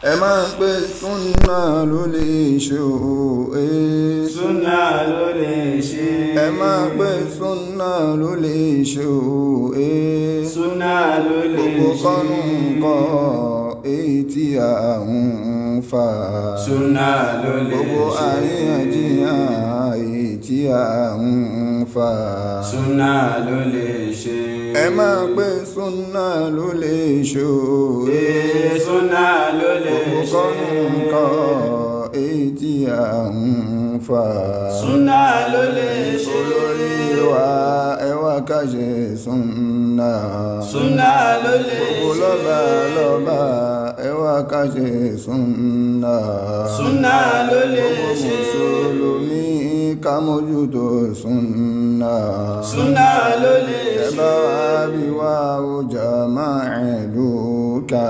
Ẹ máa pé súnà ló lè ṣe o. Súnà ló lè ṣe. Ẹ máa pé súnà ló lè ṣe o. Súnà ló lè Gbogbo ṣe. kọ́nù kọ́ èyí tí a ń fà. Súnà ló lè Gbogbo ṣe. àríyànjiyàn èyí tí a ń fà. Súnà ló lè ṣe. Ẹ máa pé súnà ló lè ṣe o. Súnà ló lè Gbogbo ṣe. kọ́nù kọ́ èyí tí a ń fà. Súnà ló lè ṣe. Olórí wa, ẹ wá ká ṣe súnà. Súnà ló lè Gbogbo ṣe. lọ́ba lọ́ba, ẹ wá ká ṣe súnà. Súnà ló lè Gbogbo ṣe. mùsùlùmí, ká mójútó súnà. Súnà ló lè Ẹ ṣe. bá wa bí wá ó jàmá ìlú ká.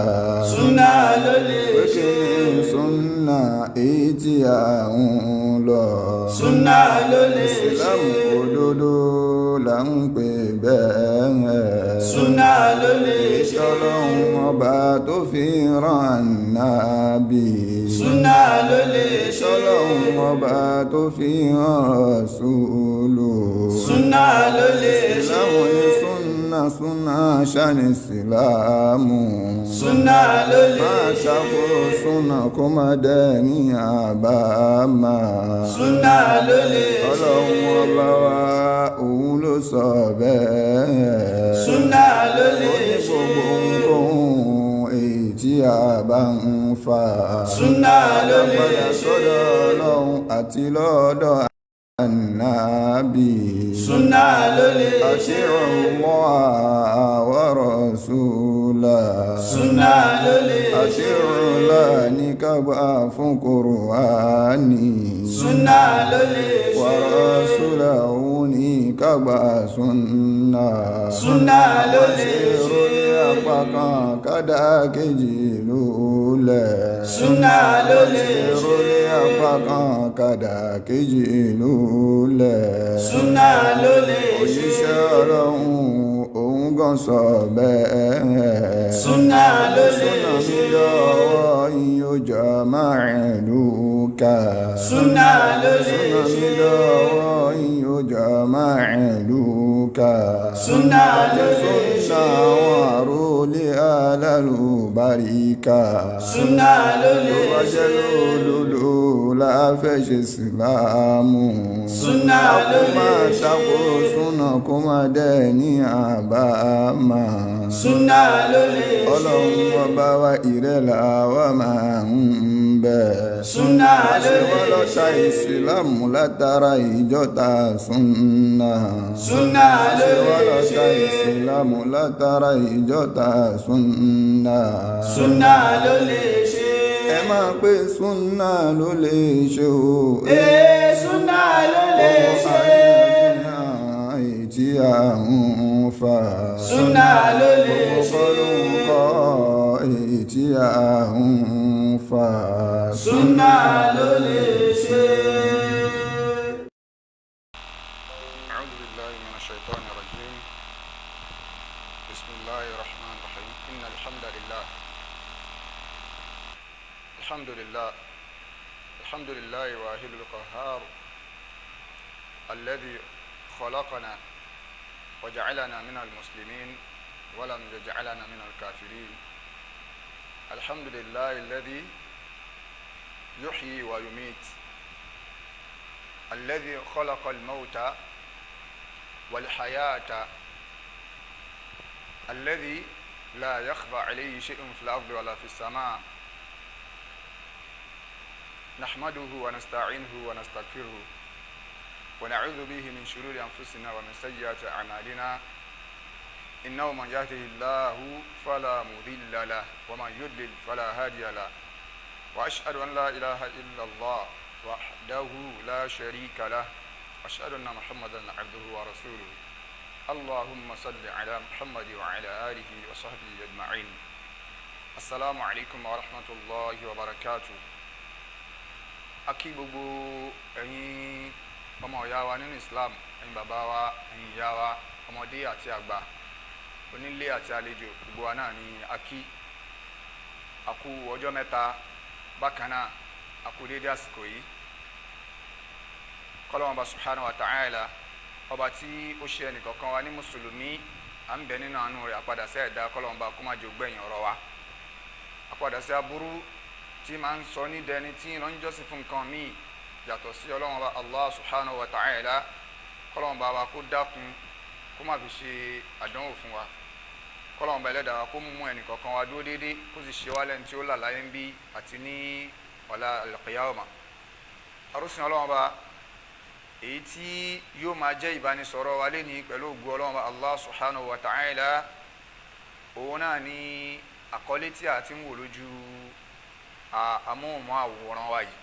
Súnà ló lè Pé ṣe. kí ni súnà èyí tí a ń lọ? Súnà ló lè ṣe. Ìsìlámù òdodo là ń pè bẹ́ẹ̀. Súnà ló lè ṣe. Ọlọ́run ọba tó fi rán Ànábì. Súnà ló lè ṣe. Ọlọ́run ọba tó fi rán Rọ̀súlù. Súnà ló lè ṣe. Ìsìlámù ní súnà, súnà ṣáni ìsìlámù. Súnà ló lè Má ṣe. ṣàkó súnà kó má dẹ́ ní àbámà. Súnà ló lè ṣe. Ọlọ́run ọba wa, òun ló sọ bẹ́ẹ̀. Súnà ló lè Ó ní ṣe. gbogbo ohunkóhun èyí tí a bá ń fà. Súnà ló lè Padà ṣe. sọ́dọ̀ Ọlọ́run àti lọ́dọ̀ Ànábì. Súnà ló lè ṣe. أطيعوا الله ورسوله. Súnà ló lè ṣe. أطيعوا الله ní ká gbà fún Kùránì. Súnà ló lè ṣe. ورسوله ní ká gbà súnà. Súnà ló lè ṣe. Ìròyìn apá kan kádà kejì lulẹ̀. Súnà ló lè ṣe. Ìròyìn apá kan kádà kejì lulẹ̀. Súnà ló lè ṣe. Òjíṣẹ́ Ọlọ́run, òun gan sọ bẹ́ẹ̀. Súnà ló lè Súnà mi ṣe. lọ́wọ́ yín ó jọ máa ìlú ká. Súnà ló lè Súnà mi ṣe. lọ́wọ́ yín ó jọ máa ìlú ká. Súnà ló lè Súnà ṣe. àwọn àrólé alálùbáríkà. Súnà ló Tó lè bá jẹ́ ṣe. lódodo la fẹ́ ṣe sílámù. Súnà ló Kó lè máa ṣe. tako súnà kó máa dẹ́ ní àbámà. Súnà ló lè ṣe. Ọlọ́run ọba wa, ìrẹ́là wa máa ń bẹ̀. Súnà ló Ṣé wọ́n lè lọ́ta ṣe. ìsìlámù látara ìjọta súnà? Súnà ló Ṣé wọ́n lè lọ́ta ṣe. ìsìlámù látara ìjọta súnà? Súnà ló lè ṣe. Ẹ máa pé súnà ló lè ṣe o. Súnà ló lè Gbogbo ṣe. àríyànjiyàn èyí tí a ń fà. Súnà ló lè Gbogbo ṣe. kọ́lùkọ́ èyí tí a ń fà. Súnà ló lè ṣe. أعوذ بالله من الشيطان الرجيم. بسم الله الرحمن الرحيم. إن الحمد لله، الحمد لله، الحمد لله واحد القهار الذي خلقنا وجعلنا من المسلمين ولم يجعلنا من الكافرين. الحمد لله الذي يحيي ويميت، الذي خلق الموت والحياة، الذي لا يخفى عليه شيء في الأرض ولا في السماء. نحمده ونستعينه ونستغفره ونعوذ به من شرور أنفسنا ومن سيئات أعمالنا. إنه من يهده الله فلا مضل له ومن يضلل فلا هادي له. وأشهد أن لا إله إلا الله وحده لا شريك له، أشهد أن محمدا عبده ورسوله. اللهم صل على محمد وعلى آله وصحبه أجمعين. السلام عليكم ورحمة الله وبركاته. A kí gbogbo ẹ̀yin ọmọ ìyá wa nínú Islam, ẹ̀yin bàbá wa, ẹ̀yin ìyá wa, ọmọdé àti àgbà, onílé àti àlejò, gbogbo wa náà ni a kí. Àkú ọjọ́ mẹ́ta bákan náà, àkú déédé àsìkò yìí. Kọ́lọ́wọ́n bá subhanahu wa ta'ala, ọba tí ó ṣe ẹnìkọ̀ọ̀kan wa ní mùsùlùmí, à ń bẹ nínú àánú rẹ̀. Àpadà sí ẹ̀dá, kọ́lọ́wọ́n bá kó má jẹ́ ògbẹ̀yìn ọ̀rọ̀ wa. Àpadà sí aburú tí máa ń sọ ní dẹni tí ń lọ ń jọ́sìn fún nǹkan míì yàtọ̀ sí Ọlọ́run Ọba Allah subhanahu wa ta'ala, kọ́lọ́wọ́n bá wa kó dákun kó má fi ṣe àdánwò fún wa. Kọ́lọ́wọ́n bá ẹlẹ́dàá wa kó mú ẹnìkọ̀ọ̀kan wa dúró déédéé, kó sì ṣe wá lẹ́ni tí ó là láyé ń bí àti ní ọ̀la al-qiyamah. Arúsìn Ọlọ́run Ọba, èyí tí yóò máa jẹ́ ìbánisọ̀rọ̀ wa léni pẹ̀lú ògo Ọlọ́run Ọba Allah subhanahu wa ta'ala, òun náà ni àkọlé tí a ti ń wò lójú amóhùnmáwòrán wa yìí,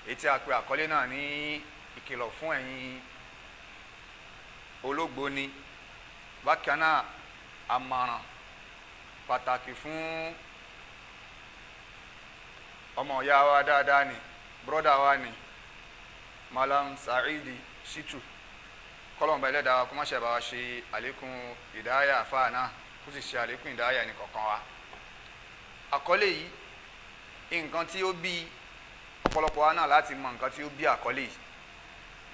èyí tí a pè àkọlé náà ní ìkìlọ̀ fún ẹ̀yin ológboni. Bákan náà, àmọ̀ràn pàtàkì fún ọmọ ìyá wa dáadáa ni, brọ́dà wa ni, Malam Saidi Shitu. Kọ́lọ́mọba ẹlẹ́dàá wa kó má ṣe bá wa ṣe àlékún ìdáyà àfáà náà, kó sì ṣe àlékún ìdáyà ẹnì kọ̀ọ̀kan wa. Àkọlé yìí, nǹkan tí ó bí ọ̀pọ̀lọpọ̀ wa náà láti mọ nǹkan tí ó bí àkọlé yìí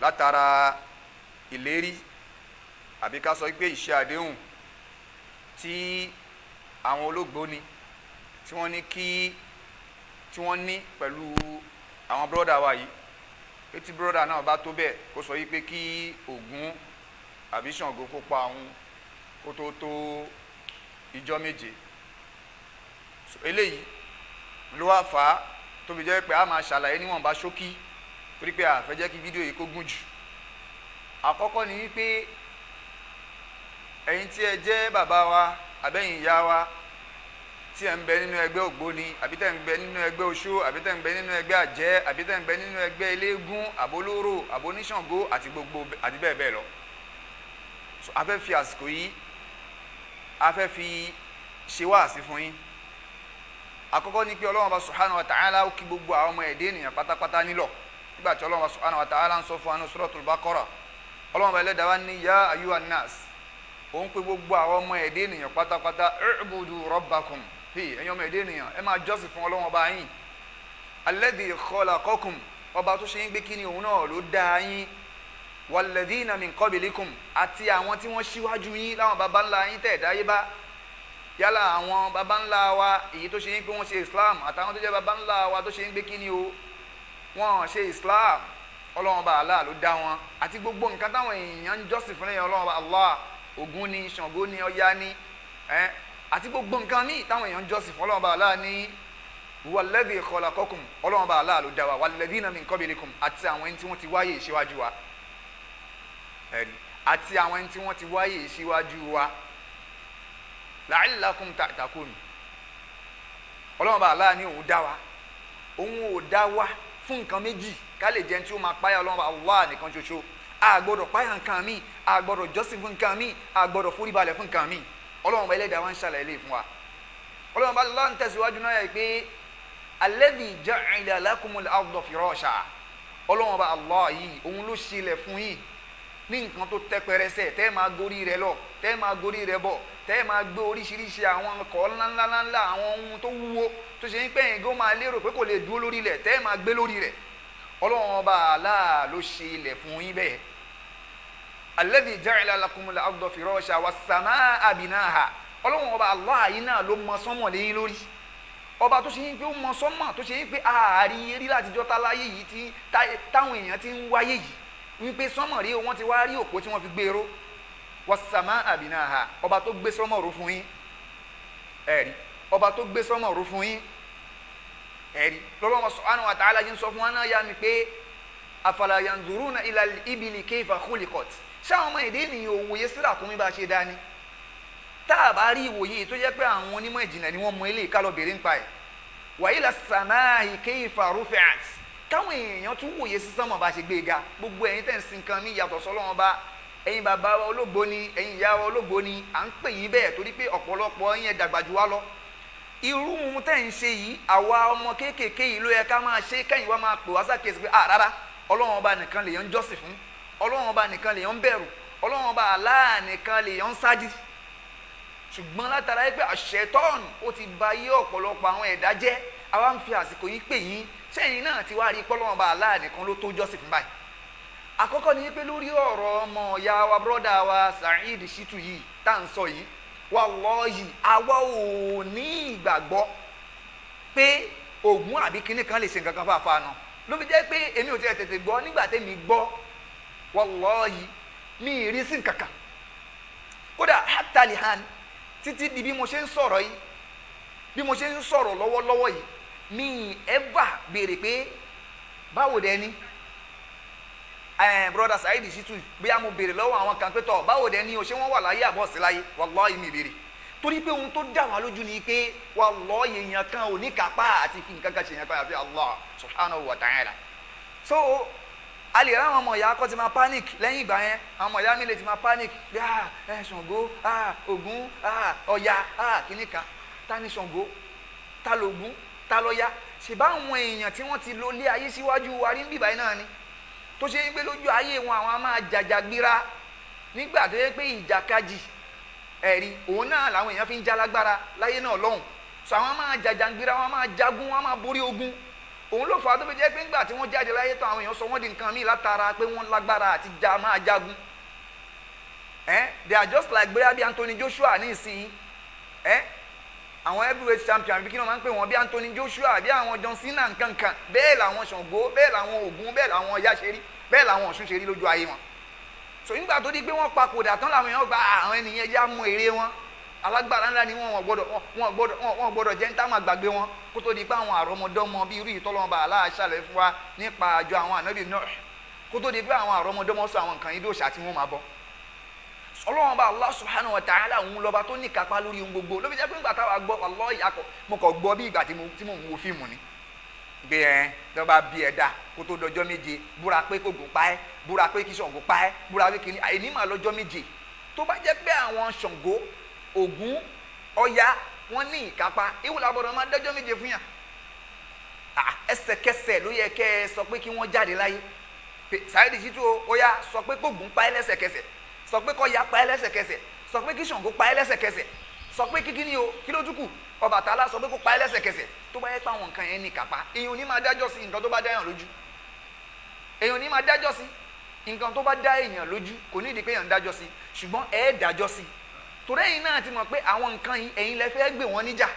látara ìlérí, àbí ká sọ pé ìṣe àdéhùn tí àwọn ológbóni tí wọ́n ní kí tí wọ́n ní pẹ̀lú àwọn bírọ́dà wa yìí, pé tí bírọ́dà náà bá tó bẹ́ẹ̀, kó sọ yìí pé kí Ògún àbí Ṣàngó kó pa òun kó tó tó ìjọ 7. So, eléyìí ló wá fà á tó fi jẹ́ pé a máa ṣàlàyé níwọ̀nba ṣókí, torí pé a fẹ́ jẹ́ kí fídíò yìí kó gùn jù. Àkọ́kọ́ ni wípé ẹ̀yin tí ẹ jẹ́ bàbá wa àbẹ́yìn ìyá wa tí ẹ ń bẹ nínú ẹgbẹ́ ògbóni, àbí tẹ́ ń bẹ nínú ẹgbẹ́ oṣó, àbí tẹ́ ń bẹ nínú ẹgbẹ́ àjẹ́, àbí tẹ́ ń bẹ nínú ẹgbẹ́ eléégún, àbólóró, àbóníṣàngó àti gbogbo àti bẹ́ẹ̀ bẹ́ẹ̀ lọ. So, a fẹ́ fi àsìkò yìí, a fẹ́ fi ṣe wáàsí fún yín. Àkọ́kọ́ ni pé Ọlọ́run bá subhanahu wa ta'ala ó kí gbogbo àwọn ọmọ ẹ̀dẹ́ ènìyàn pátápátá nílọ̀. Nígbà tí Ọlọ́run bá subhanahu wa ta'ala ń sọ fún wa ní Suratul Baqara, Ọlọ́run bá ẹlẹ́dàá wa ní ya ayyuhan nas, òun pé gbogbo àwọn ọmọ ẹ̀dẹ́ ènìyàn pátápátá, u'budu rabbakum, ẹ̀yin ọmọ ẹ̀dẹ́ ènìyàn, ẹ máa jọ́sìn fún Ọlọ́run ọba yín, alladhi khalaqakum, ọba tó ṣe yín gbé kíni òun náà ló dá yín, walladhina min qablikum, àti àwọn tí wọ́n ṣíwájú yín láwọn baba ńlá yín tẹ̀ dáyé bá, yálà àwọn baba ńlá wa èyí tó ṣe yín pé wọ́n ṣe Islam, àtàwọn tó jẹ́ baba ńlá wa tó ṣe yín pé kíni o wọ́n ṣe Islam, Ọlọ́run bá Allah ló dá wọn, àti gbogbo nǹkan táwọn èèyàn ń jọ́sìn fún lẹ́yìn Ọlọ́run bá Allah, Ògún ni, Ṣàngó ni, Ọya ni, àti gbogbo nǹkan míì táwọn èèyàn ń jọ́sìn fún, Ọlọ́run bá Allah ní walladhi khalaqakum, Ọlọ́run bá Allah ló dá wa, walladhina min qablikum, àti àwọn ẹni tí wọ́n ti wáyé ìṣíwájú wa, ẹ̀rí, àti àwọn ẹni tí wọ́n ti wáyé ìṣíwájú wa, la'allakum ta'taqun. Ọlọ́run bá Allah ní òun dá wa, òun ò dá wa fún nǹkan méjì, ká lè jẹun tí ó máa páyà Ọlọ́run bá Allah nìkan ṣoṣo. A gbọ́dọ̀ páyà nǹkan míì, a gbọ́dọ̀ jọ́sìn fún nǹkan míì, a gbọ́dọ̀ foríbalẹ̀ fún nǹkan míì. Ọlọ́run bá ẹlẹ́dàá wa ń ṣàlàyé lè fún wa. Ọlọ́run bá Allah ń tẹ̀síwájú náà yẹ pé alladhi ja'ala lakumul arda firasha, Ọlọ́run bá Allah yìí òun ló ṣe ilẹ̀ fún yín ní nǹkan tó tẹ́ pẹrẹsẹ, tẹ́ máa gorí rẹ̀ lọ, tẹ́ máa gorí rẹ̀ bọ̀, tẹ́ máa gbé oríṣiríṣi àwọn ọkọ̀ ńláńláńlá, àwọn ohun tó wúwo tó ṣe ń pẹ́yìn gó máa lérò pé kò lè dúró lórí ilẹ̀, tẹ́ máa gbé lórí rẹ̀. Ọlọ́run ọba Allah ló ṣe ilẹ̀ fún yín bẹ́ẹ̀. Alladhi ja'ala lakumul arda firasha was-samaa binaha, Ọlọ́run ọba Allah yìí náà ló mọ sánmọ̀ léyìn lórí, ọba tó ṣe yín pé ó mọ sánmọ̀, tó ṣe yín pé ààrí rí látijọ́ táláyé yìí tí táwọn èèyàn ti ń wáyé yìí, wípé sánmọ̀ rí wọ́n ti wá rí òpó tí wọ́n fi gbé ró. Was-samaa binaha, ọba tó gbé sánmọ̀ ró fún yín, ẹ̀rí, ọba tó gbé sánmọ̀ ró fún yín, ẹ̀rí. Lọ́lọ́run subhanahu wa ta'ala ń sọ fún wa náà yá mi pé afala yanzuruna ila al-ibili kayfa khuliqat, ṣáwọn ọmọ èdè ènìyàn òwòye síra kún mi bá ṣe dání? Tá a bá rí ìwòye tó jẹ́ pé àwọn onímọ̀ ìjìnlẹ̀ ni wọ́n mọ eléyìí, ká lọ bèrè nípa ẹ̀. Wa ila as-samaa'i kayfa rufi'at, káwọn èèyàn tún wòye sí sánmọ̀ bá ṣe gbé e ga. Gbogbo ẹ̀yin tẹ̀ ń sin nǹkan ní ìyàtọ̀ sọ́lọ́run bá, ẹ̀yin bàbá wa ológbóni, ẹ̀yin ìyá wa ológbóni, à ń pè yín bẹ́ẹ̀ torí pé ọ̀pọ̀lọpọ̀ yín ẹ̀ dàgbà jù wá lọ. Irú ohun tẹ̀ ń ṣe yìí, àwa ọmọ kéékèèké yìí ló yẹ ká máa ṣe, kẹ́yìn wa máa pè wá sákèsí pé à rárá, Ọlọ́run ọba nìkan lèèyàn ń jọ́sìn fún, Ọlọ́run ọba nìkan lèèyàn ń bẹ̀rù, Ọlọ́run ọba Allah nìkan lèèyàn ń sáájú. Ṣùgbọ́n látara yìí pé àṣetọ́ọ̀nù ó ti ba yé ọ̀pọ̀lọpọ̀ àwọn ẹ̀dá jẹ́, àwa ń fi àsìkò yìí pè yín. Sẹ́yìn náà ti wá rí pọ́lọ́wọ́n bá Allah nìkan ló tó jọ́sìn fún báyìí. Àkọ́kọ́ ni pé lórí ọ̀rọ̀ ọmọ ìyá wa, brother wa Saheed Shittu yìí tá à ń sọ yìí, wallahi àwa ò ní ìgbàgbọ́ pé Ògún àbí kinní kan lè ṣe nǹkan kan fáfáà náà. Ló fi jẹ́ pé èmi ò tiẹ̀ tètè gbọ́. Nígbà tẹ́mi gbọ́, wallahi mi ì rí sí nǹkan kan. Kódà hatalihan títí di bí mo ṣe ń sọ̀rọ̀ yìí, bí mo ṣe ń sọ̀rọ̀ lọ́wọ́lọ́wọ́ yìí, mi ì ever béèrè pé báwo dẹ ni brother Saheed Shittu. Bóyá mo béèrè lọ́wọ́ àwọn kan pé tọ̀ báwo dẹ ni o, ṣé wọ́n wà láyé àbọ̀ sí láyé? Wallahi mi béèrè, torí pé ohun tó dá wa lójú ni pé wallahi èèyàn kan ò ní kápá àti fi nǹkan kan ṣe èèyàn kan àfi Allah subhanahu wa ta'ala. So a lè ráwọn ọmọ ìyá kọ́ ti máa panic lẹ́yìn ìgbà yẹn. Àwọn ọmọ ìyá mi lè ti máa panic bí ẹ Ṣàngó, Ògún, Ọya, kìíní kan. Ta ni Ṣàngó? Ta lògún? Ta lọ́ya? Ṣèbá àwọn èèyàn tí wọ́n ti lo ilé ayé síwájú wa rí ń bíbáyìí náà ni, tó ṣe ń gbé lójú ayé wọn, àwọn a máa jàjàgbéra nígbà tó yẹ pé ìjàkadì ẹ̀rí òun náà làwọn èèyàn fi ń jálágbára láyé náà lọ́hùn. So àwọn máa jàjàgbéra, wọn máa jagun, wọn máa borí ogun. Òun ló fà á tó fi jẹ́ pé ńgbà tí wọ́n jáde láyé tán, àwọn èèyàn sọ wọ́n di nǹkan míì látara pé wọ́n lágbára àti ja máa jagun. They are just like bóyá bí Anthony Joshua ní ìsìn, àwọn heavyweight champion bí kí wọ́n máa ń pè wọ́n, bí Anthony Joshua, bí àwọn John Cena nkankan. Bẹ́ẹ̀ làwọn Ṣàngó, bẹ́ẹ̀ làwọn Ògún, bẹ́ẹ̀ làwọn Ọya ṣe rí, bẹ́ẹ̀ làwọn Ọ̀ṣun ṣe rí lójú ayé wọn. So nígbà tó di pé wọ́n papòdà tán, làwọn èèyàn gba àwọn ènìyàn yá mú èrè wọn. Alágbára ńlá ni wọn, wọ́n gbọ́dọ̀ jẹ́ ń tá máa gbàgbé wọn kó tó di pé àwọn àrọ́mọdọ́mọ bí irú ìtọ́lọ́mọba aláàṣàlẹ̀ fún wa nípa àjọ àwọn ànábì Nuh, kó tó di pé àwọn àrọ́mọdọ́mọ sọ àwọn nǹkan yìí dòṣà tí wọ́n máa bọ́. Ọlọ́run bá Allah subhanahu wa ta'ala, òun lọ́ba tó ní kápá lórí ohun gbogbo. Ló fi jẹ́ pé nígbà táwa gbọ́, wallahi akọ mo kàn gbọ́ bí ìgbà tí mo ń wo fíìmù ni gbé. Ẹ tó bá bí ẹ dá kó tó dọjọ́ 7, búra pé kógun pa ẹ́, búra pé kí Ṣàngó pa ẹ́, búra pé kí ni àìní mà lọ́jọ́ 7. Tó bá jẹ́ pé àwọn Ṣàngó, Ògún, Ọya wọ́n ní ìkápá ìwò làbọ̀dọ̀ máa dọ́jọ́ 7 fún yàn. Ẹsẹ̀kẹsẹ̀ ló yẹ kẹ́ ẹ sọ pé kí wọ́n jáde láyé. Saheed Shittu o, ó yá, sọ pé kógun pa ẹ́ lẹ́sẹ̀kẹsẹ̀, sọ pé kọ́ya pa ẹ́ lẹ́sẹ̀kẹsẹ̀, sọ pé kí Ṣàngó pa ẹ́ lẹ́sẹ̀kẹsẹ̀, sọ pé kíkí ni o, kí ló tún kù, Ọbàtálá sọ pé kó pa ẹ́ lẹ́sẹ̀kẹsẹ̀. Tó bá yẹ pé àwọn nǹkan yẹn ní kápá, èèyàn ò ní máa dájọ́ sí nǹkan tó bá dá èèyàn lójú. Èèyàn ò ní máa dájọ́ sí nǹkan tó bá dá èèyàn lójú. Kò ní ìdí pé èèyàn ń dájọ́ sí, ṣùgbọ́n ẹ dájọ́ sí torí ẹ̀yin náà ti mọ̀ pé àwọn nǹkan yìí, ẹ̀yin lẹ fẹ́ gbé wọn níjà,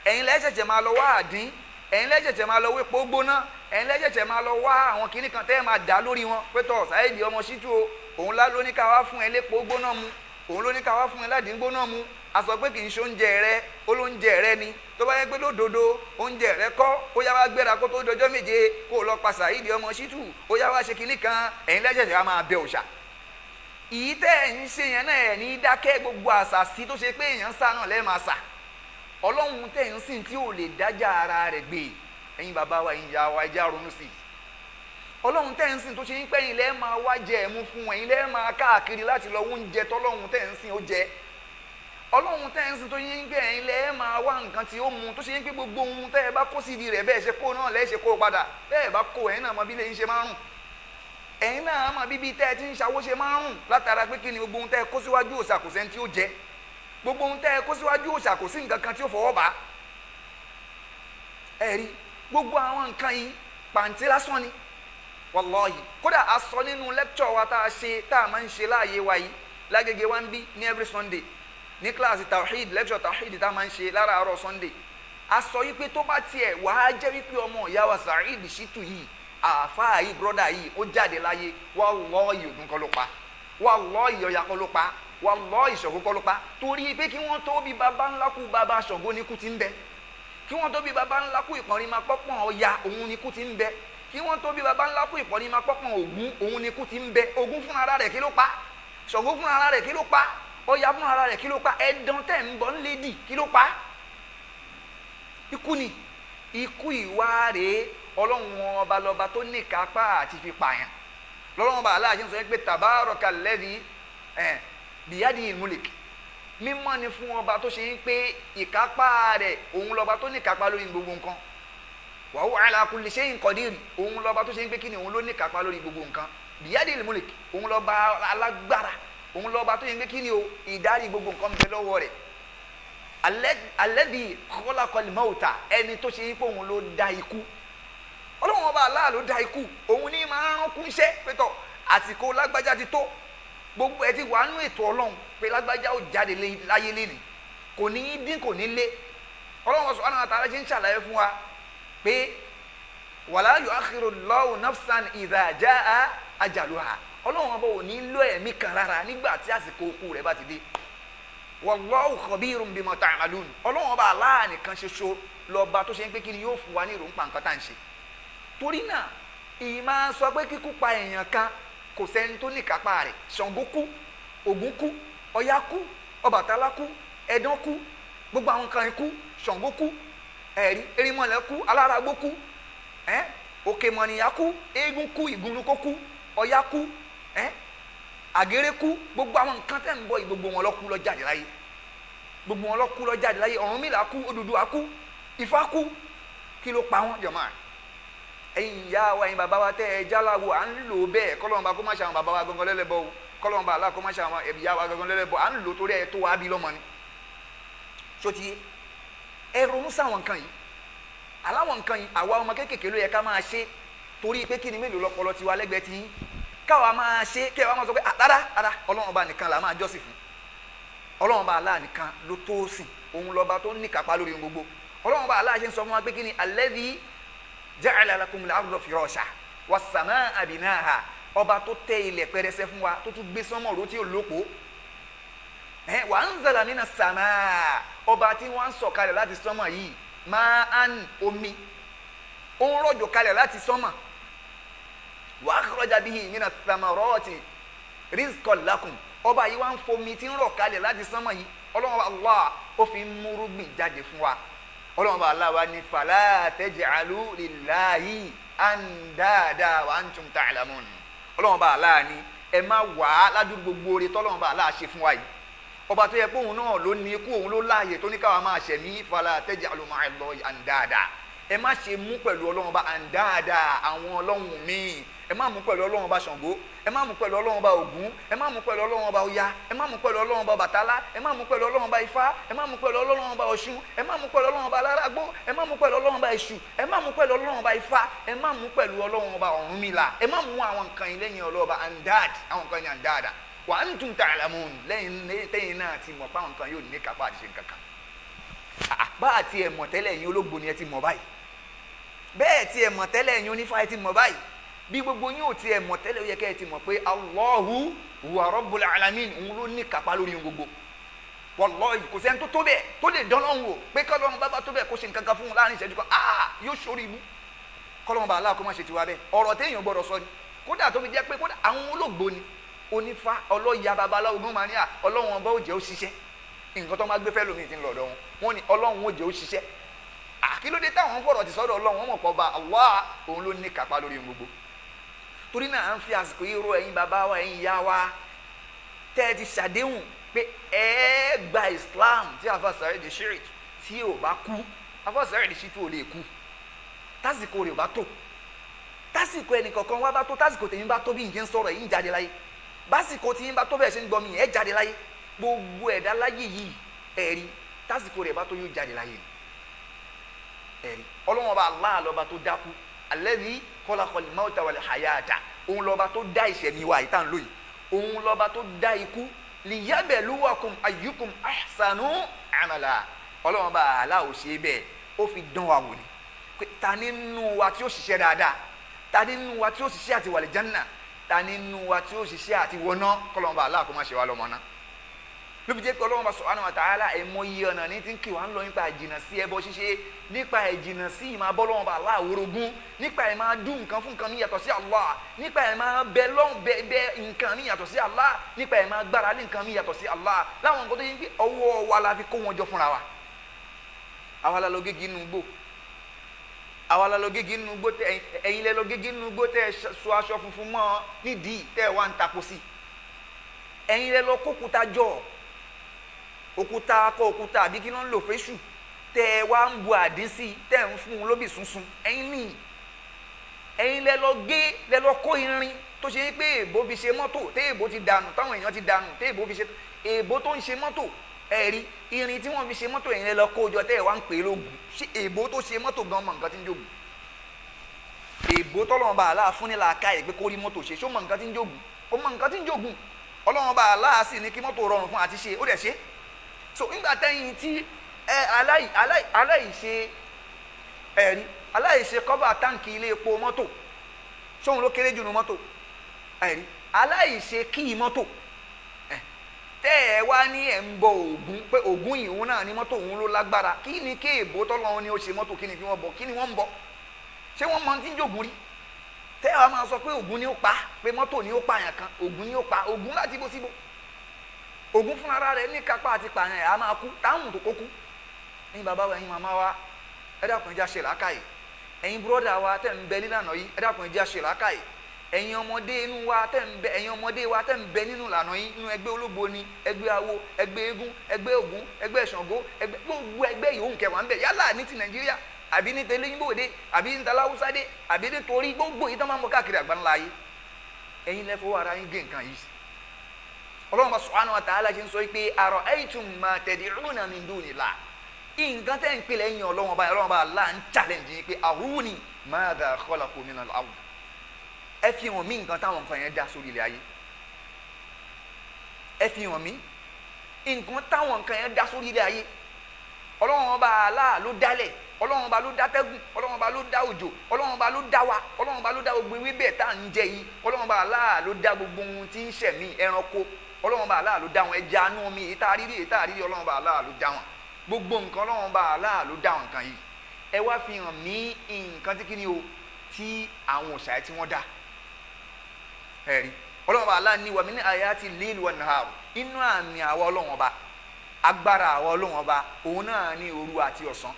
ẹ̀yin lẹ ṣẹ̀ṣẹ̀ máa lọ wá àdín, ẹ̀yin lẹ ṣẹ̀ṣẹ̀ máa lọ wépo gbóná, ẹ̀yin lẹ ṣẹ̀ṣẹ̀ máa lọ wá àwọn kinní kan tẹ́ ẹ máa dà lórí wọn pé tọ̀ Saheed ọmọ Shittu o, òun lá ló ní ká wá fún ẹ lépo gbóná mu, òun ló ní ká wá fún ẹ ládìín gbóná mu. A sọ pé kì í ṣe oúnjẹ rẹ, ó lóúnjẹ rẹ ni. Tó bá yẹ pé lódodo oúnjẹ rẹ kọ́, ó yá wá gbéra kó tó dọjọ́ 7, kó o lọ pa Saheed ọmọ Shittu, ó yá wá ṣe kinní kan. Ẹ̀yin lẹ ṣẹ̀ṣẹ̀ wá máa bẹ òòṣà ìyí tẹ́ ẹ̀ ń ṣe yẹn náà. Ẹ̀ ní dákẹ́ gbogbo àṣàṣì tó ṣe pé èèyàn ń sá náà lẹ́ẹ̀ máa sà. Ọlọ́run tẹ́ ẹ̀ ń sìn tí ò lè dájà ara rẹ̀ gbé, ẹ̀yin bàbá wa, ẹ̀yin ìyá wa, ẹ jẹ́ á ronú sí i. Ọlọ́run tẹ́ ẹ̀ ń sìn tó ṣe ń pẹ́yìn lẹ́ẹ̀ máa wá jẹ ẹ̀mú fún, ẹ̀yin lẹ́ẹ̀ máa káàkiri láti lọ oúnjẹ tọ́lọ́run tẹ́ ẹ̀ ń sìn ó jẹ. Ọlọ́run tẹ́ ẹ̀ ń sìn tó ṣe ń pé ẹ̀yin lẹ́ẹ̀ máa wá nǹkan tí ó mu, tó ṣe ń pé gbogbo ohun tẹ́ ẹ bá kó síbi rẹ̀, bẹ́ẹ̀ ṣe kó náà lẹ́ẹ̀ ṣe kó padà. Bẹ́ẹ̀ bá kó, ẹ̀yin náà mọ bí lè ń ṣe márùn, ẹ̀yin náà mọ bíbí tẹ́ ẹ ti ń ṣàwó ṣe márùn. Látara pé kí ni? Gbogbo ohun tẹ́ ẹ kó síwájú òòṣà, kò sẹ́ni tí ó jẹ. Gbogbo ohun tẹ́ ẹ kó síwájú òòṣà, kò sí nǹkan kan tí ó fọwọ́ bá. Ẹ rí gbogbo àwọn nǹkan yìí, pàǹtí lásán ni wàláhì. Kódà a sọ nínú lecture wa tá a ṣe, tá a máa ń ṣe láàyè wa yìí lágége wa ń bí ní every Sunday ní kíláàsì tawhid, lecture tawhid tá a máa ń ṣe láràárọ̀ Sunday, a sọ yìí pé tó bá tiẹ̀ wàá jẹ́ wípé ọmọ ìyá wa Saheed Shittu yìí, àáfàá yìí, brother yìí, ó jáde láyé, wallahi Ògún kọ́ ló pa, wallahi Ọya kọ́ ló pa, wallahi Ṣàngó kọ́ ló pa. Torí pé kí wọ́n tó bí baba ńlá kú baba Ṣàngó ní kú ti ń bẹ, kí wọ́n tó bí baba ńlá kú ìpọ̀nrín máa pọ́pọ́n Ọya, òun ní kú ti ń bẹ, kí wọ́n tó bí baba ńlá kú ìpọ̀nrín máa pọ́pọ́n Ògún, òun ní kú ti ń bẹ. Ògún fúnra rẹ̀, kí ló pa? Ṣàngó fúnra rẹ̀, kí ló pa? Ọya fúnra rẹ̀, kí ló pa? Ẹ̀dán tẹ̀ ń bọ̀ ńlédì, kí ló pa? Ikú ni. Ikú ìwá rèé, Ọlọ́run ọba lọba tó ní kápá àti fi pààyàn. Lọ́lọ́run ọba aláàjẹ ń sọ pé tabaraka alladhi biyadihi mulk, mímọ́ ni fún ọba tó ṣe ń pé ìkápá rẹ̀, òun lọba tó ní kápá lórí gbogbo nǹkan. Wa huwa ala kulli shay'in qadir, òun lọba tó ṣe ń pé kí ni, òun ló ní kápá lórí gbogbo nǹkan. Biyadihi mulk, òun lọba alágbára, òun lọba tó ṣe ń pé kí ni o, ìdarí gbogbo nǹkan bẹ lọ́wọ́ rẹ̀. Alladhi khalaqal mauta, ẹni tó ṣe pé òun ló dá ikú. Ọlọ́run ọba Allah ló dá ikú, òun ní máa ń ránkú iṣẹ́ pétọ́ àsìkò lágbájá ti tó, gbogbo ẹ ti wà nú ètò Ọlọ́run pé lágbájá ó jáde láyé lẹ́nu, kò ní í dín kò ní lé. Ọlọ́run subhanahu wa ta'ala ṣe ń ṣàlàyé fún wa pé wala yu'akhiru Allahu nafsan idha jaa ajaluha, Ọlọ́run ọba ò ní lọ ẹ̀mí kan rárá nígbà tí àsìkò ikú rẹ̀ bá ti dé. Wallahu khabirun bima ta'malun, Ọlọ́run ọba Allah nìkan ṣoṣo lọ́ba tó ṣe ń pé kí ni yóò fún wa ní ìròǹpa nǹkan tá à ń ṣe. Torí náà ìyí máa sọ pé kíkú pa èèyàn kan kò sẹ́ni tó ní kápá rẹ̀. Ṣàngó kú, Ògún kú, Ọya kú, Ọbàtálá kú, Ẹdán kú, gbogbo àwọn kan kú, Ṣàngó kú, ẹ̀rí Erímọlẹ̀ kú, Alárágbó kú, ẹ́ Òkèmọ̀nìyà kú, eégún kú, Ìgúnnukó kú, Ọya kú, ẹ́ Àgéré kú, gbogbo àwọn nǹkan tẹ́ ń bọ̀ yìí gbogbo wọn ló kú ló jáde láyé, gbogbo wọn ló kú ló jáde láyé. Ọ̀rúnmìlà kú, Odùduwà kú, Ifá kú, kí ló pa wọ́n jọ̀mọ́? Ẹ̀yin ìyá wa, ẹ̀yin bàbá wa tẹ́ ẹ jáláwo, à ń lò bẹ́ẹ̀. Kọ́lọ́run bá kó má ṣe àwọn bàbá wa gangan lẹ́lẹ́bọ o, kọ́lọ́run bá aláà kó má ṣe àwọn ìyá wa gangan lẹ́lẹ́bọ, à ń lò torí ẹ tó wá bí lọ́mọ ni. Sotiye ẹ ronú sáwọn nǹkan yìí, aláwọn nǹkan yìí àwa ọmọ kéékèèké ló yẹ ká máa ṣe, torí pé kí ni mélòó lọpọlọ tiwa lẹ́gbẹ̀ẹ́ ti yín káwa máa ṣe, kí ẹ wá máa sọ pé rárá rárá, Ọlọ́run bá nìkan là máa jọ́sìn fún, Ọlọ́run bá aláà nìkan ló tó sìn, òun lọ́ba tó níkápá lórí ohun gbogbo. Ọlọ́run bá aláà ṣe ń sọ fún wa pé kí ni alladhi ja'ala lakumul arda firasha was-samaa binaha, ọba tó tẹ́ ilẹ̀ pẹrẹsẹ fún wa, tó tún gbé sánmọ̀ ró tí ò lópo, wa anzala minas samaa, ọba tí wọ́n ń sọ̀kalẹ̀ láti sánmọ̀ yìí ma'an, omi ó ń rọ̀jò kalẹ̀ láti sánmọ̀, wa akhraja bihi minas samarati rizqan lakum, ọba yìí wá ń fomi tí ń rọ̀ kalẹ̀ láti sánmọ̀ yìí, Ọlọ́run Allah ó fi ń múrúgbìn jáde fún wa. Ọlọ́run bá Allah wa ní fala taj'alu lillahi andada wa antum ta'lamun. Ọlọ́run bá Allah ní ẹ má wà á ládùúgbò gbogbo oore tọ́lọ́run bá Allah ṣe fún wa yìí, ọba tó yẹ pé òun náà ló ní ikú, òun ló láàyè tó ní káwa máa ṣẹ̀mí, fala taj'alu ma'allahi andada, ẹ má ṣe mú pẹ̀lú Ọlọ́run bá andada àwọn ọlọ́run míì, ẹ má mú pẹ̀lú Ọlọ́run bá Ṣàngó, ẹ má mú pẹ̀lú Ọlọ́run bá Ògún, ẹ má mú pẹ̀lú Ọlọ́run bá Ọya, ẹ má mú pẹ̀lú Ọlọ́run bá Ọbàtálá, ẹ má mú pẹ̀lú Ọlọ́run bá Ifá, ẹ má mú pẹ̀lú Ọlọ́run bá Ọ̀ṣun, ẹ má mú pẹ̀lú Ọlọ́run bá Alárágbó, ẹ má mú pẹ̀lú Ọlọ́run bá Èṣù, ẹ má mú pẹ̀lú Ọlọ́run bá Ifá, ẹ má mú pẹ̀lú Ọlọ́run bá Ọ̀rúnmìlà, ẹ má mú àwọn nǹkan yìí lẹ́yìn Ọlọ́run bá andad, àwọn nǹkan yìí andada, wa antum ta'lamun, lẹ́yìn tẹ́yìn náà ti mọ̀ pé àwọn nǹkan yóò ní kápá àti ṣe nǹkan kan. Bá àti ẹ̀ mọ̀ tẹ́lẹ̀ yín ológbò ni ẹ ti mọ̀ báyìí, bẹ́ẹ̀ tí ẹ mọ̀ tẹ́lẹ̀ yín onífá ẹ ti mọ̀ báyìí, bí gbogbo yín ò tiẹ̀ mọ̀ tẹ́lẹ̀ ó yẹ kẹ́ ẹ ti mọ̀ pé Allahu huwa rabbul alamin, òun ló ní kápá lórí ohun gbogbo. Wallahi kò sẹ́ni tó tó bẹ́ẹ̀ tó lè dán lọ́hùn o pé kọ́lọ́run bá bá tó bẹ́ẹ̀ kó ṣe nǹkan kan fún un láàrin ìṣẹ́jú kan, yóò ṣorí ibú. Kọ́lọ́run bá aláà kó má ṣe tiwa bẹ́ẹ̀, ọ̀rọ̀ téèyàn gbọ́dọ̀ sọ ni, kódà tó fi jẹ́ pé kódà àwọn olóògbò ni onífá ọlọ́ya babaláwo gan máa ní à Ọlọ́run ọba ó jẹ́ ó ṣiṣẹ́, nǹkan tó máa gbé fẹ́ lómi ti ń lọ́dọ̀ wọn, wọ́n ní Ọlọ́run ó jẹ́ ó ṣiṣẹ́. Àkílódé táwọn fọ̀rọ̀ ti sọ́dọ̀ Ọlọ́run, wọ́n mọ̀ pọ̀ bá Allah òun ló ní kápá lórí ohun gbogbo. Torí náà à ń fi àsìkò yìí rọ ẹ̀yin bàbá wa, ẹ̀yin ìyá wa, tẹ́ ẹ ti ṣàdéhùn pé ẹ gba Islam tí Alfa Saheed Shittu tí ò bá kú, Alfa Saheed Shittu ò lè kú tásìkò rẹ̀ ò bá tó, tásìkò ẹnìkọ̀ọ̀kan wá bá tó, tásìkò tèmi bá tó bí n ṣe ń sọ̀rọ̀ yìí ń jáde láyé, básìkò tí yín bá tó bẹ́ẹ̀ ṣe ń gbọ́ mi ẹ̀ jáde láyé, gbogbo ẹ̀dá láyé yìí ẹ̀rí tásìkò rẹ̀ bá tó yóò jáde láyé ẹ̀rí. Ọlọ́run ọba Allah lọ́ba tó dákú, alladhi khalaqal mawta wal hayata, òun lọ́ba tó dá ìṣẹ̀mí wa ìtàn lóyìí, òun lọ́ba tó dá ikú, liyabluwakum ayyukum ahsanu amala. Ọlọ́run ọba Allah ò ṣe bẹ́ẹ̀, ó fi dán wa wò ni pé ta nínú wa tí ó ṣiṣẹ́ dáadáa, ta nínú wa tí ó ṣiṣẹ́ àti wal janna, ta nínú wa tí ó ṣiṣẹ́ àti wọná. Kọ́lọ́run ọba Allah kó má ṣe wá lọ́mọ náà. Ló fi jẹ́ pé Ọlọ́run bá subhanahu wa ta'ala ẹ̀mọ iye ọ̀nà ní ti ń kí wa ń lọ nípa ìjìnà sí ẹbọ ṣíṣe, nípa ìjìnà sí ìmọ̀ abọ́lọ́run bá Allah orogún, nípa ẹ̀ máa dún nǹkan fún nǹkan mi yàtọ̀ sí Allah, nípa ẹ̀ máa bẹ lọ́n bẹ bẹ nǹkan mi yàtọ̀ sí Allah, nípa ẹ̀ máa gbára lé nǹkan mi yàtọ̀ sí Allah, láwọn nǹkan tó yẹ pé ọwọ́ wa la fi kó wọn jọ fúnra wa. Àwa la lọ gégi nínú igbó, àwa la lọ gégi nínú igbó, tẹ ẹ̀yin lẹ lọ gégi nínú igbó tẹ so aṣọ funfun mọ́ nídìí tẹ wá ń tako sí, ẹ̀yin lẹ lọ kókúta jọ, òkúta akọ òkúta àbí kí ló ń lò fésù tẹ ẹ wá ń bu àdín sí tẹ ẹ ń fún un lóbì sunsun, ẹ̀yin ní ẹ̀yin lẹ lọ gé lẹ lọ kó irin tó ṣe é pé èèbó fi ṣe mọ́tò, tẹ èèbó ti dànù táwọn èèyàn ti dànù, tẹ èèbó fi ṣe èèbó tó ń ṣe mọ́tò Ẹ rí irin tí wọ́n fi ṣe mọ́tò yẹn lọ kó jọ tẹ́ ẹ wá ń pè é lóògùn. Ṣé èbó tó ṣe mọ́tò gan mọ nǹkan tí ń jògùn? Èbó tọ́lọ́run bá aláà fún ní làákàyè pé kó rí mọ́tò ṣe, ṣó mọ nǹkan tí ń jògùn? Ó mọ nǹkan tí ń jògùn. Ọlọ́run bá aláà sì ní kí mọ́tò rọrùn fún àti ṣe, ó dẹ̀ ṣe. So nígbà tẹ́yìn tí ẹ aláìṣe ẹ̀rí aláìṣe kọ́bà táǹkì ilé epo mọ́tò, ṣóun ló kéré jù nu mọ́tò? Ẹ̀rí aláìṣe kíì mọ́tò tẹ́ ẹ wá ní ẹ̀ ń bọ Ògún pé Ògún yìí òun náà ní mọ́tò òun ló lágbára. Kí ni kí èbó tọ́lọ́run ni ó ṣe mọ́tò, kí ni kí wọ́n bọ, kí ni wọ́n ń bọ? Ṣé wọ́n mọ tí ń jògùn rí? Tẹ́ ẹ wá máa sọ pé Ògún ni ó pa, pé mọ́tò ni ó pààyàn kan, Ògún ni ó pa. Ògún láti bó síbò, Ògún fúnra rẹ̀ ní kápá àti pààyàn ẹ̀ á máa kú táwọn tó kó kú. Ẹ̀yin bàbá wa, ẹ̀yin màmá wa, ẹ dákun ẹ jẹ́ á ṣe làákàyè. Ẹ̀yin búrọ́dà wa tẹ́ ń bẹ nílànà yìí, ẹ dákun ẹ jẹ́ á ṣe làákàyè. Ẹ̀yin ọmọdé inú wa tẹ́ ń bẹ, ẹ̀yin ọmọdé wa tẹ́ ń bẹ nínú ìlànà yìí, nínú ẹgbẹ́ ológbò ni, ẹgbẹ́ awo, ẹgbẹ́ eégún, ẹgbẹ́ Ògún, ẹgbẹ́ Ṣàngó, ẹgbẹ́ gbogbo ẹgbẹ́ yòówù kẹwàá ń bẹ, yálà ní ti Nàìjíríà àbí ní tẹlẹ yìnbó-òde àbí ní taláwúsádé àbí nítorí gbogbo yìí tó máa ń bọ káàkiri àgbáńlá yìí, ẹ̀yin lẹ fọwọ́ ara yín gé nǹkan yìí. Ọlọ́run subhanahu wa ta'ala ṣe ń sọ pé ara'aytum ma tad'una min dunillah, nǹkan tẹ́ ń pè lẹ́yìn Ọlọ́run ọba, Ọlọ́run ọba Allah ń challenge yín pé aruni madha khalaqu minal ard, ẹ fi hàn mí nǹkan táwọn nǹkan yẹn dá sórí ilẹ̀ ayé. Ẹ fi hàn mí nǹkan táwọn nǹkan yẹn dá sórí ilẹ̀ ayé. Ọlọ́run ọba Allah ló dálẹ̀, Ọlọ́run ọba ló dá tẹ́gùn, Ọlọ́run ọba ló dá òjò, Ọlọ́run ọba ló dá wa, Ọlọ́run ọba ló dá gbogbo ewébẹ̀ tá à ń jẹ yìí, Ọlọ́run ọba Allah ló dá gbogbo ohun tí ń ṣẹ̀mí ẹranko, Ọlọ́run ọba Allah ló dá wọn, ẹja inú omi èyí tá a rírí èyí tá a rírí, Ọlọ́run ọba Allah ló dá wọn. Gbogbo nǹkan Ọlọ́run ọba Allah ló dá wọn nǹkan yìí. Ẹ wá fi hàn mí nǹkan tí kíni o tí àwọn òòṣà yìí tí wọ́n dá. Ẹ̀rí Ọlọ́run ọba Allah ní wa min ayati al-layl wan-nahar, inú àmì àwa Ọlọ́run ọba, agbára àwa Ọlọ́run ọba, òun náà ní òru àti ọ̀sán,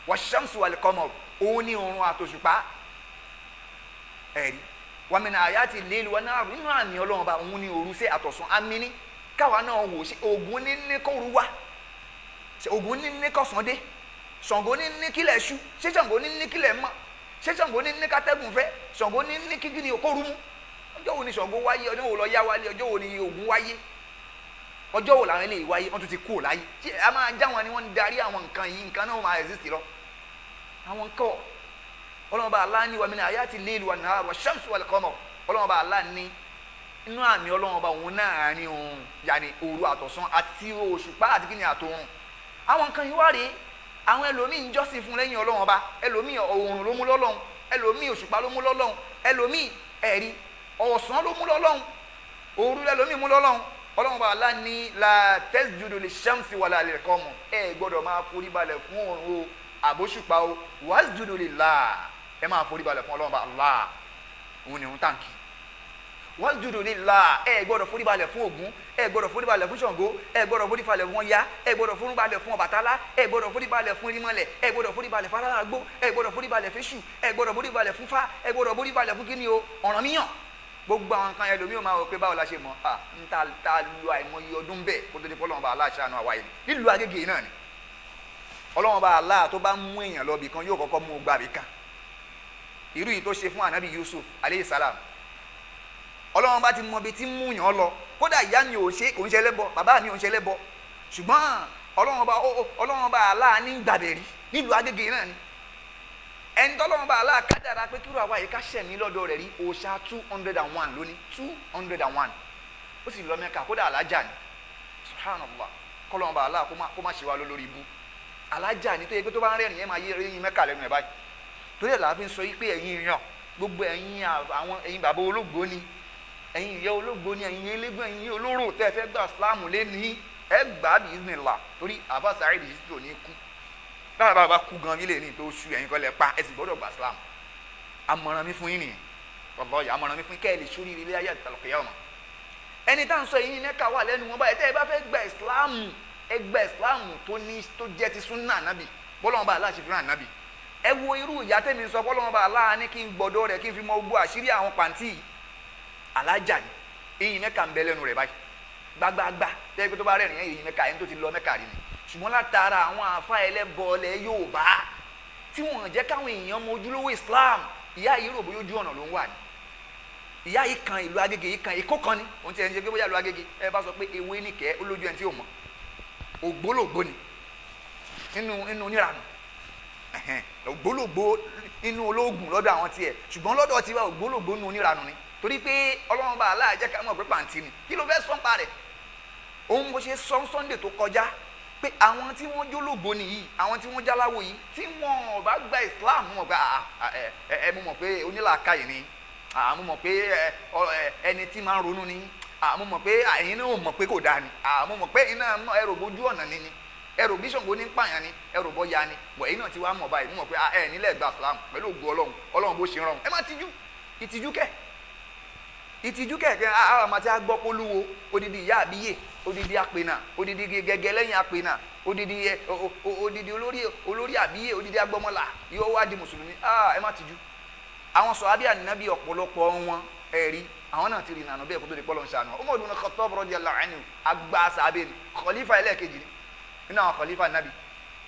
wash-shamsu wal-qamar, òun ní òrùn àtòṣùpá. Ẹ̀rí wa min ayati al-layl wan-nahar, inú àmì Ọlọ́run ọba òun ní òru sí àtọ̀sán. Àmì ní káwa náà wò ṣe Ògún ní kóru wá, ṣe Ògún ní kọ̀sán dé, Ṣàngó ní kílẹ̀ ṣú, ṣé Ṣàngó ní kílẹ̀ mọ́, ṣé Ṣàngó ní kátẹ́gùn fẹ́, Ṣàngó ní kíkí kóru mú? Ọjọ́ wo ni Ṣàngó wáyé? Ọjọ́ wo lọ yá wálé? Ọjọ́ wo ni Ògún wáyé? Ọjọ́ wo làwọn eléyìí wáyé? Wọ́n tún ti kú láyé. Ṣé a máa já wọn ni wọ́n ń darí àwọn nǹkan yìí? Nǹkan náà máa exist lọ. Àwọn nǹkan Ọlọ́run bá Allah ní wa min ayati al-layli wan-nahar wash-shamsi wal-qamar. Ọlọ́run bá Allah ní inú àmì Ọlọ́run bá òun náà ní òun yàní òru àtọ̀sán àti òṣùpá àti kíni àtòrun. Àwọn nǹkan yìí wá rèé, àwọn ẹlòmíì ń jọ́sìn fún lẹ́yìn Ọlọ́run ọba, ẹlòmíì òòrùn ló mú lọ́lọ́run, ẹlòmíì òṣùpá ló mú lọ́lọ́run, ẹlòmíì ẹ̀rí ọ̀sán ló mú lọ́lọ́run, òru lẹ́lòmíì mú lọ́lọ́run. Ọlọ́run bá Allah ní la tasjudu lish-shamsi wala lil-qamar, ẹ gbọ́dọ̀ máa forí balẹ̀ fún òòrùn o àbóṣùpá o, wasjudu lillah, ẹ máa forí balẹ̀ fún Ọlọ́run bá Allah, òun ni òun tàǹkì. Wasjudu lillah, ẹ gbọ́dọ̀ forí balẹ̀ fún Ògún, ẹ gbọ́dọ̀ forí balẹ̀ fún Ṣàngó, ẹ gbọ́dọ̀ forí balẹ̀ fún Ọya, ẹ gbọ́dọ̀ forí balẹ̀ fún Ọbàtálá, ẹ gbọ́dọ̀ forí balẹ̀ fún Irímọlẹ̀, ẹ gbọ́dọ̀ forí balẹ̀ fún Alárágbó, ẹ gbọ́dọ̀ forí balẹ̀ fún Èṣù, ẹ gbọ́dọ̀ forí balẹ̀ fún Fá, ẹ gbọ́dọ̀ forí balẹ̀ fún kíni o Ọ̀rànmíyàn. Gbogbo àwọn kan ẹlòmíì máa wọ pé báwo la ṣe mọ̀ à ń ta lu àìmọye ọdún bẹ́ẹ̀ kó tó di pé Ọlọ́run bá Allah ṣàánú àwa yìí nílùú Agége náà ni. Ọlọ́run bá Allah tó bá mú èèyàn lọ bìkan yóò kọ́kọ́ mú gbà bìkan. Irú yìí tó ṣe fún anabi Yusuf aleyhi salam, Ọlọ́run bá ti mọ ibi tí mú yàn lọ. Kódà ìyá mi ò ṣe kò ń ṣe ẹlẹ́bọ, bàbá mi ò ń ṣe ẹlẹ́bọ, ṣùgbọ́n Ọlọ́run bá Allah ní gbàbẹ̀rí nílùú Agége náà ni. Ẹni tọ́lọ́run bá Allah kádàrá pé kíró àwa yìí ká ṣẹ̀mí lọ́dọ̀ rẹ̀ rí òòṣà 201 lónìí, 201, ó sì lọ Mẹ́kà, kódà alájà ni. Subhanallah, kọ́lọ́run bá Allah kó má ṣe wá lórí ibú. Alájà ni tó yẹ pé tó bá ń rẹ́rìn yẹn máa yé eyín Mẹ́kà lẹ́nu ẹ̀ báyìí. Torí ẹ̀ làá fi ń sọ yí pé ẹ̀yin èèyàn gbogbo ẹ̀yin àwọn ẹ̀yin bàbá ológbò ni, ẹ̀yin ìyá ológbò ni, ẹ̀yin elégbò, ẹ̀yin olóró tẹ́ ẹ fẹ́ gba Islam lé ní ẹ gbà bí iznillah, torí àbá Saheed Shittu ò ní kú. Báwa bá bá kú gan ilé ní tó ṣu ẹ̀yin kọ́ lẹ pa, ẹ sì gbọ́dọ̀ gba Islam. Àmọ̀ràn mi fún yín nìyẹn, wallahi àmọ̀ràn mi fún yín kẹ́ ẹ lè sórí ilé ayé àti al-qiyamah. Ẹni tá à ń sọ yìí Mẹ́kà wà lẹ́nu wọn báyìí, tẹ́ ẹ bá fẹ́ gba Islam, ẹ gba Islam tó ní tó jẹ́ ti súnà ànábì, bọ́lọ́wọ́n bá Allah ṣe fi rán ànábì. Ẹ wo irú ìyá tẹ́mi sọ bọ́lọ́wọ́n bá Allah ní kí n gbọ́dọ̀ rẹ̀ kí n fi mọ gbogbo àṣírí àwọn pàǹtí yìí. Alájà ni eyín Mẹ́kà ń bẹ lẹ́nu rẹ̀ báyìí gbágbáágbá, tẹ́ pé tó bá rẹ̀rìn eyín Mẹ́kà ẹni tó ti lọ Mẹ́kà rí ni. Ṣùgbọ́n látara àwọn àfa ẹlẹ́bọọlẹ̀ Yorùbá tí wọ́n jẹ́ káwọn èèyàn mọ ojúlówó Islam, ìyá yìí rò bóyá ojú ọ̀nà ló ń wà ní. Ìyá yìí kan ìlú Agége yìí kan Èkó kan ni òun ti ẹ̀ ń ṣe pé bóyá ìlú Agége, ẹ bá sọ pé ewé nìkẹ́ ó lójú ẹni tí ò mọ̀. Ògbólógbó ni inú oníranù, ògbólógbó inú ológun lọ́dọ̀ àwọn tiẹ̀, ṣùgbọ́n lọ́dọ̀ tiwa ògbólógbó inú oníranù ni. Torí pé Ọlọ́run bá aláà jẹ́ ká mọ̀ pé pàǹtí ni. Kí ló fẹ́ sọ́n pa rẹ̀? Òun bó ṣe sọ́n Sunday tó kọjá pé àwọn tí wọ́n jólógbó nìyí, àwọn tí wọ́n jáláwo yìí, tí wọ́n bá gba Islam, mọ̀ pé ẹ mo mọ̀ pé onílàákàyè ni, mo mọ̀ pé ẹni tí máa ń ronú ni, mo mọ̀ pé ẹ̀yin náà mọ̀ pé kò dáa ni, mo mọ̀ pé ẹ̀yin náà ẹrù bójú ọ̀nà ni ni ẹrù bí Ṣàngó ní pààyàn ni, ẹrù bọ́ ya ni, bọ̀ ẹ̀yin náà ti wá mọ̀ báyìí, mo mọ̀ pé ẹ nílẹ̀ gba Islam pẹ̀lú ògo Ọlọ́run. Ọlọ́run bó ṣe rọrùn, ẹ má tijú. Ìtìjú kẹ̀, ìtìjú kẹ̀kẹ́. Àwọn àmọ́ tí a gbọ́ polúwo odidi ìyá àbíyè, odidi apènà, odidi gẹ́gẹ́ lẹ́yìn apènà, odidi ẹ odidi olórí, olórí àbíyè, odidi agbọ́mọlà yóò wá di mùsùlùmí. Ẹ má tijú. Àwọn sọ̀hábí ànábì, ọ̀pọ̀lọpọ̀ wọn, ẹ̀rí àwọn náà ti rìn nànà bẹ́ẹ̀ kó tó di pọ́lọ́ ń ṣàánú. Umar ibn Khattab radiyallahu anhu, àgbà sàbẹ̀ ni, khalifa ẹlẹ́ẹ̀kejì ni nínú àwọn khalifa ànábì.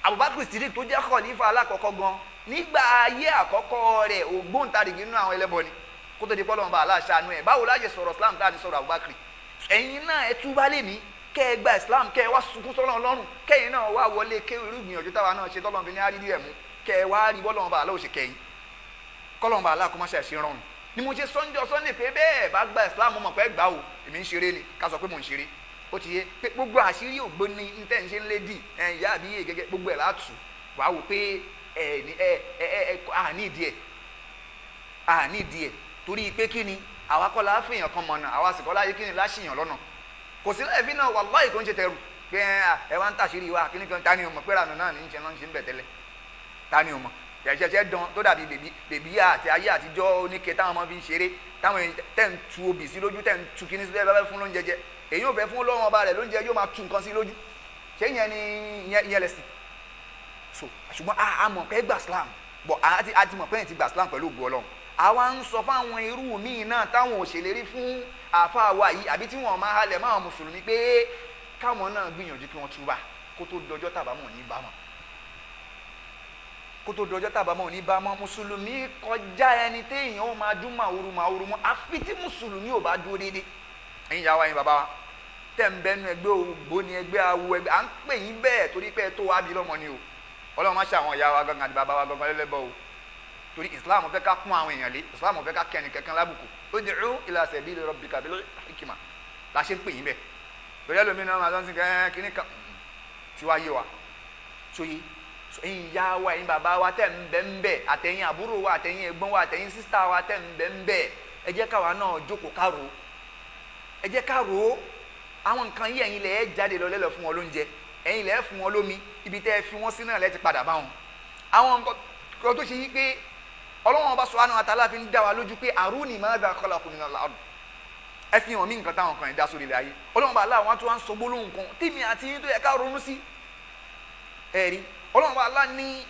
Abubakar Siddiq tó jẹ́ khalifa alákọ̀ọ́kọ́ gan, nígbà ayé àkọ́kọ́ rẹ̀, ògbóǹtarìgì nínú àwọn ẹlẹ́bọ ni kó tó di pọ́lọ́ ń bá aláṣàánú ẹ̀. Báwo láyé sọ̀rọ̀ Islam tá a ti sọ̀rọ̀ Abubakar? Ẹ̀yin náà ẹ túbá lè ní kẹ́ ẹ gba Islam, kẹ́ ẹ wá sunkún sọ́lọ́ Ọlọ́run, kẹ́yìn náà wá wọlé ké irú ìgbìyànjú táwa náà ṣe tọ́lọ́run fi ní àrídìí ẹ̀ mú, kẹ́ ẹ wá rí bọ́lọ́run bá aláwọ̀ ṣe kẹ́yìn, kọ́lọ́run bá aláà kó má ṣe àṣẹ rọrùn ni. Mo ṣe sọ́njọ́ Sunday pé bẹ́ẹ̀ bá gba Islam, mọ̀ pé gbà o, èmi ń ṣeré ni, ká sọ pé mò ń ṣeré. Ó ti yé pé gbogbo àṣírí ògbóni tẹ́ ń ṣe ń lédì ẹ̀ ìyá àbí iye gẹ́gẹ́ gbogbo ẹ̀ látù wàá wò pé ẹ̀ ní ẹ̀ ẹ̀ ẹ̀ àní ìdí ẹ̀, àní ìdí ẹ̀. Torí pé kí ni? Àwa kọ́ la fìyàn kan mọ̀nà, àwa sì kọ́ láyé kí ni láṣìyàn lọ́nà. Kò sí láì fi náà, wàláhì, kò ń ṣe tẹrù pé ẹ wá ń tàṣírí wa. Kí ni kan? Ta ni o mọ̀ pé rànù náà ní í ṣe náà ń ṣe ń bẹ̀ tẹ́lẹ̀? Ta ni o mọ̀ ṣẹ̀ṣẹ̀ dán tó dàbí bèbí bèbí àti ayé àtijọ́ oníke táwọn ọmọ fi ń ṣeré, táwọn èèyàn tẹ̀ ń tu obì sí lójú, tẹ̀ ń tu kíní sí bẹ́ẹ̀ fún lóúnjẹ jẹ? Èyí ò fẹ́ fún lọ́wọ́ ọba rẹ̀ lóúnjẹ, yóò máa tu nǹkan sí lójú. Ṣé ìyẹn ni ìyẹn lẹ̀sìn? So ṣùgbọ́n a mọ̀ pé gbà Islam bọ̀, a ti mọ̀ pé ẹ̀ ti gbà Islam pẹ̀lú ògo Ọlọ́run. Àwa ń sọ fáwọn irú míì náà táwọn ò ṣèlérí fún àáfàá wa yìí, àbí tí wọ́n máa halẹ̀ máa mùsùlùmí, pé káwọn náà gbìyànjú kí wọ́n túbà kó tó dọjọ́ tàbámọ̀ ní bámọ̀, kó tó dọjọ́ tàbámọ̀ ní bámọ̀. Mùsùlùmí kọjá ẹni téèyàn ó máa dún màwúrú màwúrú mọ́, àfi tí mùsùlùmí ò bá dúró déédéé. Ẹ̀yin ìyá wa, ẹ̀yin bàbá wa tẹ̀ ń bẹ́nu ẹgbẹ́ ògbóni, ẹgbẹ́ awo, ẹgbẹ́ à ń pè yín bẹ́ẹ̀ torí pé ẹ tó wá bí lọ́mọ ni o. Ọlọ́run má ṣe àwọn ìyá wa gangan àti bàbá wa gangan lẹ́lẹ́bọ̀ o, torí Islam fẹ́ ká kún àwọn èèyàn lé, Islam fẹ́ ká kẹ́ni kankan lábùkù. Ud'u ila sabili rabbika bil hikma la ṣe ń pè yín bẹ́ẹ̀, torí ẹlòmíràn náà máa ń sìn kẹ́ kíní kan tí wàá yé wa sóyè. Ẹ̀yin ìyá wa, ẹ̀yin bàbá wa tẹ̀ ń bẹ ń bẹ, àtẹ̀yin àbúrò wa, àtẹ̀yin ẹ̀gbọ́n wa, àtẹ̀yin sister wa tẹ̀ ń bẹ ń bẹ, ẹ jẹ́ káwa náà jókòó ká rò ó, ẹ jẹ́ ká rò ó. Àwọn nǹkan yìí, ẹ̀yin lẹ̀ ẹ́ jáde lọ lẹ́lọ fún wọn lóúnjẹ, ẹ̀yin lẹ̀ ẹ́ fún wọn lómi, ibi tẹ́ ẹ fi wọ́n sí náà lẹ́ ti padà bá wọn. Àwọn nǹkan tó ṣe yí pé Ọlọ́run Ọba subhanahu wa ta'ala fi ń dá wa lójú pé aruni madha khalaqu minal ard, ẹ fi hàn mí nǹkan táwọn kan yẹn dá sórí ilẹ̀ ayé. Ọlọ́run Ọba aláwọ̀ tó wá ń sọ gbólóhùn kan tèmi àti yín tó yẹ ká ronú sí. Ẹ̀rí Ọlọ́run Ọba aláà ní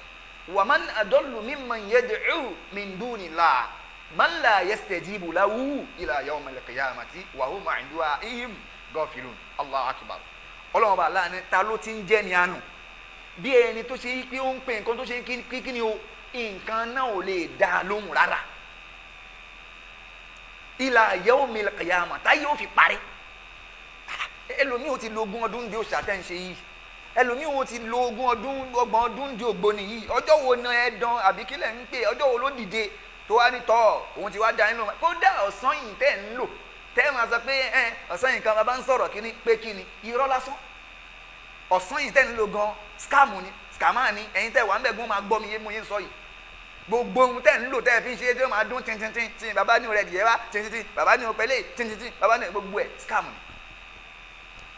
wa man adallu mimman yad'u min dunillah man la yastajibu lahu ila yawmil qiyamati wa hum an du'aihim ghafilun. Allahu akbar! Ọlọ́run Ọba aláà ní ta ló ti ń jẹ́ ní àánú bí ẹni tó ṣe yí pé ó ń pè nǹkan tó ṣe kí ni o, nǹkan náà ò lè dá a lóhùn rárá ila yawmil qiyamah, táyé ó fi parí. Ẹlòmíì ó ti lo 20 ọdún di òòṣà tẹ́ ń ṣe yìí, ẹlòmíì ó ti lo 20 ọdún, 30 ọdún di ògbóni yìí. Ọjọ́ wo ni ẹ dán àbí kílẹ̀ ń pè? Ọjọ́ wo ló dìde tó wá ní tọ́ òun ti wá da inú? Kódà ọ̀sán yìí tẹ́ ń lò, tẹ́ máa sọ pé ẹ ọ̀sán yìí kan bàbá ń sọ̀rọ̀ kíní pé kíni, irọ́ lásán. Ọ̀sán yìí tẹ́ ń lò gan, scam ni, scammer ni. Ẹ̀yin tẹ́ wà ń bẹ̀ gún máa gbọ́ mi yé mo yé sọ yìí. Gbogbo ohun tẹ́ ń lò tẹ́ fi ń ṣe tí ó máa dún tintintin tí bàbá ní rẹ̀ dìé wá tintintin, bàbá ní òpẹ́lẹ̀ tintintin, bàbá ní gbogbo ẹ̀, scam ni.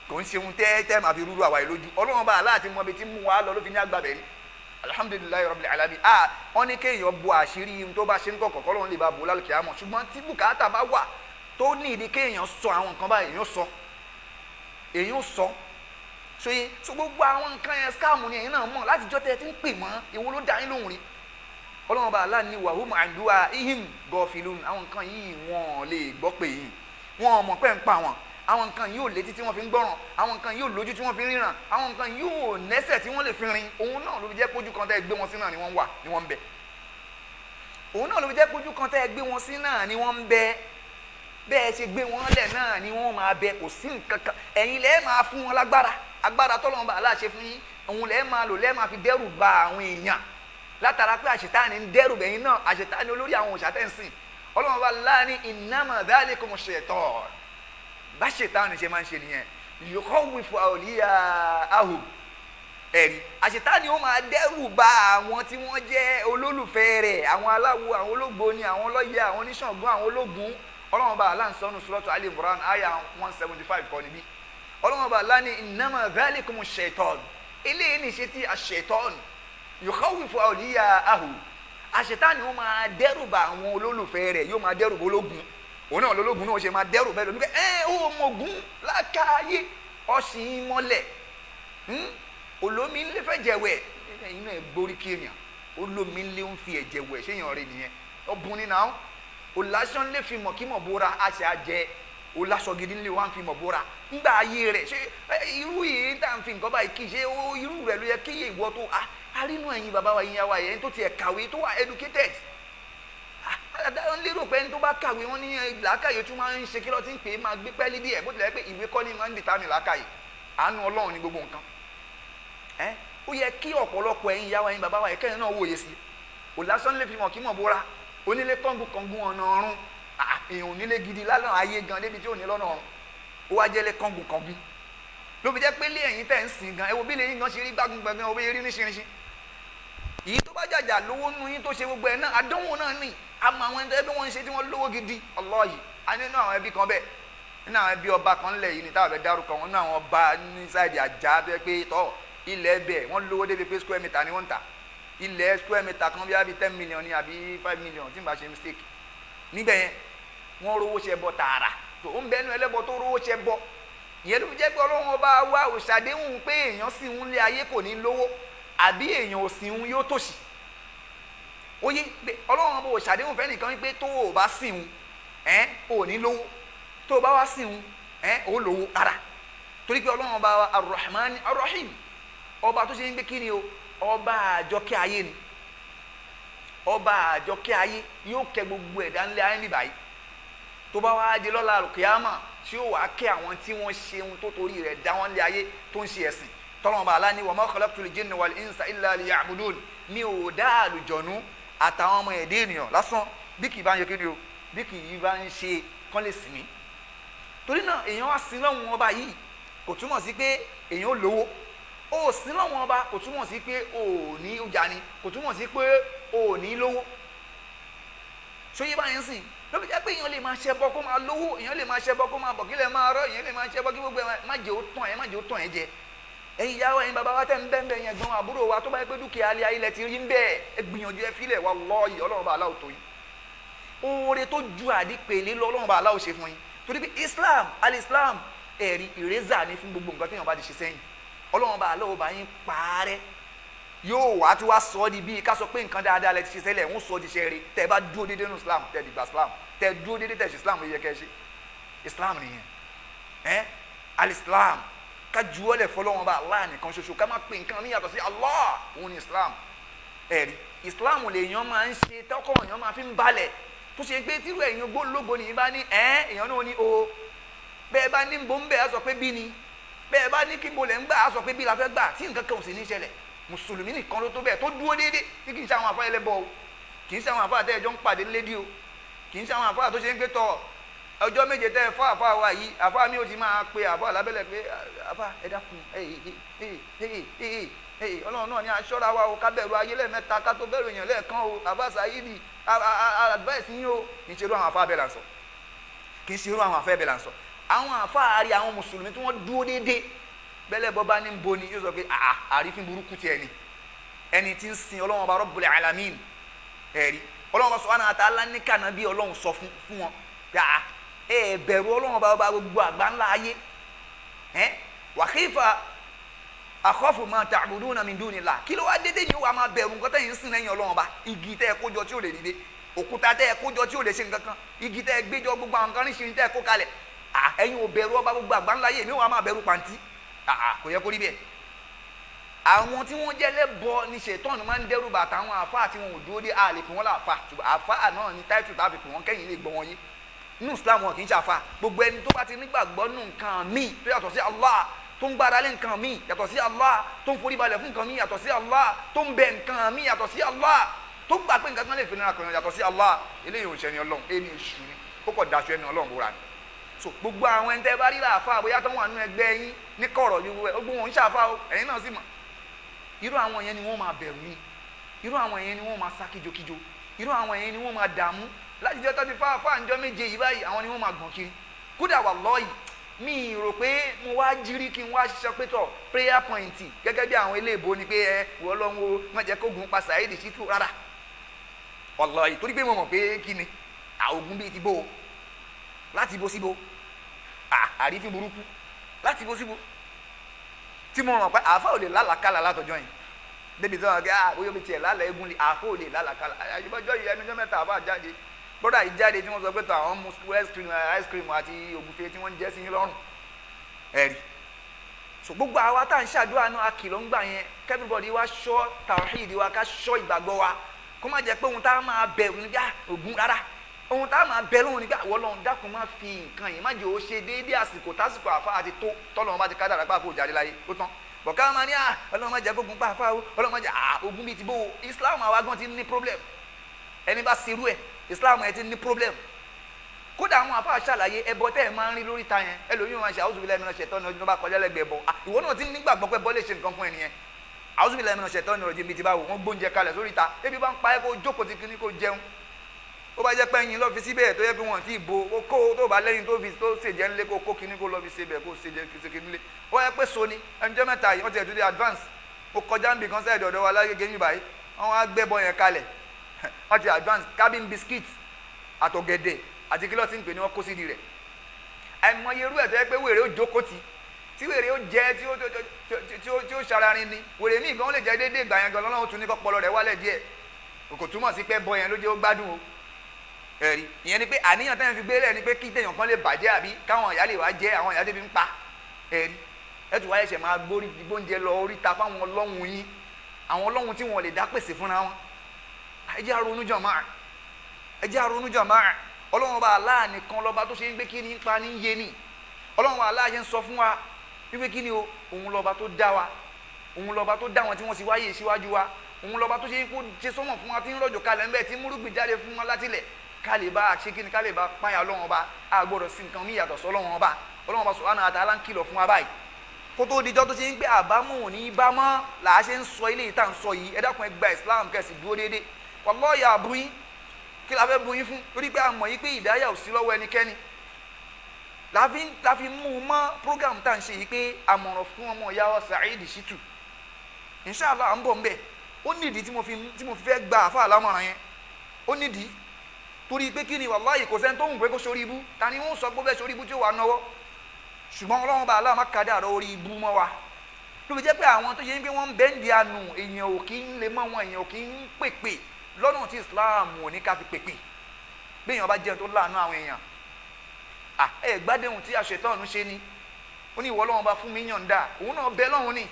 Kò ń ṣe ohun tẹ́ tẹ́ máa fi rúru àwa yìí lójú. Ọlọ́run bá aláàtí mọ ibi tí mú wa lọ ló fi ní àgbàbẹ̀ ni. Alhamdulillahi rabbil alamin. Ah, wọ́n ní kéèyàn bo àṣírí ohun tó bá ṣe ń kọ̀kọ̀, kọ́lọ́run lè bá bo lálùkìyámọ̀. Ṣùgbọ́n tí bùkátà bá wà tó ní ìdí kéèyàn sọ àwọn nǹkan báyìí, èèyàn sọ, èèyàn sọ ṣòye. So gbogbo àwọn nǹkan yẹn, scam ni. Ẹ̀yin náà mọ̀ láti jọ́ tẹ́ ẹ ti ń pè wọ́n, èwo ló dá yín lóhùn rí? Ọlọ́run bá aláà ní wahum an du'aihim gafilun. Àwọn nǹkan yìí, wọ́n lè gbọ́ pé yìí, wọ́n mọ̀ pé ń pa wọn. Àwọn nǹkan yìí ò létí tí wọ́n fi ń gbọ́ràn, àwọn nǹkan yìí ò lójú tí wọ́n fi ń ríran, àwọn nǹkan yìí ò nẹ́sẹ̀ tí wọ́n lè fi rin. Òun náà ló fi jẹ́ pójú kan tẹ́ gbé wọn sí náà ni wọ́n wà, ni wọ́n ń bẹ. Òun náà ló fi jẹ́ pójú kan tẹ́ gbé wọn sí náà ni wọ́n ń bẹ. Bẹ́ẹ̀ ṣe gbé wọn lẹ̀ náà ni wọ́n máa bẹ. Kò sí nǹkan kan, ẹ̀yin lẹ́ẹ̀ máa fún wọn lágbára. Agbára tọ́lọ́run bá aláṣẹ fún yín òun lẹ́ẹ̀ máa lò, lẹ́ẹ̀ máa fi dẹ́rù ba àwọn èèyàn látara pé àṣetáni ń dẹ́rù bẹ̀yìn náà, àṣetáni olórí àwọn òòṣà tẹ́ ń sìn. Ọlọ́run bá láàrin innama dhalikum shaitan, bá ṣètáni ṣe máa ń ṣe nìyẹn, yukhawwifu awliya'ahu. Ẹ̀rí àṣetáni ó máa dẹ́rù ba àwọn tí wọ́n jẹ́ olólùfẹ́ rẹ̀, àwọn aláwo, àwọn ológbò ni, àwọn ọlọ́yẹ, àwọn oníṣàngó, àwọn ológun. Ọlọ́run bá aláǹsọ́nù suratu Ali Imran aya 175 kọ́ níbí. Ọlọ́run bá aláǹ ní innama dhalikum shaitan, eléyìí ní ṣe tí àṣetán yukhawifu awliya'ahu, àṣetán ó máa dẹ́rù ba àwọn olólùfẹ́ rẹ̀, yóò máa dẹ́rù ba ológun, òun náà lológun náà ó ṣe máa dẹ́rù bẹ́ẹ̀ lómi pé ẹ ó mọ̀gún lákàáyé ọ̀sìn mọ́lẹ̀ olómi ńlẹ fẹ́ jẹ̀wẹ̀ inú ẹ̀ gborí kí èèyàn olómi ńlẹ ń fi ẹ̀jẹ̀ wẹ̀ ṣéyàn rẹ nìyẹn ọ̀bùn ni náà òlàṣọ ńlẹ fi mọ̀ kí mọ̀ bóra àṣẹ àjẹ òlàṣọ gidi ńlẹ wà ń fi mọ̀ bóra ńgbà ayé rẹ̀ ṣé irú yìí tá à ń fi nǹkan báyìí kì í ṣe irú rẹ̀ ló yẹ kí ìwọ tó arínú ẹ̀yin bàbá wa yín yá wa yẹn tó tiẹ̀ kàwé tó wà educated adájọ́ ń lérò pé ẹni tó bá kàwé wọn ní làákàyè tún máa ń ṣe kí ló ti ń pè é máa gbé pẹ́ẹ́lí díẹ̀, bó tilẹ̀ pé ìwé kọ́ ni máa ń dìtámì làákàyè, àánú Ọlọ́run ní gbogbo nǹkan. Ó yẹ kí ọ̀pọ̀lọpọ̀ ẹ̀yin ìyá wa ẹ̀yin bàbá wa ẹ̀kẹ́yìn náà wòye sí i. Òlàsán lè fi mọ̀ kí mọ̀ bóra onílé kọ́ngù kọ́ngù ọ̀nà ọ̀run, èèyàn onílé gidi lálẹ́ ayé gan débi tí ò ní lọ́nà ọ̀run, ó wá jẹ́lé kọ́ngù kọ́ngù ló fi jẹ́ pé lé ẹ̀yin tẹ̀ ń sìn gan, ẹ wo bí lè yín gan ṣe rí gbágun gbẹ̀ngàn, owó eré níṣiríṣi yìí tó bá jàjà lówó nu yín tó ṣe gbogbo ẹ̀ náà àdánwò náà nì. Àmọ́ àwọn ẹni tó wọ́n ń ṣe tí wọ́n lówó gidi ọlọ́yìí, a nínú àwọn ẹbí kan bẹ́ẹ̀, nínú àwọn ẹbí ọba kan ńlẹ̀ yìí ni táwọn fẹ́ dárúkọ wọn, nínú àwọn ọba ní sáìdì àjà tó yẹ pé tọ́ ilẹ̀ ẹbẹ̀ wọ́n lówó débi pé square meter ni wọ́n ń tà, ilẹ̀ square meter kan bí i 10 million ni àbí 5 million tí n bá ṣe mistake níbẹ̀ yẹn, wọ́n rówó ṣe bọ tààrà tó ń bẹ́nu ẹlẹ́bọ tó rówó ṣe bọ. Ìyẹn ló fi jẹ́ pé Ọlọ́run ọba wa ò ṣàdéhùn pé èèyàn sì ń lé ayé kò ní lówó àbí èèyàn ò sì ń yóò tòṣì. Ó yé pé Ọlọ́run ọba ò ṣàdéhùn fẹ́nìkan wípé tó o bá sì ń ẹ́ ò ní lówó, tó o bá wá sì ń ẹ́ ò lówó ara, torí pé Ọlọ́run ọba wa Ar-Rahman Ar-Rahim, ọba tó ṣe ń gbé kí ni o, ọba àjọkẹ́ ayé ni, ọba àjọkẹ́ ayé yóò kẹ́ gbogbo ẹ̀dá ńlẹ̀ ayé níbàyí tó bá wá di lọ́la àlùkìyámà tí ó wàá kẹ́ àwọn tí wọ́n ṣe ohun tó torí rẹ̀ dá wọn lé ayé tó ń ṣe ẹ̀sìn tọ́lọ́mọba aláni wa ma khalaqtul jinna wal insa illa liya'budun, mi ò dá àlùjọ̀nú àtàwọn ọmọ ẹ̀dẹ́ ènìyàn lásán bí kì í bá ń ṣe kí ni o, bí kì í bá ń ṣe kán lè sìn mí. Torí náà èèyàn wá sin lọ́hùn ọba yìí kò túmọ̀ sí pé èèyàn ò lówó, ó sin lọ́hùn ọba kò túmọ̀ sí pé ò ní ọjà ni, kò túmọ̀ sí pé ò ní lówó. Ṣóyè báyìí ń sìn ló fi jẹ́ pé èèyàn lè máa ṣẹbọ kó máa lówó, èèyàn lè máa ṣẹbọ kó máa bọ̀ kílẹ̀ máa rọ́, èèyàn lè máa ṣẹbọ kí gbogbo ẹ̀ má jẹ́ ó tàn ẹ́, má jẹ́ ó tàn ẹ́ jẹ. Ẹ̀yin ìyá wa, ẹ̀yin bàbá wa tẹ̀ ń bẹ́ẹ̀ bẹ́ẹ̀ yẹn gan, àbúrò wa tó bá yẹ pé dúkìá alẹ́ ayé lẹ ti rí ń bẹ́ẹ̀, ẹ gbìyànjú ẹ filẹ̀, wallahi Ọlọ́run bá aláwọ̀ tó yín oore tó ju àdìpèlé lọ Ọlọ́run bá aláwọ̀ ṣe fún yín, torí pé Islam al-Islam ẹ̀rí ìrẹ́zà ni fún gbogbo nǹkan téèyàn bá ti ṣe sẹ́yìn. Ọlọ́run bá aláwọ̀ bá yín parẹ́, yóò wá tí wá sọ ọ́ di bíi ká sọ pé nǹkan dáadáa lẹ ti ṣe sẹ́lẹ̀ ń sọ ọ́ di ṣe rí. Tẹ́ ẹ bá dúró déédéé nínú Islam, tẹ́ ẹ dìgbà Islam, tẹ́ ẹ dúró déédéé tẹ́ ẹ ṣe Islam, ó yẹ kẹ́ ẹ ṣe Islam nìyẹn. Ẹ al-Islam ká juwọ́lẹ̀ fọlọ́wọn bá Allah nìkan ṣoṣo, ká má pè nǹkan mi yàtọ̀ sí Allah, òun ni Islam. Ẹ̀rí Islam lèèyàn máa ń ṣe tọkọ èèyàn máa fi ń balẹ̀, tó ṣe pé tírú ẹ̀yin gbólógbò nìyí bá ní ẹ̀ èèyàn náà ní o, bẹ́ẹ̀ bá ní bó ń bẹ́ẹ̀ á sọ pé bí ni, bẹ́ẹ̀ bá ní kí n bolẹ̀ ń gbà á sọ pé bí la fẹ́ gbà, tí nǹkan kan ò sì ní ṣẹlẹ̀. Mùsùlùmí nìkan ló tó bẹ́ẹ̀ tó dúró déédéé, tí kì í ṣe àwọn àfáà ẹlẹ́bọ o, kì í ṣe àwọn àfáà tẹ́ẹ̀jọ́ ń pàdé lédi o, kì í ṣe àwọn àfáà tó ṣe ń pé tọ ọjọ́ méje tẹ́ ẹ fọ́ àfáà wa yìí, àfáà mi ò ti máa pe àfáà lábẹ́lẹ̀ pé àfáà ẹ dákun, Ọlọ́run náà ní aṣọ́ra wa o, ká bẹ̀rù ayé lẹ́ẹ̀mẹ́ta ká tó bẹ̀rù èèyàn lẹ́ẹ̀kan o, àfáà Saidi advice yín o. Kì í ṣe irú àwọn àfáà bẹ́ẹ̀ là ń sọ, kì í ṣe irú àwọn àfáà bẹ́ẹ̀ là ń sọ. Àwọn àfáà àrí àwọn mùsùlùmí tí wọ́n dúró déédéé, bẹ́lẹ̀ bọ́ bá ní ń bo ni yóò sọ pé àrífín burúkú tiẹ̀ ni ẹni tí ń sin Ọlọ́run ọba Rabbul Alamin. Ẹ̀rí Ọlọ́run ọba subhanahu wa ta'ala ní kànáà bí Ọlọ́run sọ fún wọn pé ẹ bẹ̀rù Ọlọ́run ọba ọba gbogbo àgbá ńlá ayé ẹ wa kayfa akhafu ma ta'buduna min dunillah, kí ló wá dédé ni ó wà máa bẹ̀rù nǹkan tẹ̀yìn ń sìn lẹ́yìn Ọlọ́run ọba, igi tẹ́ ẹ kójọ tí ò lè dìde, òkúta tẹ́ ẹ kójọ tí ò lè ṣe nǹkan kan, igi tẹ́ ẹ gbéjọ gbogbo àwọn nǹkan ríṣiríṣi tẹ́ ẹ kó kalẹ̀, ẹ̀yin ò bẹ̀rù ọba gbogbo àgbá ńlá ayé mi wà máa bẹ̀rù pàǹtí, kò yẹ kó rí bẹ́ẹ̀. Àwọn tí wọ́n jẹ́ lẹ́bọ ní ṣètọ́nù máa ń dẹ́rù bà àtàwọn àfáà tí wọn ò dúró dé, àlè pè wọ́n láàfáà, ṣùgbọ́n àfáà náà ní táìtù tá a fi pè wọ́n kẹ́yìn lè gbọ́ wọn yé. Nínú Islam wọn kì í ṣe àfáà, gbogbo ẹni tó bá ti nígbàgbọ́ nù nǹkan míì tó yàtọ̀ sí Allah tó ń gbára lé nǹkan míì yàtọ̀ sí Allah, tó ń forí balẹ̀ fún nǹkan míì yàtọ̀ sí Allah, tó ń bẹ nǹkan míì yàtọ̀ sí Allah, tó gbà pé nǹkan kan lè fi nira kan yàtọ̀ sí Allah, eléyìí ò ń ṣẹni Ọlọ́run, ẹni èṣù ni, ó kọ̀ daṣọ ẹni Ọlọ́run bóra ni. So gbogbo àwọn ẹni tẹ́ bá rí láàfáà bóyá tó wà nínú ẹgbẹ́ yín ní kọ̀rọ̀ ní gbogbo wọn ń ṣàfáà o, ẹ̀yin náà sì mọ̀. Irú àwọn yẹn ni wọ́n máa bẹ̀rù yín, irú àwọn yẹn ni wọ́n máa sá kíjokíjo, irú àwọn yẹn ni wọ́n máa dààmú láti jẹ́ tó ti fáfáà ńjọ́ méje yìí báyìí, àwọn ni wọ́n máa gbọ̀n kiri. Kódà wallahi mi rò pé mo wá jírí kí n wá ṣiṣẹ́ pé tọ̀ prayer point gẹ́gẹ́ bí àwọn eléèbó ni pé ẹ wọ́n lọ́n wo má jẹ́ kó gun pa Saheed Shittu rárá. Wallahi torí pé mo mọ̀ pé kí ni àwọn bíi ti bó o láti bo síbo, àrífín burúkú láti bo síbo, tí mo mọ̀ pé àáfà ò lè lálàkàlà látọjọ́ yìí débi tí wọn kẹ́ ah bóyá omi tiẹ̀ lálẹ́ egun lè àáfà ò lè lálàkàlà. Àyùbọ́jọ́ yìí ẹnujọ́ mẹ́ta àáfà jáde, bọ́dà yìí jáde tí wọ́n sọ pé tó àwọn mu ice cream àti ògùnfe tí wọ́n ń jẹ́ sí yín lọ́rùn ẹ̀rí. So gbogbo àwa tá à ń ṣàdúrà náà akìlọ̀ ń gbà yẹn, everybody wa ṣọ́ tawhid wa, ká ṣọ́ ìgbàgbọ́ wa, kó má jẹ́ pé ohun tá a máa bẹ̀rù nígbà ògùn rárá, ohun tá a máa bẹ lóhun nígbà wọ́n lọ́hun dákun má fi nǹkan yìí má jẹ́ ó ṣe déédéé àsìkò tásìkò àfa àti tó tọ́lọ́run bá ti ká dàrá pàfó jáde láyé ó tán. Bọ̀ká máa ní à ọlọ́run má jẹ́ kógun pàfà o, ọlọ́run má jẹ́ à ogun bíi ti bó o. Islam àwa gan ti ní problem, ẹni bá serú ẹ̀ Islam ẹ ti ní problem. Kódà àwọn àfa ṣàlàyé ẹbọ tẹ́ ẹ máa ń rí lórí ta yẹn, ẹlòmíràn máa ṣe a'udhu billahi minash shaitani rajim bá kọjá lẹ́gbẹ̀ẹ́ bọ, ìwọ náà ti nígbàgbọ́ pé bọ́ lè ṣe nǹkan fún ẹnìyẹn. A'udhu billahi minash shaitani rajim bíi ti báwo, wọ́n gbóúnjẹ kalẹ̀ sórí ta, ebi bá ń pa ẹ́ kó jókòó ti kíní kó jẹun. Ó bá jẹ́ pé ẹyin lọ fi síbẹ̀ tó yẹ pé wọ́n ti bo ó kó tó bá lẹ́yìn tó fi tó ṣèjẹ́ ńlé kó kó kíní kó lọ fi ṣe bẹ̀ kó ṣèjẹ́ ṣe kíní lé. Ó yẹ pé soni ẹnjọ́ mẹ́ta yìí wọ́n ti ẹ̀ tó dé advance, ó kọjá níbi kan sẹ́ẹ̀dì ọ̀dọ̀ wa lágége ní báyìí, wọ́n wá gbẹ́bọ yẹn kalẹ̀, wọ́n ti advance cabin biscuit àtọ̀gẹ̀dẹ̀ àti kí ló ti ń pè ní wọ́n kó sídìí rẹ̀. Àìmọye irú ẹ̀ tó yẹ pé wèrè ó jókòó ti tí wèrè ó jẹ tí ó ṣararin ni wèrè míì gan ó lè jẹ déédéé ìgbà yẹn gan lọ́lọ́run tún ní kọ́pọlọ rẹ̀ wálẹ̀ díẹ̀, kò túmọ̀ sí pé bọ yẹn ló jẹ́ ó gbádùn o. Ẹ̀rí ìyẹn ni pé àníyàn tẹ́yìn fi gbélé ni pé kí tẹ̀yàn kan lè bàjẹ́ àbí káwọn ìyá lè wá jẹ́ àwọn ìyá tẹ́bi ń pa. Ẹ̀rí ẹ̀tù wáyé ṣẹ̀ máa gbórí gbóúnjẹ lọ oríta fáwọn ọlọ́run yín, àwọn ọlọ́run tí wọn lè dá pèsè fúnra wọn. Ẹ jẹ́ àrònú jàmáà, ẹ jẹ́ àrònú jàmáà. Ọlọ́run ọba Allah nìkan lọ́ba tó ṣe ń gbé kí ni ń pa ní yé ni. Ọlọ́run ọba Allah ṣe ń sọ fún wa wípé kí ni o, òun lọ́ba tó dá wa, òun lọ́ba tó dá wọn tí wọ́n sì wáyé síwájú wa, òun lọ́ba tó ṣe ń kó ṣe sọ́mọ̀ fún wa tí ń rọ̀jò kalẹ̀ ńbẹ̀ tí múrùgbìn jáde fún wa látilẹ̀, ká lè bá ṣe kí ni, ká lè bá páyà Ọlọ́run ọba. A gbọ́dọ̀ sí nǹkan mí yàtọ̀ sí Ọlọ́run ọba. Ọlọ́run ọba subhanahu wa ta'ala ń kìlọ̀ fún wa báyìí kó tó dijọ́ tó ṣe ń gbé àbámọ̀ òní bá mọ́ là á ṣe ń sọ ilé ìta ń sọ yìí. Ẹ dákun ẹ gba Islam kẹsì dúró déédéé. Wallahi àbú yín kí la fẹ́ bu yín fún, torí pé a mọ̀ yín pé ìdáyà ò sí lọ́wọ́ ẹnikẹ́ni. La fi mú un mọ́ program tá à ń ṣe yìí pé àmọ̀ràn fún ọmọ ìyá wa Saheed Shittu, inshallah à ń bọ̀ ńbẹ̀. Ó nídìí tí mo fi fẹ́ gba àfa àlámọ̀ràn yẹn, ó nídìí torí pé kí ni wàláhì kò sẹ́ni tó ń pé kó sórí ibú, ta ni wọ́n sọ pé ó fẹ́ sórí ibú tí ó wà náwó. Ṣùgbọ́n Ọlọ́run bá aláàmà kadà rọ orí ibú mọ́ wa, ló fi jẹ́ pé àwọn tó yẹ pé wọ́n ń bẹ́ǹdì àánú èèyàn ò kí ń lè mọ́ wọn, èèyàn ò kí ń pèpè lọ́nà tí Islam ò ní ká fi pèpè. Bí èèyàn bá jẹun tó láàánú àwọn èèyàn, ẹ gbádùn tí àṣetọ́ọ̀nù ṣe ni, ó ní ìwọ Ọlọ́run bá fún mi yànda, òun náà bẹ lọ́hùn ni,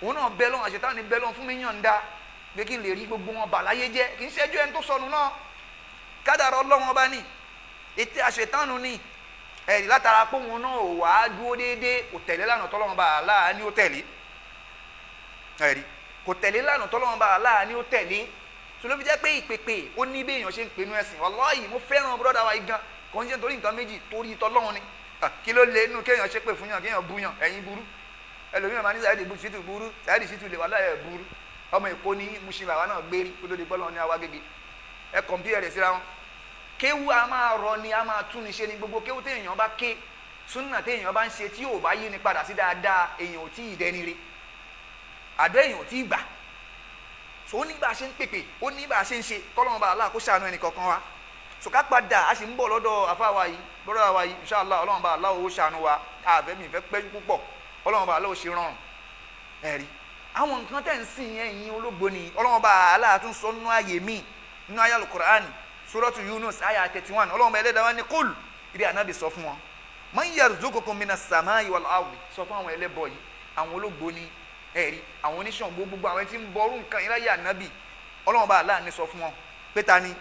òun náà bẹ lọ́hùn, àṣetọ́ọ̀nù bẹ lọ́hùn fún mi yànda pé kí n lè rí gbogbo wọn bà láyé jẹ́. Kì í ṣẹ́jú ẹni tó sọnù náà, kádàrá Ọlọ́run ọba ní ètè àṣetọ́ọ̀nù ni. Ẹ̀rí látara pé òun náà ò wá dúró déédéé, kò tẹ̀lé lánàá tọ́lọ́run bá Aláà ní ó tẹ̀lé. Ẹ̀rí kò tẹ̀lé lánàá tọ́lọ́run bá Aláà ní ó tẹ̀lé. So ló fi jẹ́ pé ìpèpè ó ní bí èèyàn ṣe ń pinnu ẹ̀sìn. Wallahi mo fẹ́ràn bọ́dà wa gan, kò ń ṣe nítorí nǹkan méjì, torí tọ́lọ́run ni. Kí ló lè nínú kéèyàn ṣépè fún yàn, kéèyàn bú yàn, ẹ̀yin burú. Ẹlòmíràn máa ní Saheed Shittu burú, Saheed Shittu lè wà láyé burú. Ọmọ Èkó ní Mushin làwa náà gbérí kó tó di bọ́lọ́ ní àwa gègé. Ẹ kọ̀m̀pìẹ̀ rẹ̀ síra wọn. Kéwú a máa rọ ni, a máa tún ni ṣe ni. Gbogbo kéwú téèyàn bá ké, súnà téèyàn bá ń ṣe tí ò bá yí ni padà sí dáadáa, èèyàn ò tí ì dẹni re, àdó èèyàn ò tí ì gbà. So ó ní bá a ṣe ń pèpè, ó ní bá a ṣe ń ṣe, kọ́lọ́run bá Allah kó ṣàánú ẹnì kọ̀ọ̀kan wa. So ká padà, a sì ń bọ̀ lọ́dọ̀ àfáwa yìí, bọ́dọ̀ wa yìí, inshallah Ọlọ́run bá Allah ó ṣàánú wa. Àfẹ́ mi fẹ́ pẹ́ púpọ̀, Ọlọ́run bá Allah ó ṣe rọrùn. Ẹ̀rí àwọn nǹkan tẹ̀ ń sìn yẹn yín ológbò ni Ọlọ́run bá Allah tún sọ nínú ààyè míì nínú àyá Al-Qur'ani, Suratu Yunus àyà 31. Ọlọ́run bá ẹlẹ́dàá wa ní kúl, ibi ànábì sọ fún wọn, man yarzuqukum minas samai wal ardi, sọ fún àwọn ẹlẹ́bọ yìí, àwọn ológbò ni, ẹ̀rí àwọn oníṣàngó, gbogbo àwọn tí ń bọrú nǹkan yìí láyé ànábì, Ọlọ́run bá Allah ní sọ fún wọn pé ta ni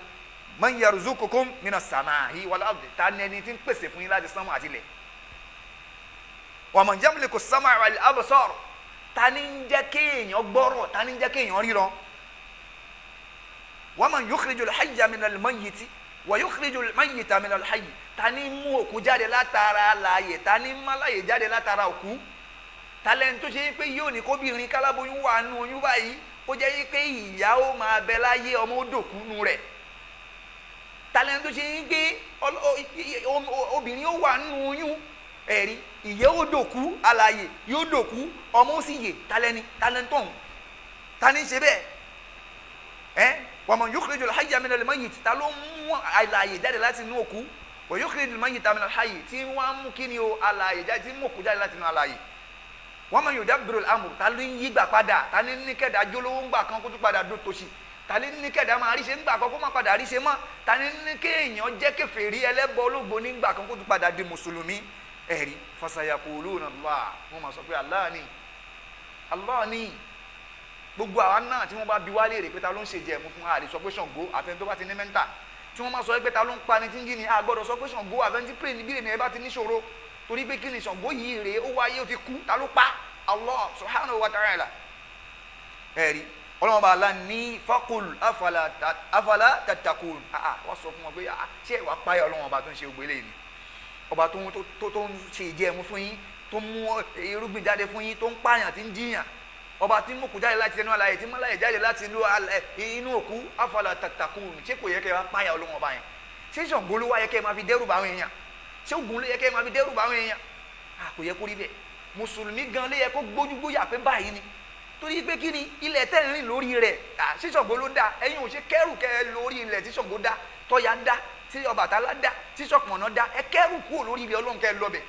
man yarzuqukum minas samai wal ardi, ta ni ẹni tí ń pèsè fún yín láti sánmọ̀ àti ilẹ̀. Wa man yamliku as-sam'a wal absar, ta ni ń jẹ́ kéèyàn gbọ́rọ̀, ta ni ń jẹ́ kéèyàn ríran? Wa man yukhrijul hayya minal mayyiti wa yukhrijul mayyita minal hayyi, ta ni mú òkú jáde látara alààyè, ta ni mú alààyè jáde látara òkú? Talẹ́ni tó ṣe é pé yóò ní kóbìnrin kálábóyún wà nù oyún báyìí, kó jẹ́ pé ìyá ó máa bẹ láyé, ọmọ ó dòkú nù rẹ̀? Talẹ́ni tó ṣe é pé obìnrin ó wà nù oyún, ẹ̀rí ìyá ó dòkú, alààyè yóò dòkú, ọmọ ó sì yè? Talẹ́ni talẹ́ni tó ń ta ní ṣe bẹ́ẹ̀? Ẹ́ wa man yukhrijul hayya minal mayyit, ta ló mú alààyè jáde láti inú òkú? Wa yukhrijul mayyita minal hayyi, tí wọ́n á mú kí ni o, alààyè jáde, tí mú òkú jáde láti inú alààyè. Wa man yudabbirul amr, ta ló ń yí gbà padà? Ta ní ní kẹ́dà jólówó ń gbà kan kó tún padà dó tòṣì? Ta ní ní kẹ́dà máa ríṣe ńgbà kan kó má padà ríṣe mọ́? Ta ní ní kéèyàn jẹ́ kèfèrí ẹlẹ́bọ ológo nígbà kan kó tún padà di mùsùlùmí? Ẹ̀rí fasayaquluna Allah, wọ́n máa sọ pé Allah ni, Allah ni. Gbogbo àwa náà tí wọ́n bá bi wá léèrè pé ta ló ń ṣe jẹ̀mú fún, àlè sọ pé Ṣàngó, àfẹn tó bá ti ní mẹ́ńtà. Tí wọ́n máa sọ pé ta ló ń pa ni tí ń jí ni, a gbọ́dọ̀ sọ pé Ṣàngó, àfẹn tí pè ní bí ènìyàn bá ti níṣòro. Torí pé kí ni Ṣàngó yìí rèé, ó wáyé, ó ti kú, ta ló pa? Allah subhanahu wa ta'ala. Ẹ̀rí ọlọ́run bá la ní faqul afala tattaqun. Wọ́n sọ fún wọn pé ṣé ìwà páyà ọlọ́run ọba tó ń ṣe gbogbo eléyìí ni, ọba tó ń ṣe ìjẹun fún yín, tó ń mú irúgbìn jáde fún yín, tó ń pààyàn tí ń jiyàn, ọba tí ń mú òkú jáde láti inú alààyè, tí ń mú alààyè jáde láti inú òkú. Afala tattaqun, ṣé kò yẹ kẹ́ ẹ wá páyà ọlọ́run ọba yẹn? Ṣé Ṣàngó ló wá yẹ kẹ́ ẹ máa fi dẹ́rù bá àwọn èèyàn? Ṣé Ògún ló yẹ kẹ́ ẹ máa fi dẹ́rù bá àwọn èèyàn? Kò yẹ kó rí bẹ́ẹ̀. Mùsùlùmí gan ló yẹ kó gbójúgbóyà pé báyìí ni, torí pé kí ni ilẹ̀ tẹ́ ń rìn lórí rẹ̀, ṣé Ṣàngó ló dá? Ẹ̀yin ò ṣe kẹ́rù kẹ́ ẹ lórí ilẹ̀ tí Ṣàngó dá, tọ́ya dá, tí Ọbàtálá dá, tí Ṣọ̀pọ̀nná dá, ẹ kẹ́rù kúrò lórí ilẹ̀ Ọlọ́run kẹ́ ẹ lọ bẹ̀.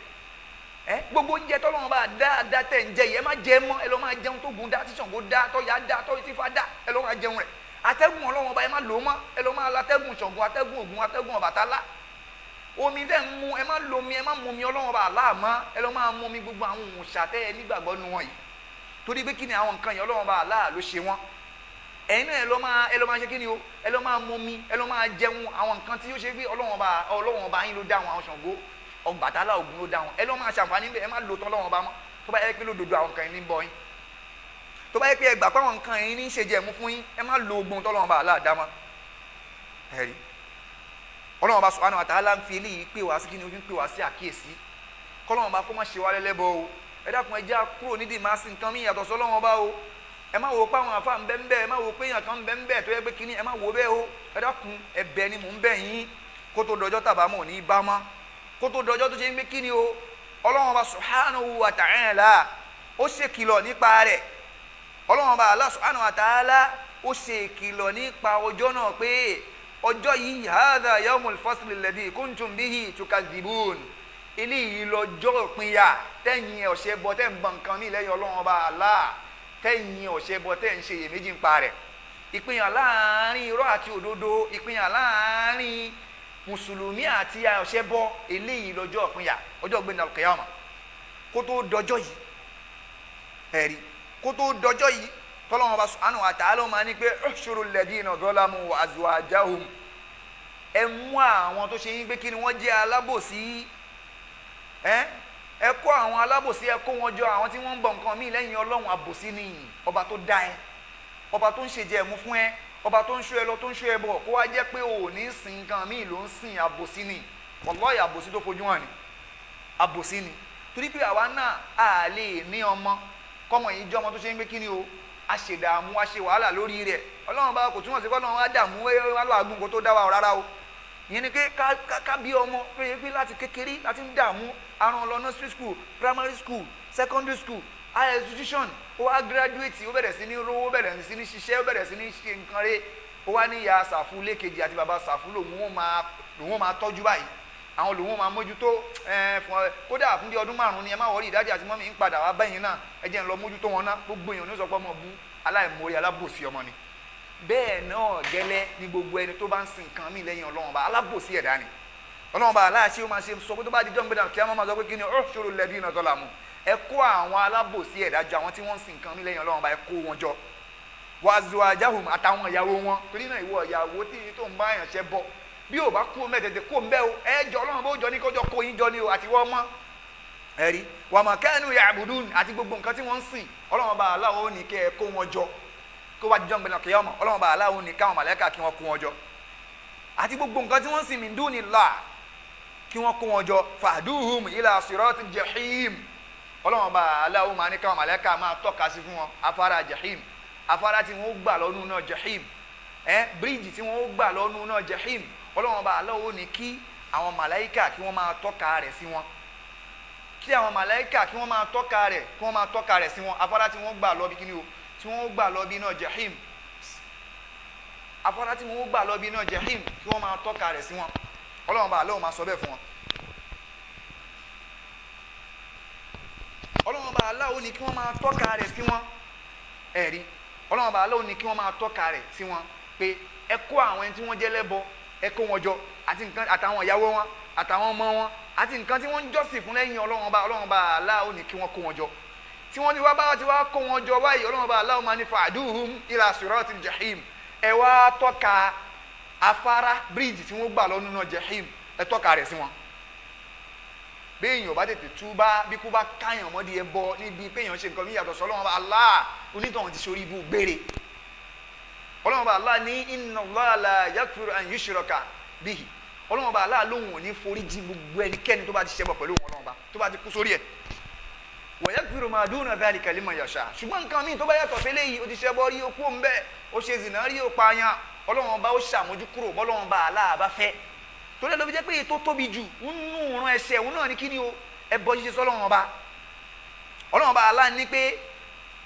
Ẹ gbogbo oúnjẹ tọ́lọ́run bá dá dá tẹ̀ ń jẹ yìí, ẹ má jẹ mọ́, ẹ lọ́ máa jẹun tó gun dá, tí Ṣàngó dá, tọ́ya dá, tọ́yítífá dá, ẹ lọ́ máa jẹun rẹ̀. Atẹ́gùn Ọlọ́run ọba ẹ má lò mọ́, ẹ lọ́ máa latẹ́gùn Ṣàngó, atẹ́gùn Ògún, atẹ́gùn Ọbàtálá. Omi tẹ́ ń mu, ẹ má lo omi, ẹ má mu omi Ọlọ́run ọba Allah mọ́, ẹ lọ́ máa mu omi gbogbo àwọn òòṣà tẹ́ ẹ nígbàgbọ́ nu wọn yìí. Torí pé kí ni àwọn nǹkan yẹn, Ọlọ́run ọba Allah ló ṣe wọ́n. Ẹ̀yin náà ẹ lọ́ máa ṣe kí ni o, ẹ lọ́ máa mu omi, ẹ lọ́ máa jẹun àwọn nǹkan tí ó ṣe pé Ọlọ́run ọba yín ló dá wọn, àwọn Ṣàngó, Ọbàtálá, Ògún ló dá wọn. Ẹ lọ́ máa ṣàǹfààní bẹ́ẹ̀, ẹ má lo tán Ọlọ́run ọba mọ́. Tó bá yẹ pé lódodo àwọn nǹkan yìí ní bọ́ yín, tó bá yẹ pé ẹ gbà pé àwọn nǹkan yìí ní ṣe jẹ̀mú fún yín, ẹ má lo ogun tọ́lọ́run ọba Allah dá mọ́. Ẹ̀rí Ọlọ́run ọba subhanahu wa ta'ala ń fi eléyìí pè wá sí kí ni, ó fi ń pè wá sí àkíyèsí kọ́lọ́run ọba kó má ṣe wá lẹ́lẹ́bọ o. Ẹ dákun, ẹ já kúrò nídìí máa sin nǹkan mí yàtọ̀ sọ́lọ́run ọba o. Ẹ má wo pé àwọn àfa ń bẹ ń bẹ, ẹ má wo pé èèyàn kan ń bẹ ń bẹ tó yẹ pé kíní, ẹ má wo bẹ́ẹ̀ o. Ẹ dákun, ẹ̀bẹ̀ ni mò ń bẹ̀ yín, kó tó dọjọ́ tàbámọ̀ ní bá mọ́, kó tó dọjọ́ tó ṣe ń gbé kíni o. Ọlọ́run ọba subhanahu wa ta'ala ó ṣe kìlọ̀ nípa rẹ̀. Ọlọ́run ọba Allah subhanahu wa ta'ala ó ṣe kìlọ̀ nípa ọjọ́ náà pé ọjọ́ yìí, hadha yawmul fasli alladhi kuntum bihi tukadhibun, eléyìí lọ́jọ́ ìpínyà tẹ̀yìn ọ̀ṣẹ́ bọ tẹ̀ ń bọ nǹkan mí lẹ́yìn Ọlọ́run ọba Allah, tẹ̀yìn ọ̀ṣẹ́ bọ tẹ̀ ń ṣe iyèméjì ń pa rẹ̀. Ìpínyà láàrin irọ́ àti òdodo, ìpínyà láàrin mùsùlùmí àti ọ̀ṣẹ́ bọ, eléyìí lọ́jọ́ ìpínyà, ọjọ́ gbẹ̀ndà al-qiyama. Kó tó dọjọ́ yìí, ẹ̀rí kó tó dọjọ́ yìí, tọ́lọ́run ọba subhanahu wa ta'ala máa ní pé ushuru alladhina zalamu wa azwajahum, ẹ mú àwọn tó ṣe yín pé kí ni wọ́n jẹ́ alábòsí, ẹ kó àwọn alábòsí, ẹ kó wọn jọ, àwọn tí wọ́n ń bọ nǹkan míì lẹ́yìn Ọlọ́run. Àbòsí ni ọba tó dá ẹ, ọba tó ń ṣe jẹ̀mú fún ẹ, ọba tó ń ṣó ẹ lọ, tó ń ṣó ẹ bọ̀, kó wá jẹ́ pé ò ní sin nǹkan míì ló ń sìn. Àbòsí ni, wallahi àbòsí tó fojú hàn ni, àbòsí ni. Torí pé àwa náà a lè ní ọmọ kọ́mọ yìí jọ́ ọmọ tó ṣe ń pé kí ni o, a ṣe dààmú, a ṣe wàhálà lórí rẹ̀. Ọlọ́run bá kò túmọ̀ sí pé Ọlọ́run á dààmú aláàgùn kó tó dá wa rárá o. Ìyẹn ni pé ká bí ọmọ pé láti kékeré láti ń dààmú, aràn lọ nursery school, primary school, secondary school, higher institution, ó wá graduate, ó bẹ̀rẹ̀ sí ní rówó, ó bẹ̀rẹ̀ sí ní ṣiṣẹ́, ó bẹ̀rẹ̀ sí ní ṣe nǹkan rẹ̀. Ó wá ní ìyá sàfú lẹ́kejì àti bàbá sàfú lòun ó máa tọ́jú báyìí, àwọn lòun ó máa mójútó kódà fún bí ọdún 5 ni ẹ má wọrí, ìdájí àti mọ́mí ń padà wá bẹ́yìn náà, ẹ jẹ́ ń lọ mójútó wọn náà. Gbogbo èèyàn ní sọ pé ọmọ bú, aláìmoore, alábòsí ọmọ ni. Bẹ́ẹ̀ náà gẹ́lẹ́ ní gbogbo ẹni tó bá ń sin nǹkan mí lẹ́yìn Ọlọ́run ọba, alábòsí ẹ̀dá ni. Ọlọ́run ọba aláàṣẹ ó máa ṣe sọ pé tó bá di jọ́ gbẹ́dà kí á máa sọ pé kí ni ushuru alladhina zalamu, ẹ kó àwọn alábòsí ẹ̀dá jọ, àwọn tí wọ́n ń sin nǹkan mí lẹ́yìn Ọlọ́run ọba, ẹ kó wọn jọ, wa azwajahum, àtàwọn ìyàwó wọn. Torí náà ìwọ ìyàwó tí tó ń bá yàn ṣẹ bọ, bí ò bá kú o mẹ́tẹ̀ẹ̀tẹ̀ kó ń bẹ́ o, ẹ jọ Ọlọ́run bó jọ ní kọjọ kó yín jọ ní o, àti wọ́n mọ́ Ẹ̀rí wa ma kanu ya'budun, àti gbogbo nǹkan tí wọ́n ń sìn, Ọlọ́run bá aláwọ̀ ní kẹ́ ẹ kó wọn jọ, kó wá jíjọ́ gbẹ̀dọ̀ kìyàmọ̀, Ọlọ́run bá aláwọ̀ ní káwọn màláíkà kí wọ́n kó wọn jọ, àti gbogbo nǹkan tí wọ́n ń sìn min dunillah, kí wọ́n kó wọn jọ. Fahduhum ila siratil jahim, Ọlọ́run bá aláwọ̀ máa ní káwọn màláíkà máa tọ́ka sí fún wọn afárá jahim, afárá tí wọ́n gbà lọ́nù náà jahim, bíríìjì tí wọ́n gbà lọ́nù náà jahim. Ọlọ́run bá aláwọ̀ ní kí àwọn màláíkà kí wọ́n máa tọ́ka rẹ̀ sí wọn, kí àwọn màláíkà kí wọ́n máa tọ́ka rẹ̀, kí wọ́n máa tọ́ka rẹ̀ sí wọn, afárá tí wọ́n gbà lọ bí kíni o, tí wọ́n gbà lọ bí náà jahim, afárá tí wọ́n gbà lọ bí náà jahim, kí wọ́n máa tọ́ka rẹ̀ sí wọn. Ọlọ́run bá aláwọ̀ máa sọ bẹ́ẹ̀ fún wọn. Ọlọ́run bá aláwọ̀ ní kí wọ́n máa tọ́ka rẹ̀ sí wọn. Ẹ̀rí, Ọlọ́run bá aláwọ̀ ní kí wọ́n máa tọ́ka rẹ̀ sí wọn pé ẹ kó àwọn ẹni tí wọ́n jẹ́ lẹ́bọ, ẹ kó wọn jọ, àti nǹkan àtàwọn ìyàwó wọn àtàwọn ọmọ wọn àti nǹkan tí wọ́n ń jọ́sìn fún lẹ́yìn Ọlọ́run bá, Ọlọ́run bá aláwọ̀ ní kí wọ́n kó wọn jọ. Tí wọ́n ti wá bá ti wá kó wọn jọ báyìí, Ọlọ́run bá aláwọ̀ máa ní fa'duhum ila siratil jahim, ẹ wá tọ́ka afárá bíríìjì tí wọ́n gbà lọ́nù náà jahim, ẹ tọ́ka rẹ̀ sí wọn. Béèyàn bá tètè túbá, bí kú bá káyàn mọ́dí ẹ bọ níbi péyàn ṣe nǹkan mí yàtọ̀ sọ́lọ́run bá Allah, onítọ̀hún ti ṣorí ibú gbére. Ọlọ́run bá Allah ní inna Allaha la yaghfiru an yushraka bihi, Ọlọ́run bá Allah lóhùn ò ní forí jì gbogbo ẹnikẹ́ni tó bá ti ṣẹbọ pẹ̀lú òun Ọlọ́run bá, tó bá ti kú sórí ẹ̀. Wa yaghfiru ma duna dhalika liman yasha, ṣùgbọ́n nǹkan míì tó bá yàtọ̀ fẹ́lẹ́ yìí, ó ti ṣẹbọ rí, ó kú òun bẹ́ẹ̀, ó ṣe zìnà rí, ó pààyàn, Ọlọ́run bá ó ṣàmójúkúrò bọ́lọ́run bá Allah bá fẹ́. Torí ẹ ló fi jẹ́ pé èyí tó tóbi jù nínú ìran ẹ̀ṣẹ̀ òun náà ní kí ni o, ẹbọ ṣíṣe sọ́lọ́run ọba. Ọlọ́run ọba Allah ní pé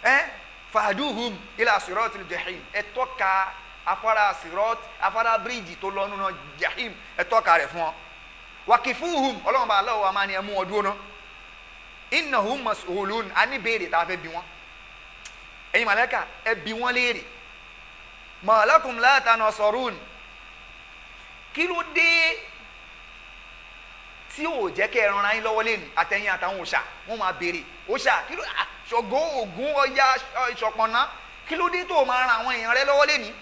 ẹ fahduhum ila siratil jahim, ẹ tọ́ka afárá sirat, afárá bíríìjì tó lọ nínú jahim, ẹ tọ́ka rẹ̀ fún ọ. Waqifuhum, Ọlọ́run ọba Allah wa máa ní ẹ mú wọn dúró ná. Innahum mas'ulun, a ní béèrè tá a fẹ́ bi wọn. Ẹ̀yin màláíkà ẹ bi wọn léèrè. Ma lakum la tanasarun, kí ló dé tí ò jẹ́ kẹ́ ẹ ràn yín lọ́wọ́ lẹ́nu àtẹ̀yìn àtàwọn òòṣà? Wọ́n máa béèrè òòṣà kí ló Ṣàngó, Ògún, Ọya, Ṣọ̀pọ̀nná, kí ló dé tó o máa ran àwọn èèyàn rẹ lọ́wọ́ lẹ́nu?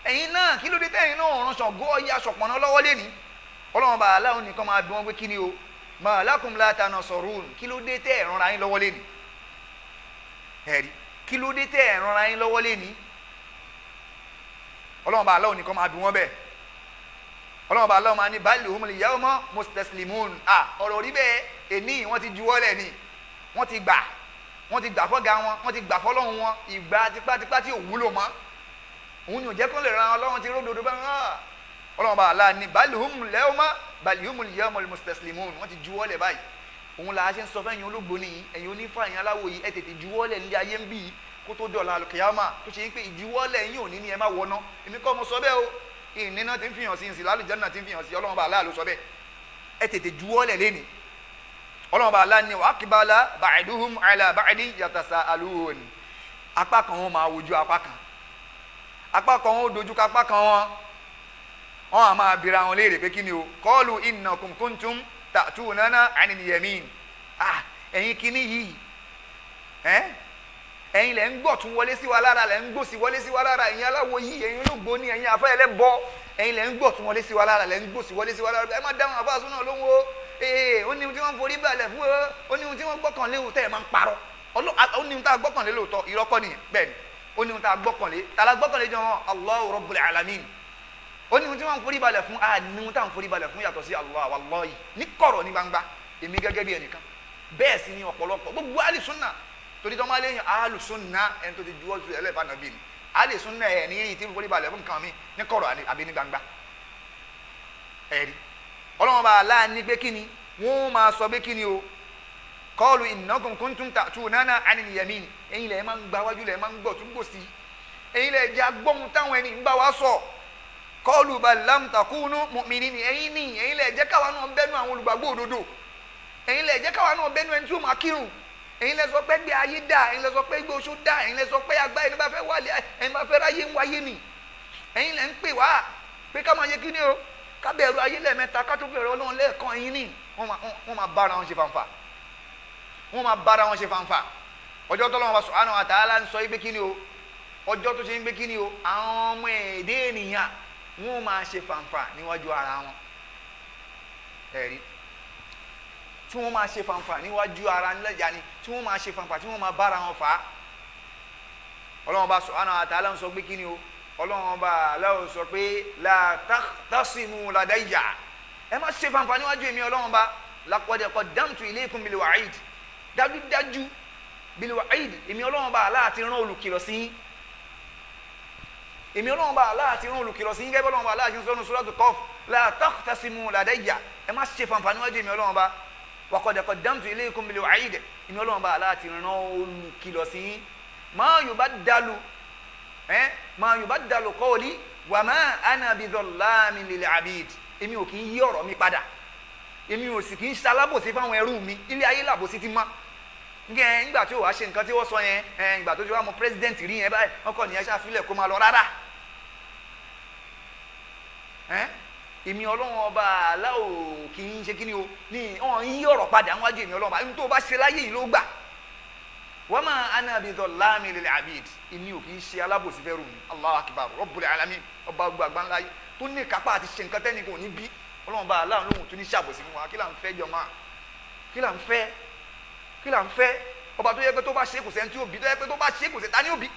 Ẹ̀yin náà kí ló dé tẹ̀yin náà ràn Ṣàngó, Ọya, Ṣọ̀pọ̀nná lọ́wọ́ lẹ́nu? Ọlọ́run bá aláwọ̀ nìkan máa bí wọ́n pé kí ni o, ma lakum la tanasarun, kí ló dé tẹ́ ẹ ràn yín lọ́wọ́ lẹ́nu? Ẹ̀rí, kí ló dé tẹ́ ẹ ràn yín lọ́wọ́ lẹ́nu? Ọlọ́run bá aláwọ̀ nìkan máa bí wọ́n bẹ́ẹ̀. Ọlọ́run bá aláwọ̀ máa ní bal humul yawma mustaslimun, à ọ̀rọ̀ rí bẹ́ẹ̀, èní wọ́n ti juwọ́lẹ̀ ni, wọ́n ti gbà, wọ́n ti gbà fọ́gà wọn, wọ́n ti gbà fọ́lọ́hun wọn, ìgbà tipátipá tí ò wúlò mọ́, òun ni ò jẹ́ kó lè ran Ọlọ́run ti ródòdó bá wọn. Ọlọ́run bá aláà ní bal humul yawma bal humul yawma mustaslimun, wọ́n ti juwọ́lẹ̀ báyìí. Òun là á ṣe ń sọ fún ẹ̀yin ológbò nìyí, ẹ̀yin onífà, ẹ̀yin aláwo yìí, ẹ tètè juwọ́lẹ̀ nílé ayé ń bì yìí kó tó dọ̀la àlùkìyámà, tó ṣe ń pé ìjuwọ́lẹ̀ yín ò ní ní ẹ má wọná. Èmi kọ́ mo sọ bẹ́ẹ̀ o, ìnina ti ń fihàn sí, ìsìn lálùjánnà ti ń fihàn sí, Ọlọ́run bá aláà ló sọ bẹ́ẹ̀. Ẹ tètè juwọ́lẹ̀ lẹ́ni. Ọlọ́run bá aláà ní wa aqbala ba'duhum ala ba'din yatasa'alun, apá kan wọn máa wojú apá kan, apá kan wọn ó dojú kọ apá kan wọn, wọn á máa bira wọn léèrè pé kí ni o, qalu innakum kuntum ta'tunana 'anil yamin, ah ẹ̀yin kíní yìí, ẹ̀yin lẹ ń gbọ́ tún wọlé sí wa lára, lẹ ń gbòsì wọlé sí wa lára, ẹ̀yin aláwo yìí, ẹ̀yin olóògbé ní, ẹ̀yin afẹ́ ẹlẹ́bọ, ẹ̀yin lẹ ń gbọ́ tún wọlé sí wa lára, lẹ ń gbòsì wọlé sí wa lára. Ẹ má dáhùn àfáàsùn náà lóhùn o, ee ó ní ohun tí wọ́n ń forí balẹ̀ fún o, ó ní ohun tí wọ́n gbọ́kànlé o, tẹ́ ẹ̀ máa ń parọ́. Ó ní ohun tá a gbọ́kànlé lóòótọ́, irọ́ kọ́ nìyẹn, bẹ́ẹ̀ ni ó ní ohun tá a gbọ́kànlé, tá a gbọ́kànlé jọ wọn Allahu Rabbul Alamin. Ó ní ohun tí wọ́n ń forí balẹ̀ fún, a ní ohun tá à ń forí balẹ̀ fún yàtọ̀ sí Allah, wallahi ní kọ̀rọ̀ ní gbangba, èmi gẹ́gẹ́ bí ẹnìkan, bẹ́ẹ̀ sì ni ọ̀pọ̀lọpọ̀ gbogbo alìsúnà, torí tọ́ máa léyìn alùsúnà ẹni tó ti juwọ́ ju ẹlẹ́fà nàbí ni alùsúnà ẹ̀ ní yìí tí forí balẹ̀ fún nǹkan mi ní kọ̀rọ̀ àbí ní gbangba. Ẹ̀rí, Ọlọ́run bá aláà ní pé kíni wọ́n máa sọ pé kíni o, qalu innakum kuntum ta'tunana 'anil yamin, ẹ̀yin lẹ̀ máa ń gba wájú, lẹ̀ máa ń gbọ̀ tún gbòsì, ẹ̀yin lẹ̀ jẹ́ agbóhun táwọn ẹni ń bá wa sọ, qalu bal lam takunu mu'minin, ẹ̀yin ní ẹ̀yin lẹ̀ jẹ́ káwa náà bẹ́nu àwọn olùgbàgbọ́ òdodo, ẹ̀yin lẹ̀ jẹ́ káwa náà bẹ́nu ẹni tí ó máa kírun, ẹ̀yin lẹ sọ pé gbé ayé dà, ẹ̀yin lẹ sọ pé gbé oṣù dà, ẹ̀yin lẹ sọ pé agbá ẹni bá fẹ́ wálé, ẹni bá fẹ́ ráyé ń wáyé ni, ẹ̀yin lẹ ń pè wá pé ká máa yẹ kí ni o, ká bẹ̀rù ayé lẹ́ẹ̀mẹ́ta, ká tó bẹ̀rù Ọlọ́run lẹ́ẹ̀kan. Ẹ̀yin ni wọ́n máa bára wọn ṣe fanfa, wọ́n máa bára wọn ṣe fanfa. Ọjọ́ tọ́lọ́run wa subhanahu wa ta'ala ń sọ yí pé kí ni o, ọjọ́ tó ṣe ń gbé kí ni o, àwọn ọmọ èdè ènìyàn wọ́n máa ṣe fanfa níwájú ara wọn. Ẹ̀rí tí tí wọ́n máa ṣe fanfa níwájú ara nílẹ̀jà ni, tí wọ́n máa ṣe fanfa, tí wọ́n máa bára wọn fà á. Ọlọ́run bá subhanahu wa ta'ala ń sọ pé kí ni o, Ọlọ́run bá aláwọ̀ sọ pé la takhtasimu ladayya, ẹ má ṣe fanfa níwájú èmi Ọlọ́run bá, laqad qaddamtu ilaykum bil wa'id, dájúdájú bil wa'id, èmi Ọlọ́run bá aláà ti rán olùkìlọ̀ sí yín, èmi Ọlọ́run bá aláà ti rán olùkìlọ̀ sí yín, gẹ́gẹ́ Ọlọ́run bá aláà ti sọ́nu suratu Qaf, la takhtasimu ladayya, ẹ má ṣe fanfa níwájú èmi Ọlọ́run bá, wa qad qaddamtu ilaykum bil wa'id, èmi Ọlọ́run bá aláà ti rán olùkìlọ̀ sí yín, ma yubaddalu ma yubaddalu qawli wa ma ana bidhallamin lil abid, èmi ò kì í yí ọ̀rọ̀ mi padà, èmi ò sì kì í ṣalábòsí fáwọn ẹrú mi, ilé ayé làbòsí ti mọ́. Nkẹ́ ńgbà tí o wá ṣe nǹkan tí wọ́n sọ yẹn, ìgbà tó ti wá mọ president rí yẹn báyìí, wọ́n kọ́ nìyẹn ṣàfilẹ̀ kó máa lọ rárá. Èmi Ọlọ́run ọba aláwò kì í ṣe kí ni o, ní ọ̀n yí ọ̀rọ̀ padà níwájú èmi Ọlọ́run ọba, ní tó o bá ṣe láyé yìí ló gbà. Wa ma ana bidhallamin lil abid, èmi ò kì í ṣe alábòsí fẹ́rù mi. Allahu akbar rabbul alamin, ọba gbogbo àgbáńlá yìí tó ní kápá àti ṣe nǹkan tẹ́nìkan ò ní bí, Ọlọ́run bá aláwọ̀ lóhùn tó ní ṣàbòsí fún wa. Kí là ń fẹ́ jọ máa, kí là ń fẹ́, kí là ń fẹ́? Ọba tó yẹ pé tó bá ṣe kò sẹ́ni tí ó bí, tó yẹ pé tó bá ṣe kò sẹ́ni ta ni ó bí.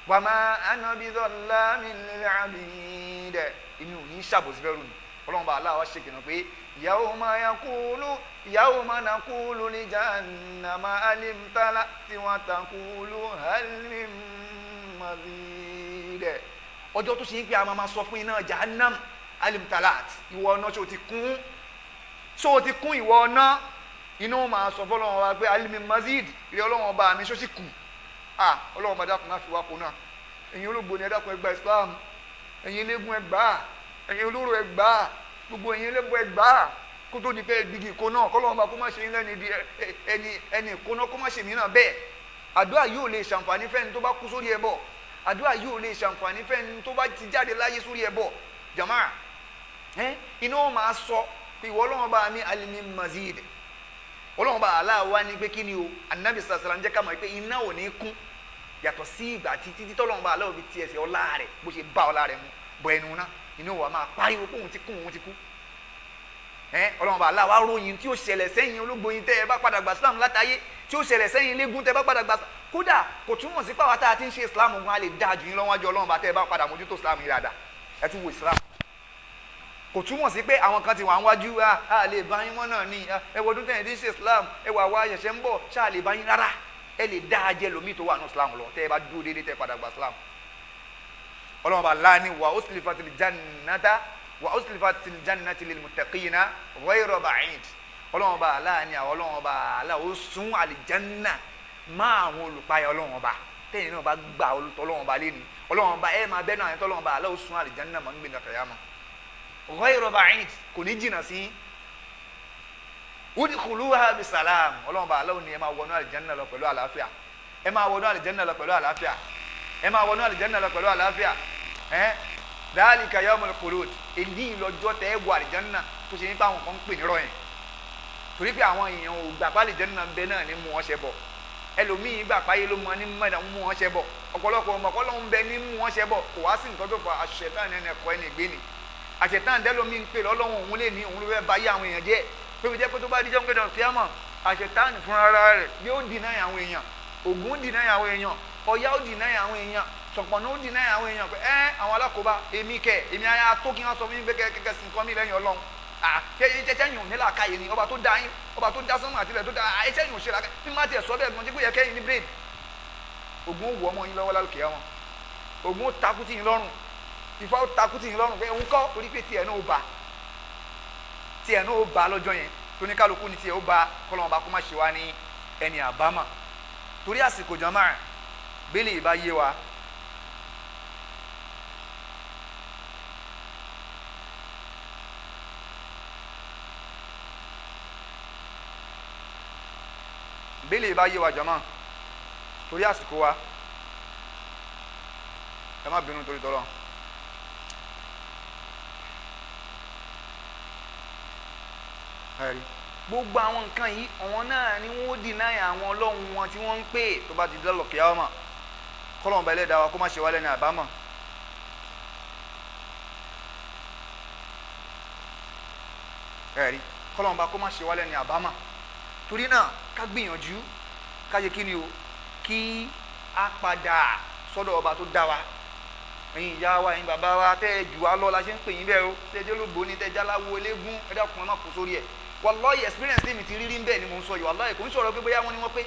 Wa ma ana bidhallamin lil abid, èmi ò ní ṣàbòsí fẹ́rù mi. Ọlọ́run bá aláwọ̀ ṣe kìnnà pé yawma yaqulu yawma naqulu li jahannama alimtala'ti wa taqulu hal min mazid. Ọjọ́ tó ṣe ń pé a máa sọ fún iná jahannam alimtalat, ìwọ ọ̀nà ṣé o ti kún, ṣé o ti kún ìwọ ọ̀nà? Inú máa sọ fọlọ́wọ́n wa pé alimi mazid, ìrẹ́ Ọlọ́run ọba mi ṣó sì kù. Ah, Ọlọ́run ọba dákun má fi wá kó náà. Ẹ̀yin olóògbé ni ẹ dákun ẹ gba Islam, ẹ̀yin eléégún ẹ gbà, ẹ̀yin olóró ẹ gbà, gbogbo ẹ̀yin ẹlẹ́bọ ẹ gbà, kó tó di pé gbígi ìkó náà, kọ́lọ́run ọba kó má ṣe yín lẹ́nu ibi ẹni ẹni ìkó náà, kó má ṣe mí náà bẹ́ẹ̀. Àdúrà yóò lè ṣàǹfààní fẹ́ni tó bá kú sórí ẹbọ, àdúrà yóò lè ṣàǹfààní fẹ́ni tó bá ti jáde láyé sórí ẹbọ. Jàmáà, iná máa sọ pé ìwọ Ọlọ́run ọba mi alimi mazid. Ọlọ́run ọba aláwa ní pé kí ni o, anabi sàlám jẹ́ ká mọ̀ pé iná ò ní kún, yàtọ̀ sí ìgbà títí tí tọ́lọ́run ọba aláwọ̀ fi tiẹ̀ sí ọlá rẹ̀, bó ṣe bá ọlá rẹ̀ mu bọ ẹnu náà, iná wa máa pariwo pé òun ti kú, òun ti kú. Ọlọ́run ọba aláwa ròyìn tí ó ṣẹlẹ̀ sẹ́yìn ológboyin tẹ́ ẹ bá padà gba Islam látàyé, tí ó ṣẹlẹ̀ sẹ́yìn eléégún tẹ́ ẹ bá padà gba. Kódà kò túmọ̀ sí pàwọ́ tá a ti ń ṣe Islam gan, a lè dáa jù yín lọ́wọ́ àjọ Ọlọ́run ọba tẹ́ ẹ bá padà mójútó Islam yìí dáadáa. Ẹ tún wo Islam, kò túmọ̀ sí pé àwọn kan ti wà níwájú, a lè bá yín mọ́ náà ni, ẹ wo ọdún tẹ̀yìn tí ń ṣe Islam, ẹ wà wá ṣẹ̀ṣẹ̀ ń bọ̀, ṣáà lè bá yín rárá. Ẹ lè dá ajẹ́ lómi tó wà ní Islam lọ tẹ́ ẹ bá dúró déédéé tẹ́ ẹ padà gba Islam. Ọlọ́run bá láàánú wa uslifatil jannata wa uslifatil jannati lil muttaqina ghayra ba'id. Ọlọ́run bá láàánú àwọn Ọlọ́run bá aláwọ̀ ó sún àlìjánná má àwọn olùpayà Ọlọ́run bá tẹ́yìn náà bá gbà Ọlọ́run bá lẹ́nu Ọlọ́run bá ẹ máa bẹ́ẹ̀ náà Ọlọ́run bá aláwọ̀ sún àlìjánná máa ń gbé nàkàyàmọ́ ghayra ba'id, kò ní jìnnà sí. Udkhuluha bisalam, Ọlọ́run bá aláwọ̀ ni ẹ máa wọnú àlìjánná lọ pẹ̀lú àlàáfíà, ẹ máa wọnú àlìjánná lọ pẹ̀lú àlàáfíà, ẹ máa wọnú àlìjánná lọ pẹ̀lú àlàáfíà. Dhalika yawmul khulud, èyí lọ́jọ́ tẹ́ ẹ wọ àlìjánná tó ṣe nípa àwọn kan ń pè ní rọ̀yìn, torí pé àwọn èèyàn ò gbà pé àlìjánná ń bẹ náà ní mú wọn ṣẹ bọ̀, ẹlòmíín gbà páyé ló mọ ní mẹ́ta mú wọn ṣẹ bọ̀, ọ̀pọ̀lọpọ̀ ọmọ kọ́ ló ń bẹ ní mú wọn ṣẹ bọ̀, kò wá sí nǹkan tó fa àṣetán ẹni ẹ̀kọ́ ẹni ìgbé ni. Àṣetán dẹ́lómi ń pè lọ́lọ́run òun lè ní òun ló fẹ́ ba yé àwọn èèyàn jẹ́, pé jẹ́ pé tó bá díjọ́ ń gbẹ́dọ̀ kíámọ̀, àṣetán fúnra rẹ̀ yóò dìnnà àwọn èèyàn, Ògún dìnnà àwọn èèyàn, Ọya ó dìnnà àwọn èèyàn, Ṣọ̀pọ̀nà ó dìnnà àwọn èèyàn pé ẹ́ àwọn alákòóbá èmi kẹ̀ èmi ayá tó kí wọ́n sọ fún yín pé kẹ́kẹ́ sí nǹkan mi lẹ́yìn Ọlọ́run. Ṣẹ́yìn ò ní làákàyè ni, ọba tó dá yín, ọba tó dá sánmọ̀ àtìlẹ̀ tó dá ṣẹ́yìn ò ṣe làákàyè bí má tiẹ̀ sọ bẹ́ẹ̀ gan-an tí kò yẹ kẹ́yìn ní brain. Ògún ó wọ ọmọ yín lọ́wọ́ lálùkìyà wọn, Ògún ó takú tì yín lọ́rùn, Ifá ó takú tì yín lọ́rùn pé òun kọ́, torí pé tiẹ̀ náà ó bá, tiẹ̀ náà ó bá lọ́jọ́ yẹn, tóníkàlùkù ni tiẹ̀ ó bá, kọ́lọ́mọba kó má ṣe wá ní ẹni àbámọ̀. Torí àsìkò jàmáà bẹ́lẹ̀ ìbá yé wa, bẹ́lẹ̀ ìbá yé wa jàmáà, torí àsìkò wa, ẹ má bínú torí tọ́lọ́. Gbogbo àwọn nǹkan yìí àwọn náà ni wọ́n dìnáyà àwọn ọlọ́run wọn tí wọ́n ń pè tó bá ti dọ́lọ̀ kíá ọmọ, kọ́lọ́mù bá ẹlẹ́dàá wa kó má ṣe wá lẹ́nu àbámọ̀. Ẹ̀rí kọ́lọ́mù bá kó má ṣe wá lẹ́nu àbámọ̀. Torí náà ká gbìyànjú ká yẹ kí ni o, kí a padà sọ́dọ̀ ọba tó dá wa. Ẹ̀yin ìyá wa, ẹ̀yin bàbá wa, tẹ́ ẹ jù wá lọ la ṣe ń pè yín bẹ́ẹ̀ o, tẹ́ ẹ jẹ́ olóògbé ni, tẹ́ ẹ jáláwo eléégún, ẹ dákun ẹ má kó sórí ẹ̀. Wallahi experience tèmi ti rírí ń bẹ́ẹ̀ ni mò ń sọ yìí. Wallahi kò ń sọ̀rọ̀ pé bóyá wọ́n ní wọ́n pé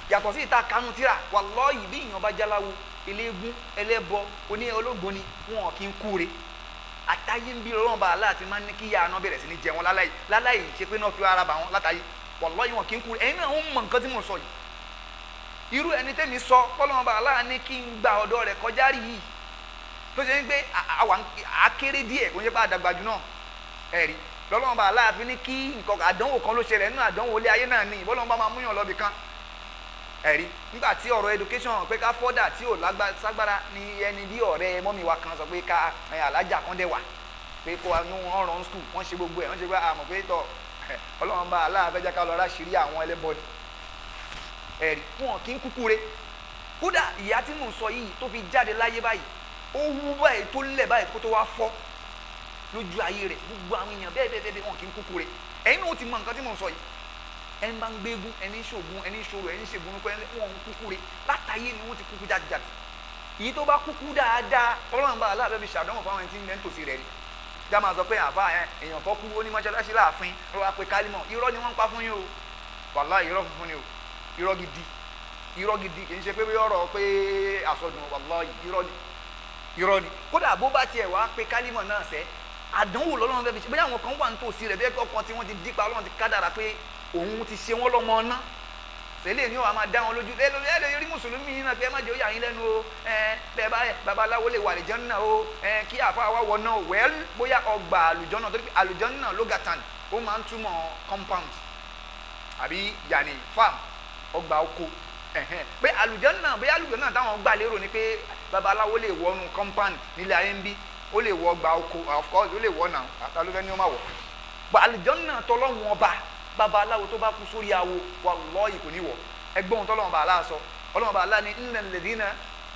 yàtọ̀ sí ìta kanu tíra. Wallahi bí èèyàn bá jáláwo eléégún, ẹlẹ́bọ, oní olóògbé ni, wọn kì í kúre. Àtàyé ń bí ọlọ́run bá aláàtí máa ń ní kí ìyá àná bẹ̀rẹ̀ sí ní jẹ wọn láláì láláì ṣe pé náà fi ara bà wọn látàyé. Wallahi wọn kì í kúre. Ẹ̀yin náà ń mọ nǹkan tí mò ń sọ yìí. Irú ẹni tẹ́mi sọ pọ́lọ́run bá aláà ní kí n gba ọ̀dọ́ rẹ̀ kọjá rí yìí, tó ṣe ń gbé àwa akéré díẹ̀, kò ń ṣe pé àdàgbà jù náà. Ẹ̀rí lọ́lọ́run bá aláàfin ní kí nǹkan àdánwò kan ló ṣẹlẹ̀ nínú àdánwò ilé ayé náà ní ìbọ́lọ́run bá máa múyàn lọ́bì kan. Ẹ̀rí nígbà tí ọ̀rọ̀ education pé ká fọ́dà tí ò lágbára ní ẹni bí ọ̀rẹ́ mọ́mi wa kan sọ pé ká alájà kan dẹ̀ wà pé kó wa ní wọ́n rán school, wọ́n ṣe gbogbo ẹ̀, wọ́n ṣe pé àmọ̀ pé tọ̀ ọlọ́run bá aláàfẹ́ jẹ́ ká lọ ráṣìírí àwọn ẹlẹ́bọ̀dì. Ẹ̀rí wọn kì í kúkú re. Kódà ìyá tí mò ń sọ yìí tó fi jáde láyé báyìí, ó wú báyìí tó lẹ̀ báyìí kó tó wá fọ́ lójú ayé rẹ̀. Gbogbo àwọn èèyàn bẹ́ẹ̀ bẹ́ẹ̀ bẹ́ẹ̀ wọn kì í kúkú re. Ẹ̀yin náà ó ti mọ nǹkan tí mò ń sọ yìí. Ẹni bá ń gbégún, ẹni ń ṣògùn, ẹni ń ṣòro, ẹni ń ṣègùn, nípa ẹni wọn ń kúkú re látàyé ni wọ́n ti kúkú jáde. Èyí tó bá kúkú dáadáa, ọlọ́run bá aláàbẹ̀ fi ṣàdánwò fáwọn ẹni tí ń bẹ nítòsí rẹ̀ ni. Já máa sọ pé àfa ẹ èèyàn kan kú ó ní mọ́ṣáláṣí láàfin, ó wá pé kálímọ̀. Irọ́ ni wọ́n ń pa fún yín o, wàláhì irọ́ funfun ni o, irọ́ gidi, irọ́ gidi. Kì í ṣe pé ọ̀rọ̀ pé àsọdùn, wàláhì irọ́ ni, irọ́ ni. Kódà bó bá tiẹ̀ wá pé kálímọ̀ náà sẹ́, àdánwò lọ́lọ́run fẹ́ fi ṣe. Bóyá àwọn kan wà nítòsí rẹ̀, bí ọkàn tí wọ́n ti dípa ọlọ́run ti kádàrà pé òun ti ṣe wọ́n lọ́mọ ọ̀nà tẹ́lẹ̀ ni wàá máa dá wọn lójú. Ẹ lè rí mùsùlùmí yìí náà pé ẹ má jẹ́ ó yà yín lẹ́nu o, ẹ bẹ́ẹ̀ bá babaláwo lè wà àlùjánnà o, ẹ kí àfa wa wọ náà wẹ́l bóyá ọgbà àlùjánnà, torí pé àlùjánnà lógatan ó máa ń túmọ̀ compound àbí yàní farm, ọgbà oko. Pé àlùjánnà, bóyá àlùjánnà táwọn gbà lérò ni pé babaláwo lè wọnú compound nílẹ̀ ayé ń bí, ó lè wọ ọgbà oko, of course ó lè wọ náà, àtàlùfẹ́ ni ó máa wọ̀. Bọ̀ àlùjánnà tọ́lọ́wọ́n ọba, babaláwo tó bá kú sórí awo wallahi kò ní wọ̀. Ẹgbọ́n ohun tọ́lọ́wọ́n bá aláà sọ, ọlọ́wọ́n bá aláà ní innal ladhina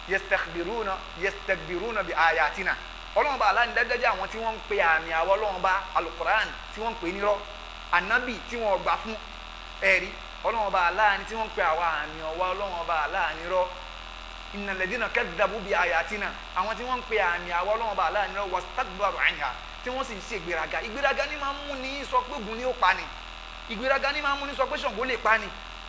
yastakbiruna yastakbiruna bi ayatina. Ọlọ́wọ́n bá aláà ní dájúdájú àwọn tí wọ́n ń pe àmì àwọ̀ ọlọ́wọ́n bá alukoran tí wọ́n ń pè nírọ́, ànábì tí wọ́n gbà fún ẹ̀rí, ọlọ́wọ́n bá aláà ní tí wọ́n ń pe àwọn àmì ọwọ́ ọlọ́wọ́n bá aláà nírọ́. Innal ladhina kadhabu bi ayatina, àwọn tí wọ́n ń pe àmì àwọ̀ ọlọ́wọ́n bá aláà nírọ́, wastakbaru anha, tí wọ́n sì ń ṣe ìgbéraga. Ìgbéraga ni máa ń mú ní sọ pé Ògún ni ó pa ni, ìgbéraga ni máa ń múni sọ pé Ṣàngó lè pa ni,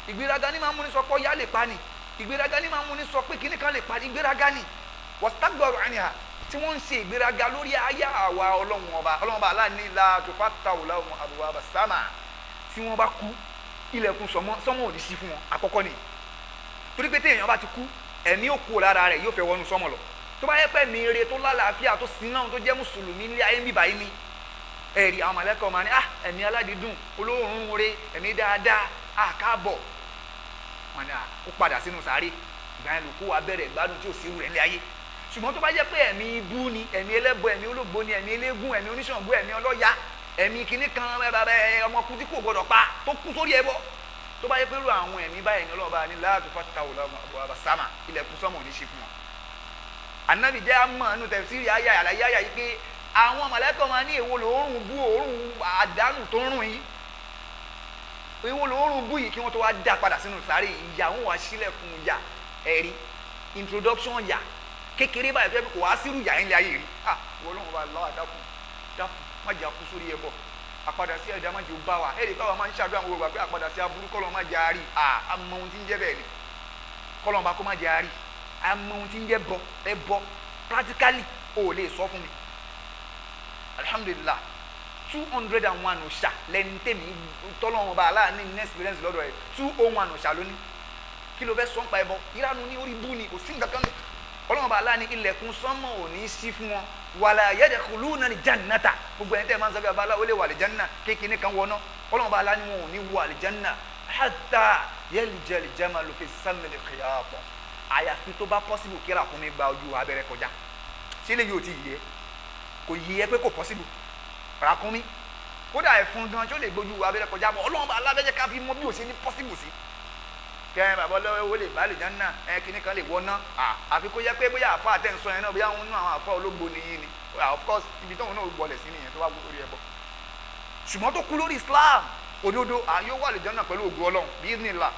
ìgbéraga ni máa ń múni sọ pé Ọya lè pa ni, ìgbéraga ni máa ń múni sọ pé kíní kan lè pa ni, ìgbéraga ni. Wastakbaru anha, tí wọ́n ń ṣe ìgbéraga lórí ayé àwa ọlọ́run ọba. Ọlọ́run ọba aláàní la tufattahu lahum abwaba sama, tí wọ́n bá kú ilẹ̀kùn sọ́mọ́ ò ní sí fún wọn. Àkọ́kọ́ ni torí pé téèyàn bá ti kú, ẹ̀mí ò kú lára rẹ̀, yóò fẹ́ wọnú sọ́mọ́ lọ. Tó bá yẹ pé mi re tó lálàáfíà tó sin náà tó jẹ́ mùsùlùmí nílé ayé ń bíbáyé ni, ẹ̀rí àwọn mọ̀lẹ́kọ̀ máa ní ẹ̀mí aládìídùn, olóòórùn re, ẹ̀mí dáadáa, káàbọ̀. Wọn ni ó padà sínú sàárè. Ìgbà yẹn ló kó wa bẹ̀rẹ̀ ìgbádùn tí ò sí rẹ̀ nílé ayé. Ṣùgbọ́n tó bá jẹ́ pé ẹ̀mí ibú ni, ẹ̀mí ẹlẹ́bọ, ẹ̀mí ológbò ni, ẹ̀mí eléégún, ẹ̀mí oníṣàngó, ẹ̀mí ọlọ́ya, ẹ̀mí kinní kan, ọmọ kú tí kò gbọdọ̀ pa tó kú sórí ẹbọ, tó bá jẹ́ pé irú àwọn ẹ̀mí báyìí ni ọlọ́ọ̀bá ní la tufattahu lahum abwaba sama, ilẹ̀kùn sọ́mọ̀ ò ní ṣe fún wọn. Ànábì jẹ́ àmọ́ nínú tafsiri àyà àlàyé àyà yìí pé àwọn mọ̀lẹ́kọ̀ máa ní èwo lòórùn bú, òórùn àdánù tó ń rùn yìí, èwo lòórùn bú yìí, kí wọ́n tó wá dá padà sínú sáré ìyà, wọn wá sílẹ̀kùn ìyà. Ẹ̀rí introduction yà kékeré báyìí fẹ́ kò wá sírù yà ńlẹ̀ ayé rí. Wọ́n lóun bá lọ́wọ́ dákun dákun má jẹ́ àkú sórí ẹbọ, àpadà sí ẹ̀dá má jẹ́ ó bá wa. Ẹ̀rí káwa máa ń ṣàdúrà gbogbo pé àpadà sí aburú kọ́lọ́ má jẹ́ àárí. Àmọ́ ohun tí ń jẹ́ bẹ́ẹ̀ ni, kọ́lọ́ bá kó má jẹ́ àárí. Àmọ́ ohun tí ń jẹ́ bọ ẹbọ practically o ò lè sọ fún mi. Alhamdulillah, 201 òòṣà lẹni tèmi tọ́lọ́wọ́n bá aláàánú ní experience lọ́dọ̀ rẹ̀, 201 òòṣà lónìí. Kí ló fẹ́ sọ nípa ẹbọ? Ìranu ní orí bú ni, kò sí nǹkan kan ní. Ọlọ́wọ́n bá aláàánú ilẹ̀kùn sánmọ̀ ò ní sí fún wọn, wàlà yadkhuluna al-jannata. Gbogbo ẹni tẹ́ máa ń sọ pé babaláwo lè wà àlìjánná kékeré kan wọná, ọlọ́wọ́n bá aláàánú wọn ò ní wọ àlìjánná hatta yalija al-jamalu fi sammil khiyat, àyàfi tó bá possible kí ràkúnmí gba ojú abẹ́rẹ́ kọjá. Ṣé lè yóò ti yẹ? Kò yí ẹ pé kò possible. Ràkúnmí kódà ẹ̀fọn gan tí ó lè gbójú abẹ́rẹ́ kọjá bọ̀, ọlọ́run bá alábẹ́jẹ́ ká fi mọ bí ó ṣe ní possible sí. Kẹ́ bàbá ọlọ́wọ́ lè bá àlùjánnà, ẹ kíní kan lè wọná, àfi kó yẹ pé bóyá àfa àtẹ̀sán yẹn náà, bóyá òun náà àwọn àfa ológbò nìyí ni, of course ibi tóun náà gbọ́lẹ̀ sí nìyẹn tó bá kú lórí ẹbọ. Ṣùgbọ́n tó kú lórí Islam, Òdodo àyó wà lè jọ́nà pẹ̀lú ògo Ọlọ́run bí nílà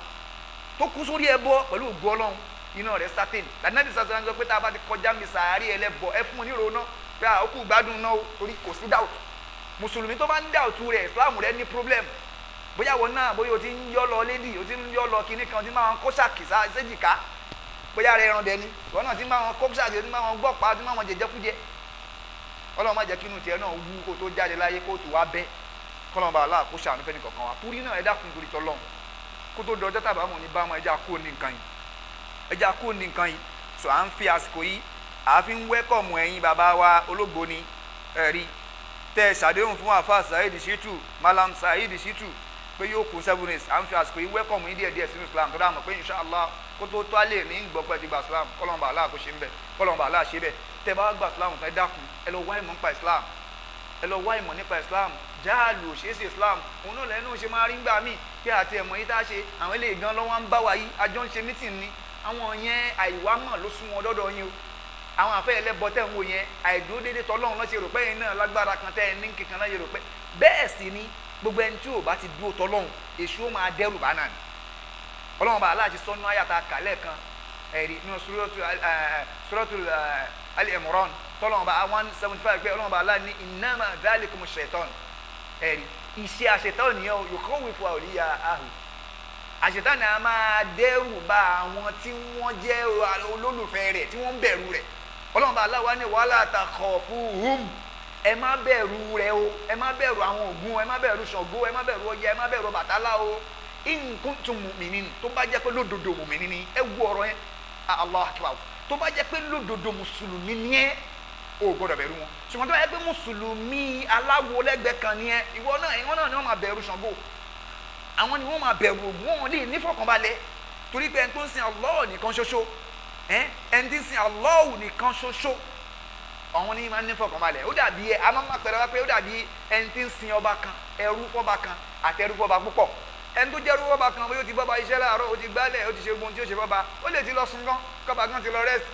tó kú sórí ẹbọ pẹ̀lú ògo Ọlọ́run, iná rẹ̀ sátìn. Lànàbí sàṣà ń sọ pé tá a bá ti kọjá mi sàárì ẹlẹ́bọ, ẹ fún un ní ìrònú pé a ó kú gbádùn náà o, torí kò sí doubt. Mùsùlùmí tó bá ń doubt rẹ̀, Islam rẹ̀ ní problem. Bóyá wọn náà, bóyá o ti ń yọ lọ lédi, o ti ń yọ lọ kinní kan, o ti máa ń kó ṣàkì séjìká, bóyá rẹ̀ ẹran dẹni ìwọ náà ti máa ń kó ṣàkì, o ti máa ń gbọ́ pa, o ti máa ń jẹjẹkújẹ. Ọlọ́run má jẹ́ kí inú tiẹ̀ náà wú kó tó jáde láyé kó tó wá bẹ́. Kọ́lọ́n bá aláà kó ṣàánú fẹ́ni kọ̀ọ̀kan wa. Torí náà, ẹ dákun, torí tọ́lọ́run, kó tó dọjọ́ tàbá mọ̀ ní bámọ́, ẹja kó ní nǹkan yìí, ẹja kó ní nǹkan yìí. So à ń fi àsìkò yìí, à fi ń wẹ́kọ̀mù ẹ̀yin bàbá wa Ológbòni, ẹ̀rí tẹ́ ẹ ṣàdéhùn fún àfa Saheed Shittu, Malam Saheed Shittu, pé yóò kún 7 days. À ń fi àsìkò yìí wẹ́kọ̀mù yín díẹ̀díẹ̀ sínú Islam, tó dáa mọ̀ pé inshallah kó tó tó alẹ́ ní gbọ́ pé ti gba Islam. Kọ́lọ́n bá aláà kó ṣe ń bẹ̀, kọ́lọ́n bá aláà ṣe bẹ̀. Tẹ́ bá gba Islam tán, ẹ dákun, ẹ lọ wá ìmọ̀ nípa Islam, ẹ lọ wá ìmọ̀ nípa Islam. Jáàlù òṣèṣe Islam òun náà lẹ́nu ṣe máa rí gbà mí pé àti ẹ̀mọ́ yìí tá a ṣe àwọn eléyìí gan lọ́wọ́ ń bá wa yìí, àjọ ń ṣe meeting ni. Àwọn yẹn, àìwá mọ̀ ló sún wọn dọ́dọ̀ yín o. Àwọn àfẹ́ ẹlẹ́bọ tẹ̀ ń wò yẹn, àìdúró déédéé tọ́lọ́run lọ́ọ́ ṣe rò pé ẹ̀yin náà lágbára kan tẹ́ ẹ ní kankan náà ṣe rò pé bẹ́ẹ̀ sì ni. Gbogbo ẹni tí ò bá ti dúró tọ́lọ́run, èṣù ó máa dẹ́rù bá náà ni. Ọlọ́run bá aláàṣẹ sọ́nù àyàtà kàlẹ́ kan, ẹ̀rí nínú Suratul Al-Imran, tọ́lọ́run bá 175, pé Ọlọ́run bá aláà ní innama dhalikum shaitan. Ẹ̀rí iṣẹ́ àṣetán nìyẹn o, yukhawwifu awliya'ahu. Àṣetán ni a máa dẹ́rù bá àwọn tí wọ́n jẹ́ olólùfẹ́ rẹ̀, tí wọ́n ń bẹ̀rù rẹ̀. Ọlọ́run bá aláwa ní wala takhafuhum, ẹ má bẹ̀rù rẹ̀ o, ẹ má bẹ̀rù àwọn Ògún, ẹ má bẹ̀rù Ṣàngó, ẹ má bẹ̀rù Ọya, ẹ má bẹ̀rù Ọbàtálá o, in kuntum mu'minin, tó bá jẹ́ pé lódodo mùmíní ni ẹ. Wú ọ̀rọ̀ yẹn, Allah akbar. Tó bá jẹ́ pé lódodo mùsùlùmí ni ẹ, o gbọ́dọ̀ bẹ̀rù wọn. Ṣùgbọ́n tó bá jẹ́ pé mùsùlùmí aláwo lẹ́gbẹ̀ẹ́ kan ni ẹ, ìwọ náà ni wọ́n máa bẹ̀rù Ṣàngó, àwọn ni wọ́n máa bẹ̀rù Ògún, wọn lè nífọ̀kànbalẹ̀, torí pé ẹni tó ń sin Allah nìkan ṣoṣo, ẹni tí ń sin Allah nìkan ṣoṣo, àwọn ní máa ń nífọ̀kànbalẹ̀. Ó dàbí ẹ a máa ń pẹ̀rẹ̀ wá pé ó dàbí ẹni tí ń sin ọba kan, ẹrú fọba kan àti ẹrú fọba púpọ̀. Ẹni tó jẹ́ ẹrú fọba kan, bóyá ó ti bọ́ba iṣẹ́ láàárọ̀, ó ti gbálẹ̀, ó ti ṣe gbóhun tí ó ṣe fọba, ó lè ti lọ sùn gan, kọ́ba gan ti lọ rest,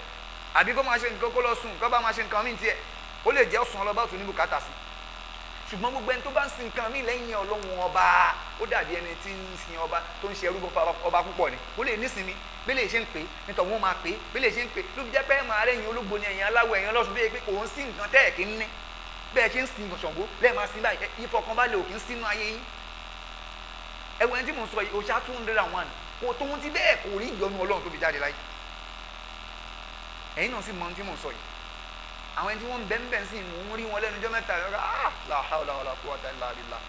àbí kó máa ṣe nǹkan kó lọ sùn, kọ́ba máa ṣe nǹkan míì tiẹ̀, ó lè jẹ́ ọ̀sán ọlọ́ba tó ní bùkátà sí. Ṣùgbọ́n gbogbo ẹni tó bá ń sin nǹkan míì lẹ́yìn Ọlọ́run ọba, ó dàbí ẹni tí ń sin ọba tó ń ṣe ẹrú ọba púpọ̀ ni. Ó lè nísinmi bí lè ṣe ń pè nítorí wọn máa pè bí lè ṣe ń pè. Ló fi jẹ́ pé ẹ̀ máa rẹ̀yìn Ológbò ni, ẹ̀yìn aláwọ̀, ẹ̀yìn ọlọ́sùn, bí pé kò ń sí nǹkan tẹ́ ẹ̀ kí ń ní. Bẹ́ẹ̀ ṣe ń sin Ṣàngó lẹ́ẹ̀ máa sin báyìí, ìfọkànbalẹ̀ ò kí ń sínú ayé yín. Ẹ̀wọ̀n ẹni tí mò ń sọ yìí, òṣà 201, kò tó ń ti bẹ́ẹ̀, kò rí ìyọnu Ọlọ́run tó fi jáde láyé. Ẹ̀yin náà sì mọ ohun tí mò ń sọ yìí. Àwọn ẹni tí wọ́n ń bẹ́ ń bẹ́ sí, mò ń rí wọn lẹ́nu ọjọ́ mẹ́ta yọ̀ọ́. Ah, la hawla wala quwwata illa billah.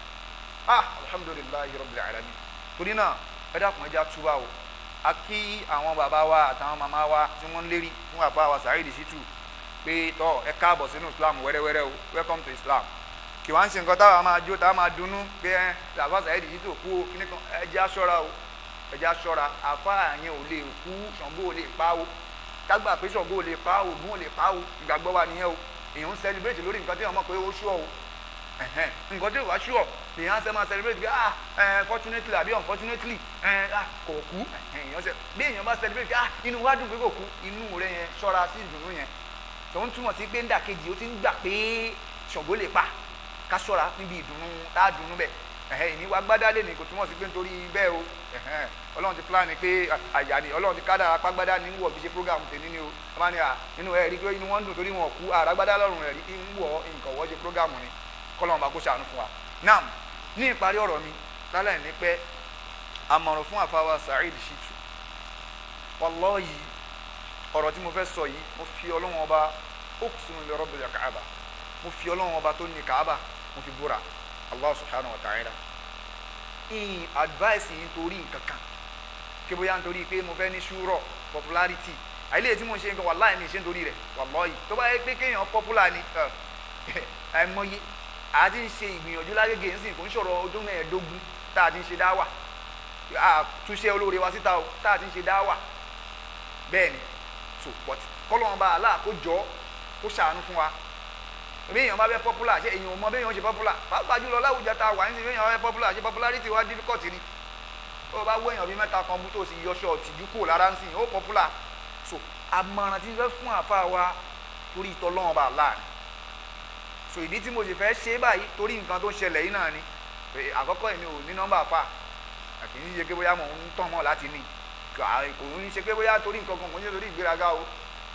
Ah, alhamdulillahi rabbil alamin. Torí náà, ẹ dákun, ẹ já túbà o. A kí àwọn bàbá wa àtàwọn màmá wa tí wọ́n ń lérí fún àfa wa Saheed Shittu pé tọ́ ẹ káàbọ̀ sínú Islam wẹ́rẹ́wẹ́rẹ́ o. Welcome to Islam. Kì wá ń ṣe nǹkan táwa máa jó, táwa máa dunnú pé ẹ làbá Saheed Shittu kú o, kíní kan. Ẹ jẹ́ á ṣọ́ra o, ẹ jẹ́ á ṣọ́ra. Àfa yẹn ò lè kú, Ṣàngó ò lè pa o. Kágbà pé Ṣàngó ò lè pa o, Ògún ò lè pa o. Ìgbàgbọ́ wa nìyẹn o. Èèyàn ń celebrate lórí nǹkan tí wọ́n mọ̀ pé ó ṣú ọ o. Nǹkan tí ò bá ṣú ọ lèèyàn á sẹ́ máa celebrate pé ah, fortunately àbí unfortunately, ah, kò kú. Èèyàn ṣe bí èèyàn bá celebrate pé ah, inú wa dùn pé kò kú, inú rẹ yẹn, ṣọ́ra sí ìdùnnú yẹn tó ń túmọ̀ sí pé ńdàkejì, ó ti ń gbà pé Ṣàngó lè pa. Ká ṣọ́ra níbi ìdùnnú tá a dùnnú bẹ̀. Ìní wa gbádá lè ní kò túmọ̀ sí pé nítorí bẹ́ẹ̀ o. Ọlọ́run ti plan pé àyà ni Ọlọ́run ti kádàrá pàgbádá ní wọ̀ fi ṣe program tèmi ni o. Wọ́n máa ní à nínú ẹ̀ rí pé inú wọn dùn torí wọn kú àràgbádá lọ́rùn rẹ̀ rí ń wọ̀ nǹkan wọ́n ṣe program ni. Kọ́lọ́run bá kó ṣàánú fún wa. Naam, ní ìparí ọ̀rọ̀ mi lálẹ́ ní pẹ́, àmọ̀ràn fún àfáwà Saheed Shittu, wallahi, ọ̀rọ̀ tí mo fẹ́ sọ yìí, mo fi Ọlọ́run ọba, uqsimu bi rabbil Kaaba, mo fi Ọlọ́run ọba tó ní Kaaba, mo fi búra, Allah subhanahu wa ta'ala. In advice yìí nítorí nǹkan kan kí bóyá nítorí pé mo fẹ́ ní ṣúrọ̀ popularity àìlèyé tí mo ń ṣe nǹkan, wallahi, mi ṣe nítorí rẹ̀. Wallahi, tó bá yẹ pé kéèyàn popular ni, àìmọye a ti ń ṣe ìgbìyànjú lágége ńsìn, kò ń sọ̀rọ̀ ọdún 15 tá a ti ń ṣe dáwà, àtúnṣe olóore wa síta o, tá a ti ń ṣe dáwà. Bẹ́ẹ̀ ni. So but kọ́lọ́run bá Allah kó jọ kó ṣàánú fún wa. Bí èèyàn bá fẹ́ popular, ṣe èèyàn ò mọ bí èèyàn ṣe popular, pàápàá jùlọ láwùjọ tá a wà nísìnyí? Bí èèyàn bá fẹ́ popular, ṣe popularity wa difficult ni? Ó bá wọ èèyàn bíi mẹ́ta kan bú tó sì yọṣọ ọ̀tìjú kúrò lára ń sìn, ó popular. So àmọ̀ràn tí n fẹ́ fún àfa wa, torí ìtọ́lọ́run bá Allah ni. So ìdí tí mo sì fẹ́ ṣe báyìí, torí nǹkan tó ń ṣẹlẹ̀ yìí náà ni. Pé àkọ́kọ́ èmi ò ní nọ́mbà àfa, kì í ṣe pé bóyá mò ń tàn mọ́ láti ní, kò ń ṣe pé bóyá torí nǹkan kan, kò ń ṣe torí ìgbéraga o.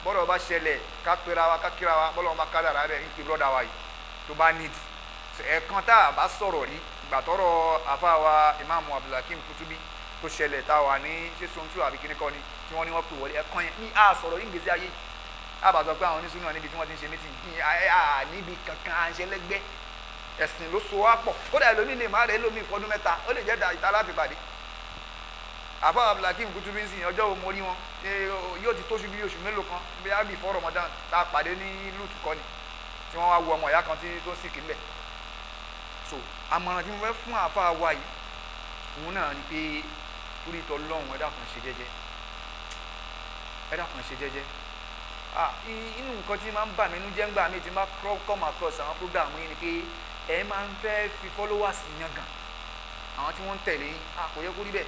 Bọ́dọ̀ bá ṣẹlẹ̀ ká pera wa, ká kíra wa, bọ́lọ̀ bá kádàrá rẹ̀ ń pe brọ́dà wa yìí tó bá need. Ẹ̀ẹ̀kan tá a bá sọ̀rọ̀ rí, ìgbà tọ́rọ̀ àfa wa Imam Abdulhakeem Kutubi tó ṣẹlẹ̀ tá a wà ní ṣé Sontu àbí kíní kọ́ ni tí wọ́n ní wọ́n pè wọlé, ẹ̀ẹ̀kan yẹn ní a sọ̀rọ̀ yìí gbèsè ayé yìí. A bá sọ pé àwọn onísùnà níbi tí wọ́n ti ń ṣe mítìn ní a níbi kankan à ń ṣe lẹ́gbẹ́, ẹ̀sìn ló so wá pọ̀. Kódà ẹlòmíì lè má rẹ̀ ẹlòmíì fọdún mẹ́ta, ó lè jẹ́ ìta láti pàdé. Àfa Abdulhakeem Kutubi ń sìn, ọjọ́ wo mo rí wọn, yóò ti tóṣù bí oṣù mélòó kan bí a bí fọ́ Ramadan tá a pàdé ní lùtù kọ́ni tí wọ́n wá wo ọmọ ìyá kan tí tó ń sìnkì ńbẹ̀. So àmọ̀ràn tí mo fẹ́ fún àfa wa yìí òun náà ni pé torí ìtọ́ lọ́hùn, ẹ dákun ṣe jẹ́jẹ́, ẹ dákun ṣe jẹ́jẹ́. Inú nǹkan tí máa ń bà mí nú jẹ́ ńgbà mi tí máa come across àwọn program yìí ni pé ẹ máa ń fẹ́ fi followers yangàn àwọn tí wọ́n ń tẹ̀lé yín. Kò yẹ kó rí bẹ́ẹ̀,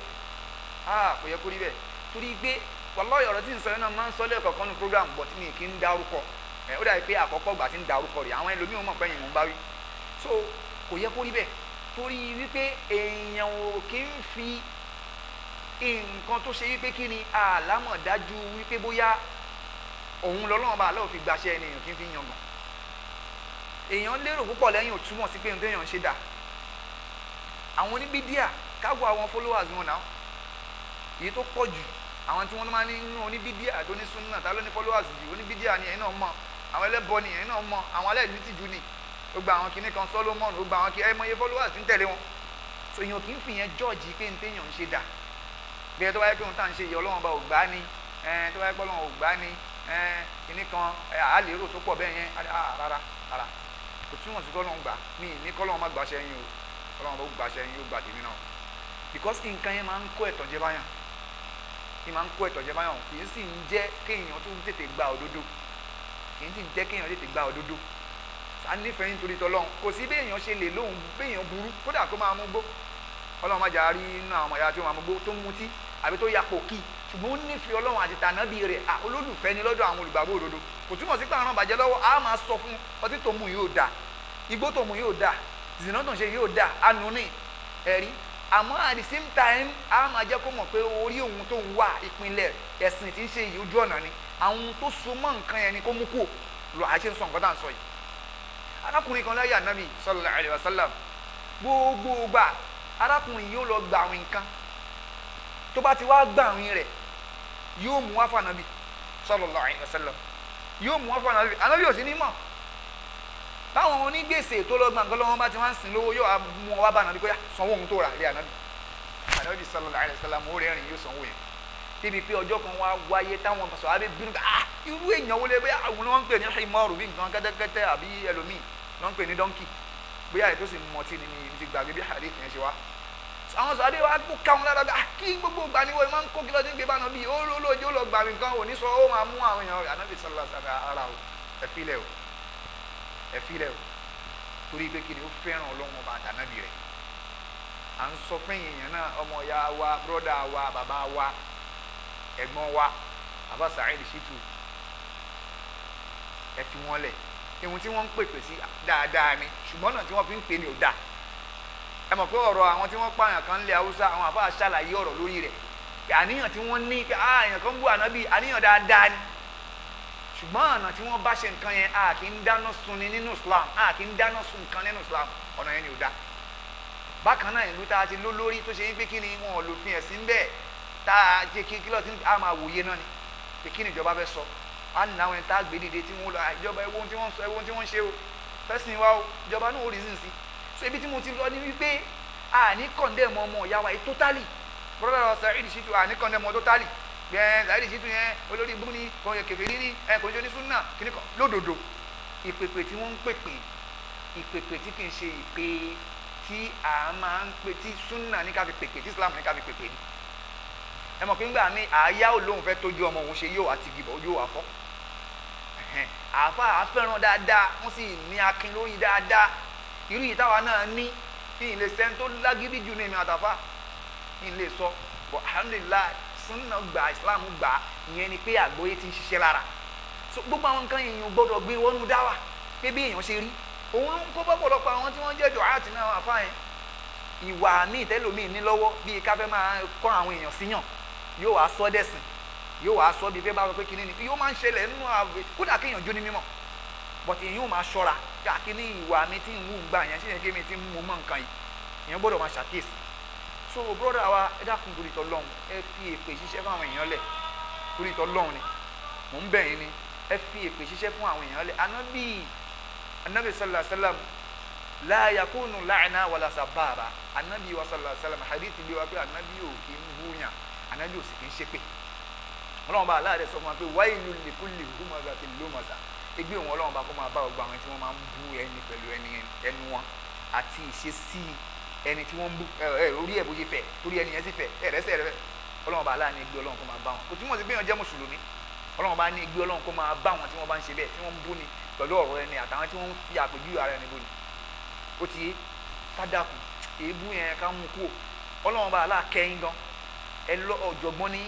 kò yẹ kó rí bẹ́ẹ̀, torí pé wallahi ọ̀rọ̀ tí ń sọ yẹn náà máa ń sọ lẹ́ẹ̀kọ̀ọ̀kan nu program, but mi kì í dárúkọ ẹ̀. Ó dàbí pé àkọ́kọ́ gbà tí ń dárúkọ rẹ̀ àwọn ẹlòmíràn mọ̀ pé ẹ̀yìn mò ń bá wí. So kò yẹ kó rí bẹ́ẹ̀, torí wípé èèyàn ò kì í fi nǹkan tó ṣe wípé kí ni àlámọ̀dájú wípé bóyá òun lọ́lọ́run bá aláwọ̀ fi gbaṣẹ́ ẹni, èèyàn kì í fi yangàn. Èèyàn lérò púpọ̀ lẹ́yìn ò túmọ̀ sí pé ohun téèyàn ń ṣe dà. Àwọn oníbídíà káwọ àwọn followers wọn náà èyí tó pọ̀ jù, àwọn tí wọ́n máa ń ní inú oníbídíà tó ní súnà, ta ló ní followers jù? Oníbídíà ni ẹ̀yin náà mọ̀, àwọn ẹlẹ́bọ ni ẹ̀yin náà mọ̀, àwọn aláìní tìjú ni, gbogbo àwọn kinní kan Solomon, gbogbo àwọn kí ẹ mọye followers ń tẹ̀lé wọn. So èèyàn kì í fi yẹn jọ́ọ̀jì pé ní téèyàn ń ṣe dà. Bí ẹ tó bá yẹ pé ohun tá à ń ṣe yìí Ọlọ́run bá ò gbá ni, tó bá yẹ pé Ọlọ́run ò gbá ni, kinní kan á lérò tó pọ̀ bẹ́ẹ̀ yẹn, rárá rárá, kò túmọ̀ sí kọ́lọ́run gbà mí ní kọ́lọ́run má gbàṣẹ yín o. Ọlọ́run bá gbàṣẹ yín, ó gbà tèmi náà, because nǹkan yẹn máa ń kó ẹ̀tàn jẹ báyàn, kì í máa ń kó ẹ̀tàn jẹ báyàn, kì í sì ń jẹ́ kéèyàn tún tètè gba òdodo, kì í sì ń jẹ́ kéèyàn tètè gba òdodo. A nífẹ̀ẹ́ nítorí tọ́lọ́run, kò sí béèyàn ṣe lè lóhùn béèyàn burú, kódà kó máa mú gbó, Ọlọ́run má jà rí inú àwọn ọmọ ìyá tí ó máa mú gbó tó ń mutí àbí tó yapò kí, ṣùgbọ́n ó nífẹ̀ẹ́ Ọlọ́run àti tànábì rẹ̀, olólùfẹ́ ni lọ́dọ̀ àwọn olùgbàgbọ́ òdodo. Kò túmọ̀ sí pé àwọn bàjẹ́ lọ́wọ́, a máa sọ fún ọtí tó mu yóò dà, igbó tó mu yóò dà, zina tó ń ṣe yóò dà, anu ní ẹ̀rí. Àmọ́ at the same time a máa jẹ́ kó mọ̀ pé orí òun tó ń wà ìpínlẹ̀ ẹ̀sìn tí ń ṣe yìí ojú ọ̀nà ni, àwọn tó so mọ́ nǹkan yẹn ni kó mú kú lọ. Àṣẹ ń sọ nǹkan tá à ń sọ yìí. Arákùnrin kan láyé ànábì sallallahu alaihi wasallam, gbogbo gbà arákùnrin yóò lọ gba àwọn nǹkan, tó bá ti wá gba àwọn rẹ̀ yóò mú wá fún ànábì sallallahu alaihi wasallam, yóò mú wá fún ànábì, ànábì ò sí ní mọ̀. Táwọn onígbèsè tó lọ gba nǹkan lọ́wọ́ bá ti wá ń sìn lówó, yóò mú wá bá ànábì kó yá sanwó ohun tó rà lé ànábì. Ànábì sallallahu alaihi wasallam ó rẹ́rìn yóò sanwó yẹn. Débi pé ọjọ́ kan wá wáyé táwọn sọ̀rọ̀ abẹ́ bínú ká irú èèyàn wo lè bóyá àwọn wọn ń pè ní himaru bí nǹkan kẹ́tẹ́kẹ́tẹ́ àbí ẹlòmíì wọn ń pè ní dọ́ńkì, bóyá ètò sì mọtí ni mi ti gbàgbé bí hadith yẹn ṣe wá. Àwọn sọ̀rọ̀ abẹ́ wa kó káwọn lára bí kí gbogbo ìgbà ni wọ́n máa ń kó kí lọ́dún gbé bá nàbí ó lójú ó lọ gbà mí nǹkan ò ní sọ ó máa mú àwọn èèyàn. Ànábì sallallahu alaihi wasallam ara o, ẹ filẹ̀ o, ẹ filẹ̀ o, torí pé kí ni ó fẹ́ràn Ọlọ́run ọba àtànábì rẹ̀. À ń sọ fún èèyàn náà, ọmọ ìyá wa, bírọ́dà wa, bàbá wa, ẹ̀gbọ́n wa, Bàbá Saheed Shittu, ẹ fi wọ́n lẹ̀. Ihun tí wọ́n ń pèpè sí dáadáa ni, ṣùgbọ́n náà tí wọ́n fi ń pè ní ò dáa. Ẹ mọ̀ pé ọ̀rọ̀ àwọn tí wọ́n pààyàn kan lé Haúsá, àwọn àfáà ṣàlàyé ọ̀rọ̀ lórí rẹ̀, àníyàn tí wọ́n ní pé èèyàn kan ń bú ànábì, àníyàn dáadáa ni, ṣùgbọ́n ọ̀nà tí wọ́n bá ṣe nǹkan yẹn, a kì í dáná sun ni nínú Islam, a kì í dáná sun nǹkan nínú Islam, ọ̀nà yẹn ni ò dáa. Bákan náà ìlú tá a ti ló lórí tó ṣe yín pé kí ni wọn ò lòfin ẹ̀sìn bẹ́ẹ̀, tá a ṣe kí kílọ̀ tí a máa wòye náà ni pé kí ni ìjọba fẹ́ sọ, a ní àwọn ẹni tá a gbé dìde tí wọ́n lọ ìjọba ẹwọ́ ohun tí wọ́n sọ, ẹwọ́ ohun tí wọ́n ṣe o, fẹ́sìn wa o, ìjọba náà ó rí sí. So ibi tí mo ti lọ ní wípé a ní kọ̀ndẹ́mù ọmọ ìyá wa yìí totally, brother Saheed Shittu, a ní kọ̀ndẹ́mù totally gbẹ̀ẹ́ Saheed Shittu yẹn olórí ibú ni, kèfèrí ni, kò ní ṣe onísúnà kíní kan lódodo. Ìpèpè tí wọ́n ń pèpè, ìpèpè tí kì í ṣe ìpè tí a máa ń pè, tí súnà ní ká fi pèpè, tí Islam ní ká fi pèpè ni. Ẹ mọ̀ pé ńgbà mi àyà ò lóun fẹ́ tójú ọmọ òun ṣe, yóò àti gìbọ̀ yóò wà fọ́. Àáfà àfẹ́ràn dáadáa, wọ́n sì ní akin lórí dáadáa. Irú yìí táwa náà ní ní ilé sẹ́ni tó lágídí jù ní èmi àtàfà ní ilé sọ, but alhamdulillah súnà gbà, Islam gbà, ìyẹn ni pé àgbọ́yé ti ń ṣiṣẹ́ lára. So gbogbo àwọn nǹkan èèyàn gbọ́dọ̀ gbé wọnú dáwà pé bí èèyàn ṣe rí òun ló ń kó bọ́pọ̀lọpọ̀ àwọn tí wọ́n jẹ́ dùhátì náà àfáà yẹn. Ìwà míì tẹ́lòmíì ní lọ́wọ́ bíi ká fẹ́ máa kọ́ àwọn èèyàn síyàn, yóò wá sọ dẹ̀sìn, yóò wá sọ bíi fẹ́ bá sọ pé kíní ni yóò máa ń ṣẹlẹ̀ nínú àwẹ̀. Kódà kéèyàn jó ní mímọ̀, but èyí ò máa ṣọ́ra káàkiri ìwà mi tí ń wù ń gbà yẹn, ṣé yẹn kí mi ti ń mú mọ́ nǹkan yìí, èèyàn gbọ́dọ̀ máa ṣàkíyèsí. So brother wa, ẹ dákun torí t'Ọlọ́run, ẹ fi èpè ṣiṣẹ́ fún àwọn èèyàn lẹ̀. Torí t'Ọlọ́run ni mò ń bẹ̀ yín ni, ẹ fi èpè ṣiṣẹ́ fún àwọn èèyàn lẹ̀. Anabi sallallahu alayhi wa sallam, la yakunu la'na wala sababa. Anabi wa sallallahu alayhi wa sallam, hadith bi wa pé anabi ò kì í búyàn, anabi ò sì kì í ṣépè. Ọlọ́run bá aláàrẹ sọ fún wa pé wailul likulli humazatin lumaza, egbe òun Ọlọ́run bá kó máa bá gbogbo àwọn tí wọ́n máa ń bú ẹni pẹ̀lú ẹnu wọn àti ìṣesí ẹni tí wọ́n ń bú ẹ orí ẹ̀ bó ṣe fẹ̀, orí ẹni yẹn sì fẹ̀, ẹ rẹ́sẹ̀ rẹ. Ọlọ́run bá aláàrẹ egbe Ọlọ́run kó máa bá wọn. Kò túmọ̀ sí pé èèyàn jẹ́ mùsùlùmí. Ọlọ́run bá ní egbe Ọlọ́run kó máa bá wọn tí wọ́n bá ń ṣe bẹ́ẹ̀, tí wọ́n ń bú ni pẹ̀lú ọ̀rọ̀ ẹni àtàwọn tí wọ́n ń fi àpèjúwe ara ẹni bú ni. Ó ti yé kádàkùn èébú yẹn ká mú kúrò. Ọlọ́run bá aláàkẹ́yìn gan, ẹ lọ ọ̀jọ̀gbọ́n ní,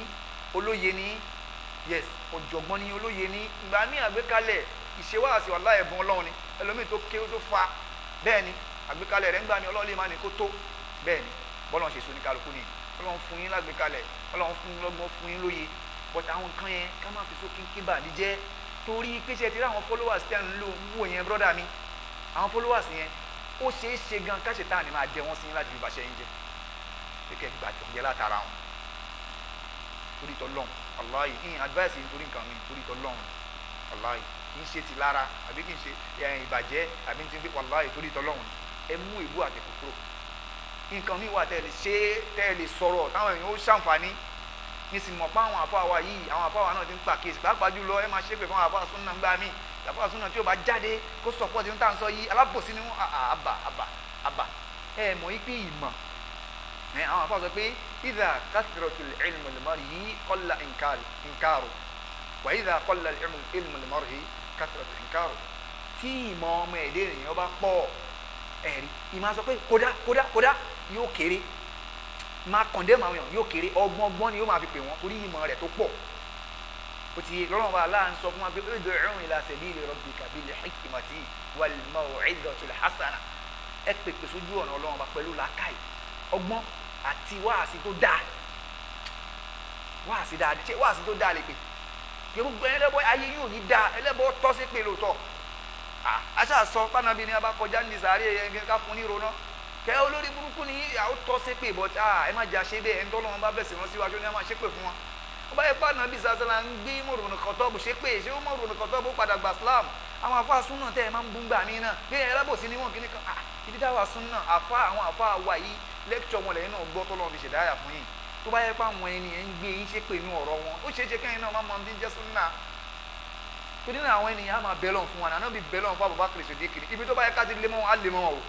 olóye ní, yes, ọ̀jọ̀gbọ́n ní, olóye ní. Ìgbà ní àgbékalẹ̀ ìṣewáàsí wàhálà ẹ̀bùn Ọlọ́run ni. Ẹlòmíì tó ké tó fa bẹ́ẹ̀ ni àgbékalẹ̀ rẹ̀ ń gbà mí, Ọlọ́run lè má ní kó tó bẹ́ẹ̀ ni. Bọ́lọ́run ṣe so ní kálukú ni. Ọlọ́run fún yín lágbékalẹ̀, Ọlọ́run fún yín lọ́gbọ́n, fún yín lóye, but àwọn nǹkan yẹn ká má fi sókè kí bàdí jẹ́. Torí pé ṣe ti rí àwọn followers tẹ́ ń lò ń wò yẹn, brother mi, àwọn followers yẹn ó ṣeé ṣe gan káṣe tá à ní máa jẹ wọ́n sí yín láti fi bàṣẹ yín jẹ, kíkẹ́ gbàjọ́ látara wọn. Torí t'Ọlọ́run, wàláhì, ìyìn advice yìí torí nǹkan mi, torí t'Ọlọ́run, wàláhì, kì í ṣe ti lára àbí kì í ṣe ìbàjẹ́ àbí ti fi, wàláhì, torí t'Ọlọ́run, ẹ mú ìbú àtẹ̀kù kúrò. Nǹkan mi wà tẹ́ ẹ lè ṣe, tẹ́ ẹ lè sọ̀rọ̀ táwọn èèyàn ó ṣàǹfààní. Ní sì mọ̀ pé àwọn àfa wa yìí, àwọn àfa wa náà ti ń pàkíyèsí, pàápàá jùlọ ẹ máa ṣépè fún àwọn àfa súnà ń gbà mí. Àfa súnà tí ó bá jáde kó sọ̀pọ̀ tí ń tà ń sọ yìí, alábòsí ni wọ́n. Àbà àbà àbà, ẹ mọ̀ yí pé ìmọ̀ àwọn afa sọ pé idha kathratul ilmu al-mar'i qalla inkaru wa idha qalla ilmu al-mar'i kathratul inkaru. Tí ìmọ̀ ọmọ ẹ̀dẹ́ ènìyàn bá pọ̀, ẹ̀rí ìmọ̀ sọ pé kódà kódà kódà yóò kéré, máa kọ̀ndẹ́mù àwọn èèyàn yóò kéré, ọgbọ́n ọgbọ́n ni yóò máa fi pè wọ́n torí ìmọ̀ rẹ̀ tó pọ̀. Ó ti lọ́rùn wa aláà ń sọ fún wa pé ud'u ila sabili rabbika bil hikmati wal maw'izatil hasana, ẹ pèpè sójú ọ̀nà Ọlọ́run wa pẹ̀lú làákàyè, ọgbọ́n àti wáàsí tó dáa. Wáàsí dáa, ṣé wáàsí tó dáa lè pè kí gbogbo ẹlẹ́bọ ayé yóò ní dáa, ẹlẹ́bọ tọ́ sí pé lóòótọ́. Aṣá sọ pánábí ni a bá kọjá ní sàárè yẹn ká fún ní ìrònà kẹ olórí burúkú ni àwọn tọ́ sí pé, but ẹ má jà ṣe bẹ́ẹ̀, ẹni tó lọ́wọ́ bá bẹ̀sẹ̀ wọn síwájú ni a máa ṣe pé fún wọn. Ó bá yẹ pánábí sàṣàlà ń gbé Umar ibn Khattab ṣe pé, ṣé Umar ibn Khattab padà gbà Islam? Àwọn afá súnà tẹ́ ẹ máa ń bú gbà mí náà bí ẹ lábòsí ni wọn kì í kan ibi táwa súnà àfa àwọn àfa wa yìí lẹ́kítọ̀ wọn lẹ́yìn náà gbọ́ tó lọ́wọ́ fi ṣèdáyà fún yín. Tó bá yẹ pé àwọn ẹni ẹ̀ ń gbé yín ṣépè inú ọ̀rọ̀ wọn, ó ṣeé ṣe kẹ́yìn náà má mọ bí ń jẹ́ súnà. Torí náà àwọn ènìyàn á máa bẹ́ lọ́n fún wa, náà bí bẹ́ lọ́n fún Abubakar Siddiq. Ibi tó bá yẹ ká ti lé mọ́ wọn á lé mọ́ wọn o,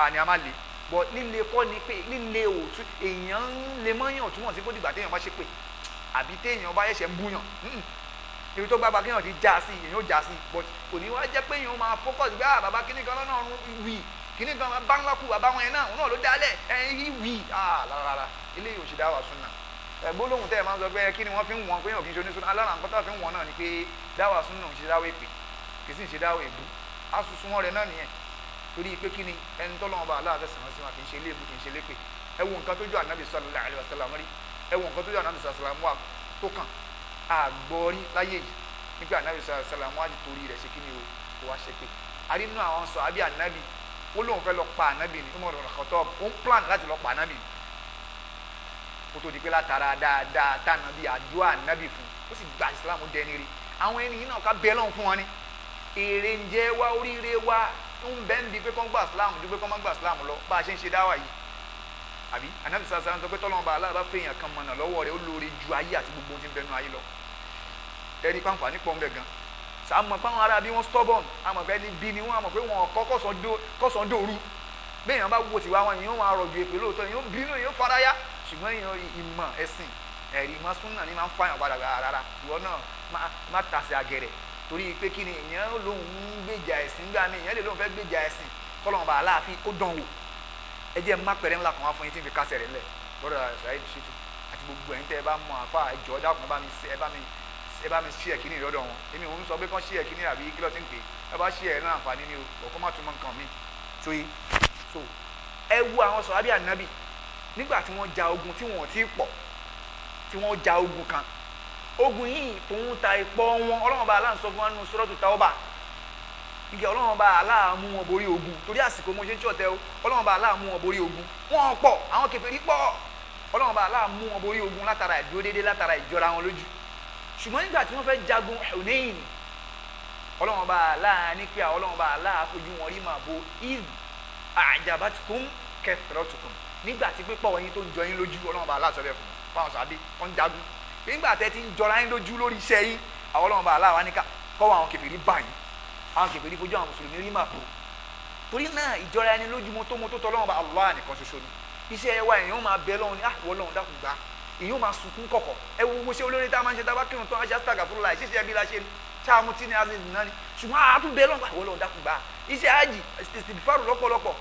àní a máa lé bọ́. Líle kọ́ ni pé líle òtún èèyàn ń lé mọ́yàn túmọ̀ sí kó dìgbà téèyàn bá ṣépè àbí téèyàn bá ẹ̀ṣẹ̀ ń búyàn. Ibi tó gbàgbà kéèyàn ti já sí, èèyàn ó já sí, but kò ní wá jẹ́ pé èèyàn máa focus gbé bàbá kíní kan lọ́nà ọ̀run wì kíní kan bá ńlá kú bàbá wọn yẹn náà, òun náà ló dálẹ̀ ẹ̀yìn wì rárá, eléyìí ò ṣe dáwà súnà. Gbólóhùn tẹ́ ẹ máa ń sọ pé kí ni wọ́n fi ń wọ̀n pé èèyàn kì í ṣe onísúnà, alára nǹkan tó fi ń wọ̀n náà ni pé dáwà súnà ò ṣe dáwà èpè, kì í sì ṣe dáwà èbú, asusun wọn rẹ náà nìyẹn. Torí pé kí ni ẹni tọ́lọ́wọ́n bá aláàfẹ́ sàn sí wa kì í ṣe léèbù, kì í ṣe lépè. Ẹ wo nǹkan tó ju ànábì sallallahu alaihi wasallam rí, ẹ wo nǹkan tó ju ànábì sallallahu alaihi wasallam wà tó kàn àgbọ̀rí láyé yìí nígbà ànábì sallallahu alaihi wasallam wà á ti torí rẹ̀ ṣe kí ni o kò wá ṣe pé àrínú àwọn sọ àbí ànábì ó lóun fẹ́ lọ pa ànábì ní Umar ibn Khattab, ó ń plan láti lọ pa ànábì kó tó di pé látara dáadáa tànàbí àdúrà ànábì fún ó sì gba ìsìlámù dẹni rí. Àwọn ẹni yìí náà ká bẹ́ẹ̀ lọ́hùn fún wọn ni èrè ń jẹ́ wá oríire wá ń bẹ́ ń bi pé kán gba ìsìlámù ju pé kán má gba ìsìlámù lọ bá a ṣe ń ṣe dáwà yìí. Àbí ànábì sallallahu alaihi wasallam sọ pé tọ́lọ́mọba aláàbá fèèyàn kan mọ̀nà lọ́wọ́ rẹ̀ ó lóore ju ayé àti gbogbo ohun tí ń bẹnu ayé lọ. Ẹni pàǹfààní pọ̀ ń bẹ gan. Sàmọ̀ pé àwọn ará bí wọ́n stubborn, àmọ̀ pé ẹni bí ni wọ́n, àmọ̀ pé wọ́n kọ́ kọ́sàn dòru. Béèyàn bá wo tiwa wọn, èèyàn máa rọ̀jò èpè lóòótọ́, èèyàn bínú, èèyàn faraya, ṣùgbọ́n èèyàn ìmọ̀ ẹ̀sìn ẹ̀rí ìmọ̀ súnà ni máa ń fàyàn padà rárá. Ìwọ náà má tàsé àgẹ̀rẹ̀ torí pé kí ni èèyàn lòun ń gbèjà ẹ̀sìn gbà mí, èèyàn lè lóun fẹ́ gbèjà ẹ̀sìn kọ́lọ́mọba aláàfin kó dán wò. Ẹ jẹ́ má pẹ̀rẹ́ ńlá kan wá fún yín tí n fi kásẹ̀ rẹ̀ ńlẹ̀ lọ́dọ̀ Saheed Shittu àti gbogbo ẹ̀yin tẹ́ ẹ bá mọ àfa ìjọ dákun, ẹ bá mi ṣí ẹ̀ kíní lọ́dọ̀ wọn. Èmi òun sọ pé kán ṣí ẹ̀ kíní àbí kí ló ti ń pè é, ẹ bá ṣí ẹ̀ náà àǹfààní ni o, kò má túmọ̀ nǹkan mi. So Ẹ wo àwọn sọ̀hábí ànábì nígbà tí wọ́n ja ogun tí wọ́n ti pọ̀, tí wọ́n ja ogun kan, ogun yìí tòun ta ìpọ̀ wọn. Ọlọ́run bá aláǹ sọ fún wa nínú Suratu Tawbah ike Ọlọ́run bá aláà mú wọn borí ogun. Torí àsìkò mo ṣe ń ṣọ̀tẹ̀ o. Ọlọ́run bá aláà mú wọn borí ogun, wọn pọ̀, àwọn kèfèrí pọ̀. Ọlọ́run bá aláà mú wọn borí ogun látara ìdúró déédéé, látara ìjọra wọn lójú. Ṣùgbọ́n nígbà tí wọ́n fẹ́ jagun Hunain, Ọlọ́run bá aláà ní pé Ọlọ́run bá aláà fojú wọn rí màbo iz a'jabatkum kathratukum, nígbà tí pípọ̀ yín tó ń jọ yín lójú. Ọlọ́run bá aláà sọ bẹ́ẹ̀ fún fáwọn sàbí wọ́n ń jagun, nígbà tẹ́ ti ń jọra yín lójú lórí iṣẹ́ yín, àwọn Ọlọ́run bá aláà wá ní kọ́wọ́ àwọn kèfèrí bá yín, àwọn kèfèrí fojú àwọn mùsùlùmí rí màbo. Torí náà ìjọra ẹni lójú mọ́tò tọ́lọ́run bá Allah nìkan ṣoṣo ni iṣẹ́ wa. Èèyàn máa bẹ lọ́run ní àwọn Ọlọ́run dákun gbà, èèyàn máa sunkún kọ̀kọ̀. Ẹ wo gbogbo ṣé olórí tá a máa ń ṣe tá a bá kírun tán, aṣáá sàgà fúnra ẹ̀ ṣíṣe ẹbí la ṣe ṣáàmù tí ní aziz náà ni. Ṣùgbọ́n àtún bẹ lọ́run àwọn Ọlọ́run dákun gbà, iṣẹ́ àjì ìfàrù lọ́pọ̀lọpọ̀.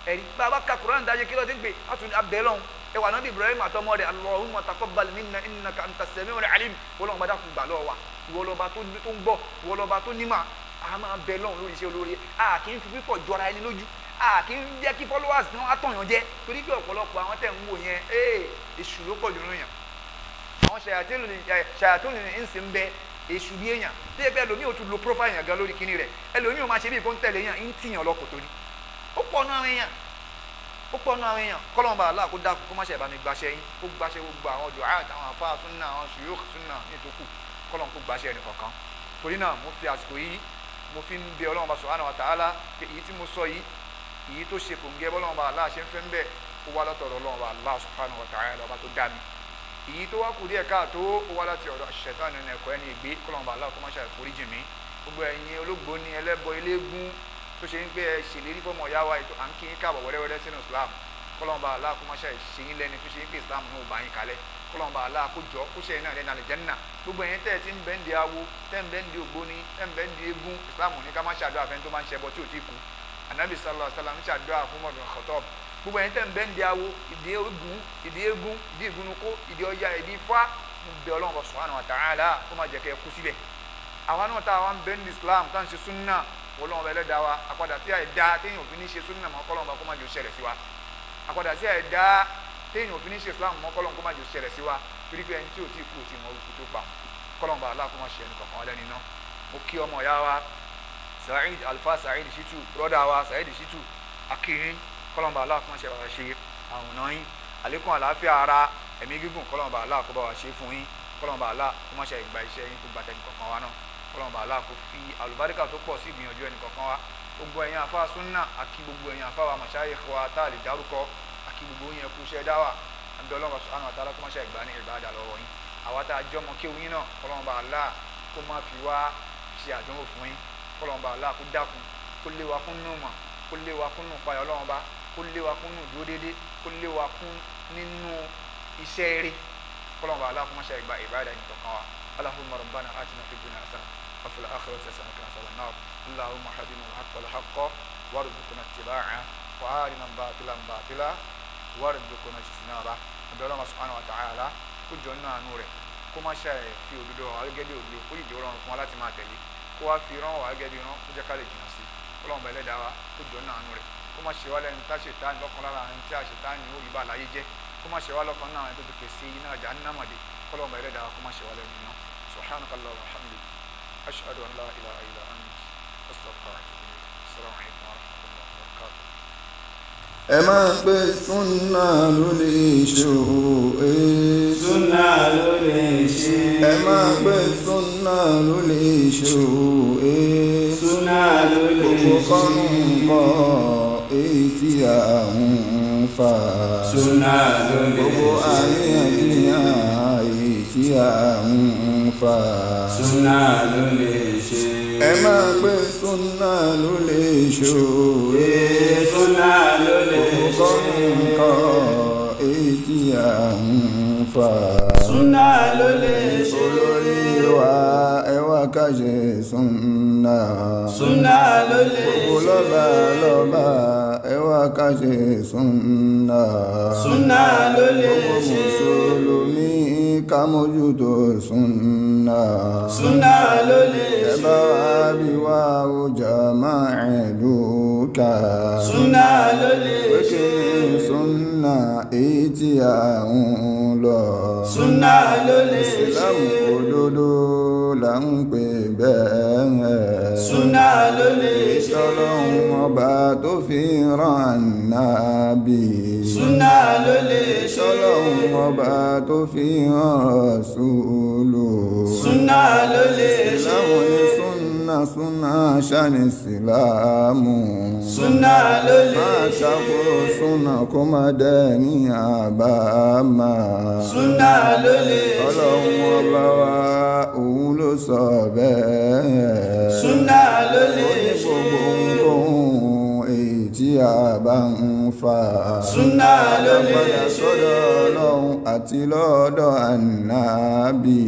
Ẹ̀rí bàbá ka Kùránì dájẹ́ kí ló ti ń pè àtún abẹ́ lọ́run. Ẹ wà nábì Ibrahim àtọmọ rẹ̀, Allahumma taqabbal minna innaka anta sami'ul alim. Ọlọ́run bá dákun gbà lọ́wọ́ wa, ìwọ lọ́ba tó ń gbọ́, ìwọ lọ́ba tó nímọ̀. A máa bẹ lọ́run lórí iṣẹ́ olórí. A kì í fi pípọ̀ jọra ẹni lójú, a kì í jẹ́ kí followers náà á tọ̀yàn jẹ, torí pé ọ̀pọ̀lọpọ̀ àwọn tẹ̀ ń wò yẹn, ee, èṣù ló pọ̀ jù nínú yàn. Àwọn ṣàyàtúlù ní ń sìn bẹ èṣù bí èèyàn tó yẹ pé ẹlòmíì ò tún lo profile yàn gan lórí kinní rẹ̀, ẹlòmíì ò máa ṣe bí kò ń tẹ̀lé yàn, ń tìyàn lọ kòtò ni. Ó pọ̀ nù àwọn èèyàn, ó pọ̀ nù àwọn èèyàn. Kọ́lọ́mù bá aláà kó dákun kó má ṣe ìbámi gbaṣẹ́ yín, kó gbaṣẹ́ gbogbo àwọn du'at, àwọn afáà súnà, àwọn shuyukh súnà ní ìtókù, kọ́lọ́mù kó gbaṣẹ́ ẹnì kọ̀ọ̀kan. Torí náà mo fi àsìkò yìí, mo fi ń bẹ Ọlọ́run bá subhanahu wa ta'ala pé èyí tí mo sọ yìí, èyí tó ṣe kòǹgẹ́ bọ́lọ́run bá Allah ṣe ń fẹ́ ń bẹ̀, ó wá látọ̀dọ̀ Ọlọ́run bá Allah subhanahu wa ta'ala ọba tó dá mi. Èyí tó wá kù díẹ̀ káàtó, ó wá láti ọ̀dọ̀ ṣẹ̀tánì nínú ẹ̀kọ́ ẹni ìgbé. Kọ́lọ́run bá Allah kó má ṣe àforíjì mi. Gbogbo ẹ̀yin ológbòóni ẹlẹ́bọ eléégún tó ṣe ń pé ẹ ṣèlérí fọmọ ìyá wa ètò à ń kí yín káàbọ̀ wẹ́rẹ́wẹ́rẹ́ sínú Islam. Kọ́lọ́run bá Allah kó má ṣe ṣe yín lẹ́ni tó ṣe ń pé Islam náà ò bá yín kalẹ̀. Kọ́lọ́run bá Allah kó jọ kó ṣe yín náà lẹ́nu àlùjánnà. Gbogbo ẹ̀yin tẹ́ ẹ ti ń bẹ́ ń di awo, tẹ́ ń bẹ́ ń di ògbóni, tẹ́ ń bẹ́ ń di eégún, Islam ní ká má ṣàdúrà fẹ́ni tó máa ń ṣẹbọ tí ò tí kú. Anabi sallallahu alaihi wasallam ń ṣàdúrà fún Umar bin Khattab. Gbogbo ẹ̀yin tẹ́ ń bẹ́ ń di awo, ìdí eégún, ìdí eégún, ìdí ìgúnnukó, ìdí ọya, ìdí ifá, ń bẹ Ọlọ́run subhanahu wa ta'ala kó má jẹ́ kẹ́ ẹ kú síbẹ̀. Àwa náà tá àwa ń bẹ́ ń di Islam tá à ń ṣe súnà, Ọlọ́run ẹlẹ́dàá wa, àpadà tí àìdá téèyàn ò fi ní ṣe súnà mọ́, kọ́lọ́run bá kó má jẹ́ ó ṣẹlẹ̀ sí wa. Àpadà tí àìdá téèyàn ò fi ní ṣe Islam mọ́, kọ́lọ́run kó má jẹ́ ó ṣẹlẹ̀ sí wa. Torí pé ẹni tí ò tí kú ò tí mọ orúkú tó pa, kọ́lọ́run bá aláà kó má ṣe ẹnì kọ̀ọ̀kan wa lẹ́ni iná. Mo kí ọmọ ìyá wa Saheed Alfa Saheed Shitu, brọ́dà wa Saheed Shitu akínyín, kọ́lọ́run bá aláà kó má ṣe bàbá ṣe àwòrán yín, àlékún àlàáfíà ara, ẹ̀mí gígùn, kọ́lọ́run bá aláà kó bá wa ṣe fún yín. Kọ́lọ́run bá aláà kó má ṣe ìgbà iṣẹ́ yín, kó gba tẹnì kọ̀ọ̀kan wa náà. Kọ́lọ́run bá aláà kó fi àlùbáríkà tó pọ̀ sí ìgbìyànjú ẹnì kọ̀ọ̀kan wa. Gbogbo ẹ̀yin àfa súnà, àkí gbogbo ẹ̀yin àfa wa mashayikh wa tá a lè dárúkọ, àkí gbogbo yín ẹkú iṣẹ́ dáwà. Àbí Ọlọ́run subhanahu wa ta'ala kó má ṣe ìgbà ní ìbádà lọ́wọ́ yín. Àwa tá a jọmọ kéwú yín náà, kọ́lọ́run bá aláà kó má fi wá ṣe àdánwò fún yín. Kọ́lọ́run bá aláà kó dákun kó lé wa kún nù mọ̀, kó lé wa kún nù payọ̀ Ọlọ́run bá, kó lé wa kún nù dúró déédéé, kó lé wa kún nínú iṣẹ́ eré. Kọ́lọ́run bá aláà kó má ṣe ìgbà ìbádà ẹnì kọ̀ọ̀kan wa. Allahumma rabbana atina fid dunya hasana wa fil akhirati hasana wa qina adhaban nar. Allahumma hadina al-haqqa al-haqqa warzuqna ittiba'a wa arina al-batila al-batila warzuqna ijtinaba. Àbí Ọlọ́run subhanahu wa ta'ala kó jọ nínú àánú rẹ̀ kó má ṣe fi òdodo hàn gẹ́gẹ́ bí òdodo, kó yìí rọrùn fún wa láti máa tẹ̀lé, kó wá fi rán wa gẹ́gẹ́ bí rán, kó jẹ́ ká lè jìnnà sí. Ọlọ́run bá ẹlẹ́dàá wa kó jọ nínú àánú rẹ̀ kó má ṣe wá lẹ́nu tá ṣètánì lọ́kàn lára àwọn tí àṣetánì ó rí bá láyé jẹ́, kó má ṣe wá lọ́kàn náà àwọn tó ti pèsè iná jahannama dé. Kọ́lọ́run bá ẹlẹ́dàá wa kó má ṣe wá lẹ́nu iná. Subhanaka Allahumma wa bihamdik, ashhadu an la ilaha illa ant, astaghfiruka wa atubu ilayk. Assalamu alaykum wa rahmatullahi wa barakatuh. Ẹ máa pé súnà ló lè ṣe o. Súnà ló lè ṣe. Ẹ máa pé súnà ló lè ṣe o. Súnà ló lè Gbogbo ṣe. kọ́nù kọ́ èyí tí a ń fà. Súnà ló lè Gbogbo ṣe. àríyànjiyàn èyí tí a ń fà. Súnà ló lè ṣe. Ẹ máa pé súnà ló lè ṣe o. Súnà ló lè Gbogbo ṣe. kọ́nù kọ́ èyí tí a ń fà. Súnà ló lè ṣe. Olórí wa ẹ wá ká ṣe súnà. Súnà ló lè Gbogbo ṣe. lọ́ba lọ́ba ẹ wá ká ṣe súnà. Súnà ló lè Gbogbo ṣe. mùsùlùmí ká mójútó súnà. Súnà ló lè Ẹ ṣe. bá wa bí wa ó jàmáà ìlú ká. Súnà ló lè Pé ṣe. kí ni tí a ń lọ. Súnà ló lè ṣe. Ìsìlámù òdodo là ń pè bẹ́ẹ̀. Súnà ló lè ṣe. Tọ́lọ́hun ọba tó fi rán Ànábì. Súnà ló lè ṣe. Tọ́lọ́hun ọba tó fi rán Rọ̀súlù. Súnà ló lè ṣe. Ìsìlámù ní súnà súnà ṣáni ìsìlámù. Súnà ló lè Má ṣe. ṣàkó súnà kó má dẹ̀ ní àbámà. Súnà ló lè ṣe. Ọlọ́run ọba wa òun ló sọ bẹ́ẹ̀. Súnà ló lè Ó ní ṣe. gbogbo ohunkóhun èyí tí a bá ń fà. Súnà ló lè Padà ṣe. sọ́dọ̀ Ọlọ́run àti lọ́dọ̀ Ànábì.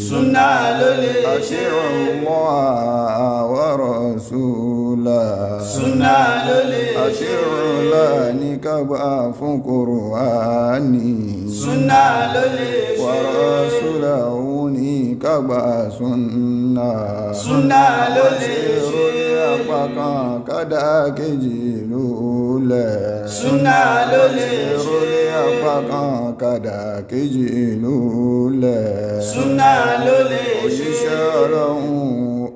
Súnà ló lè ṣe. Àṣírò Allah wa Rasula. Súnà ló lè ṣe. Àṣírò Allah ní ká gbà fún Kùránì. Súnà ló lè ṣe. Wa Rasulahu ní ká gbà súnà. Súnà ló lè ṣe. Ìròyìn apá kan kádà kejì lulẹ̀. Súnà ló lè ṣe. Ìròyìn apá kan kádà kejì lulẹ̀. Súnà ló lè ṣe. Òṣìṣẹ́ Ọlọ́run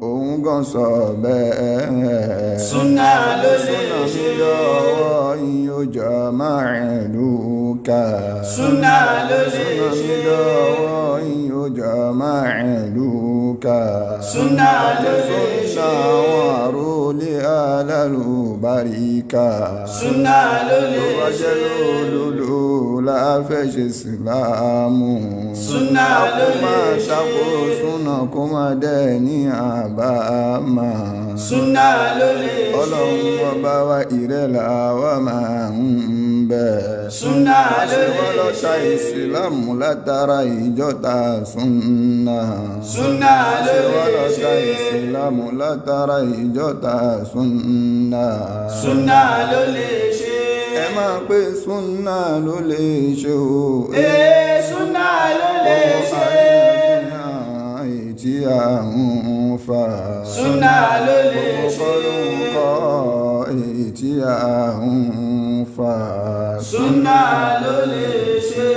òun gan sọ bẹ́ẹ̀. Súnà ló lè Súnà mi ṣe. lọ́wọ́ yóò jọ máa lùkà. Súnà ló lè Súnà mi ṣe. lọ́wọ́ yóò jọ máa lùkà. Súnà ló lè Súnà ṣe. àwọn àrólé alálùbáríkà. Súnà ló lè Tó bá ṣe. jẹ́ lódodo la fẹ́ ṣe sílámù. Súnà ló Kó lè máa ṣe. tako súnà kó máa dẹ̀ ní àbámà. Súnà ló lè ṣe. Ọlọ́run ọba wa ìrẹ́là wa máa ń bẹ̀. Súnà ló Ṣé lè wọ́n lọ ta ṣe. ìsìlámù látara ìjọta súnà? Súnà ló Ṣé lè wọ́n lọ ta ṣe. ìsìlámù látara ìjọta súnà? Súnà ló lè ṣe. Ẹ máa pé súnà ló lè ṣe o. Ee, súnà ló lè ṣe. Èyí tí a ń fà. Súnà ló lè Gbogbo ṣe. kọ́ ló ń kọ́ èyí tí a ń fà. Súnà ló lè ṣe.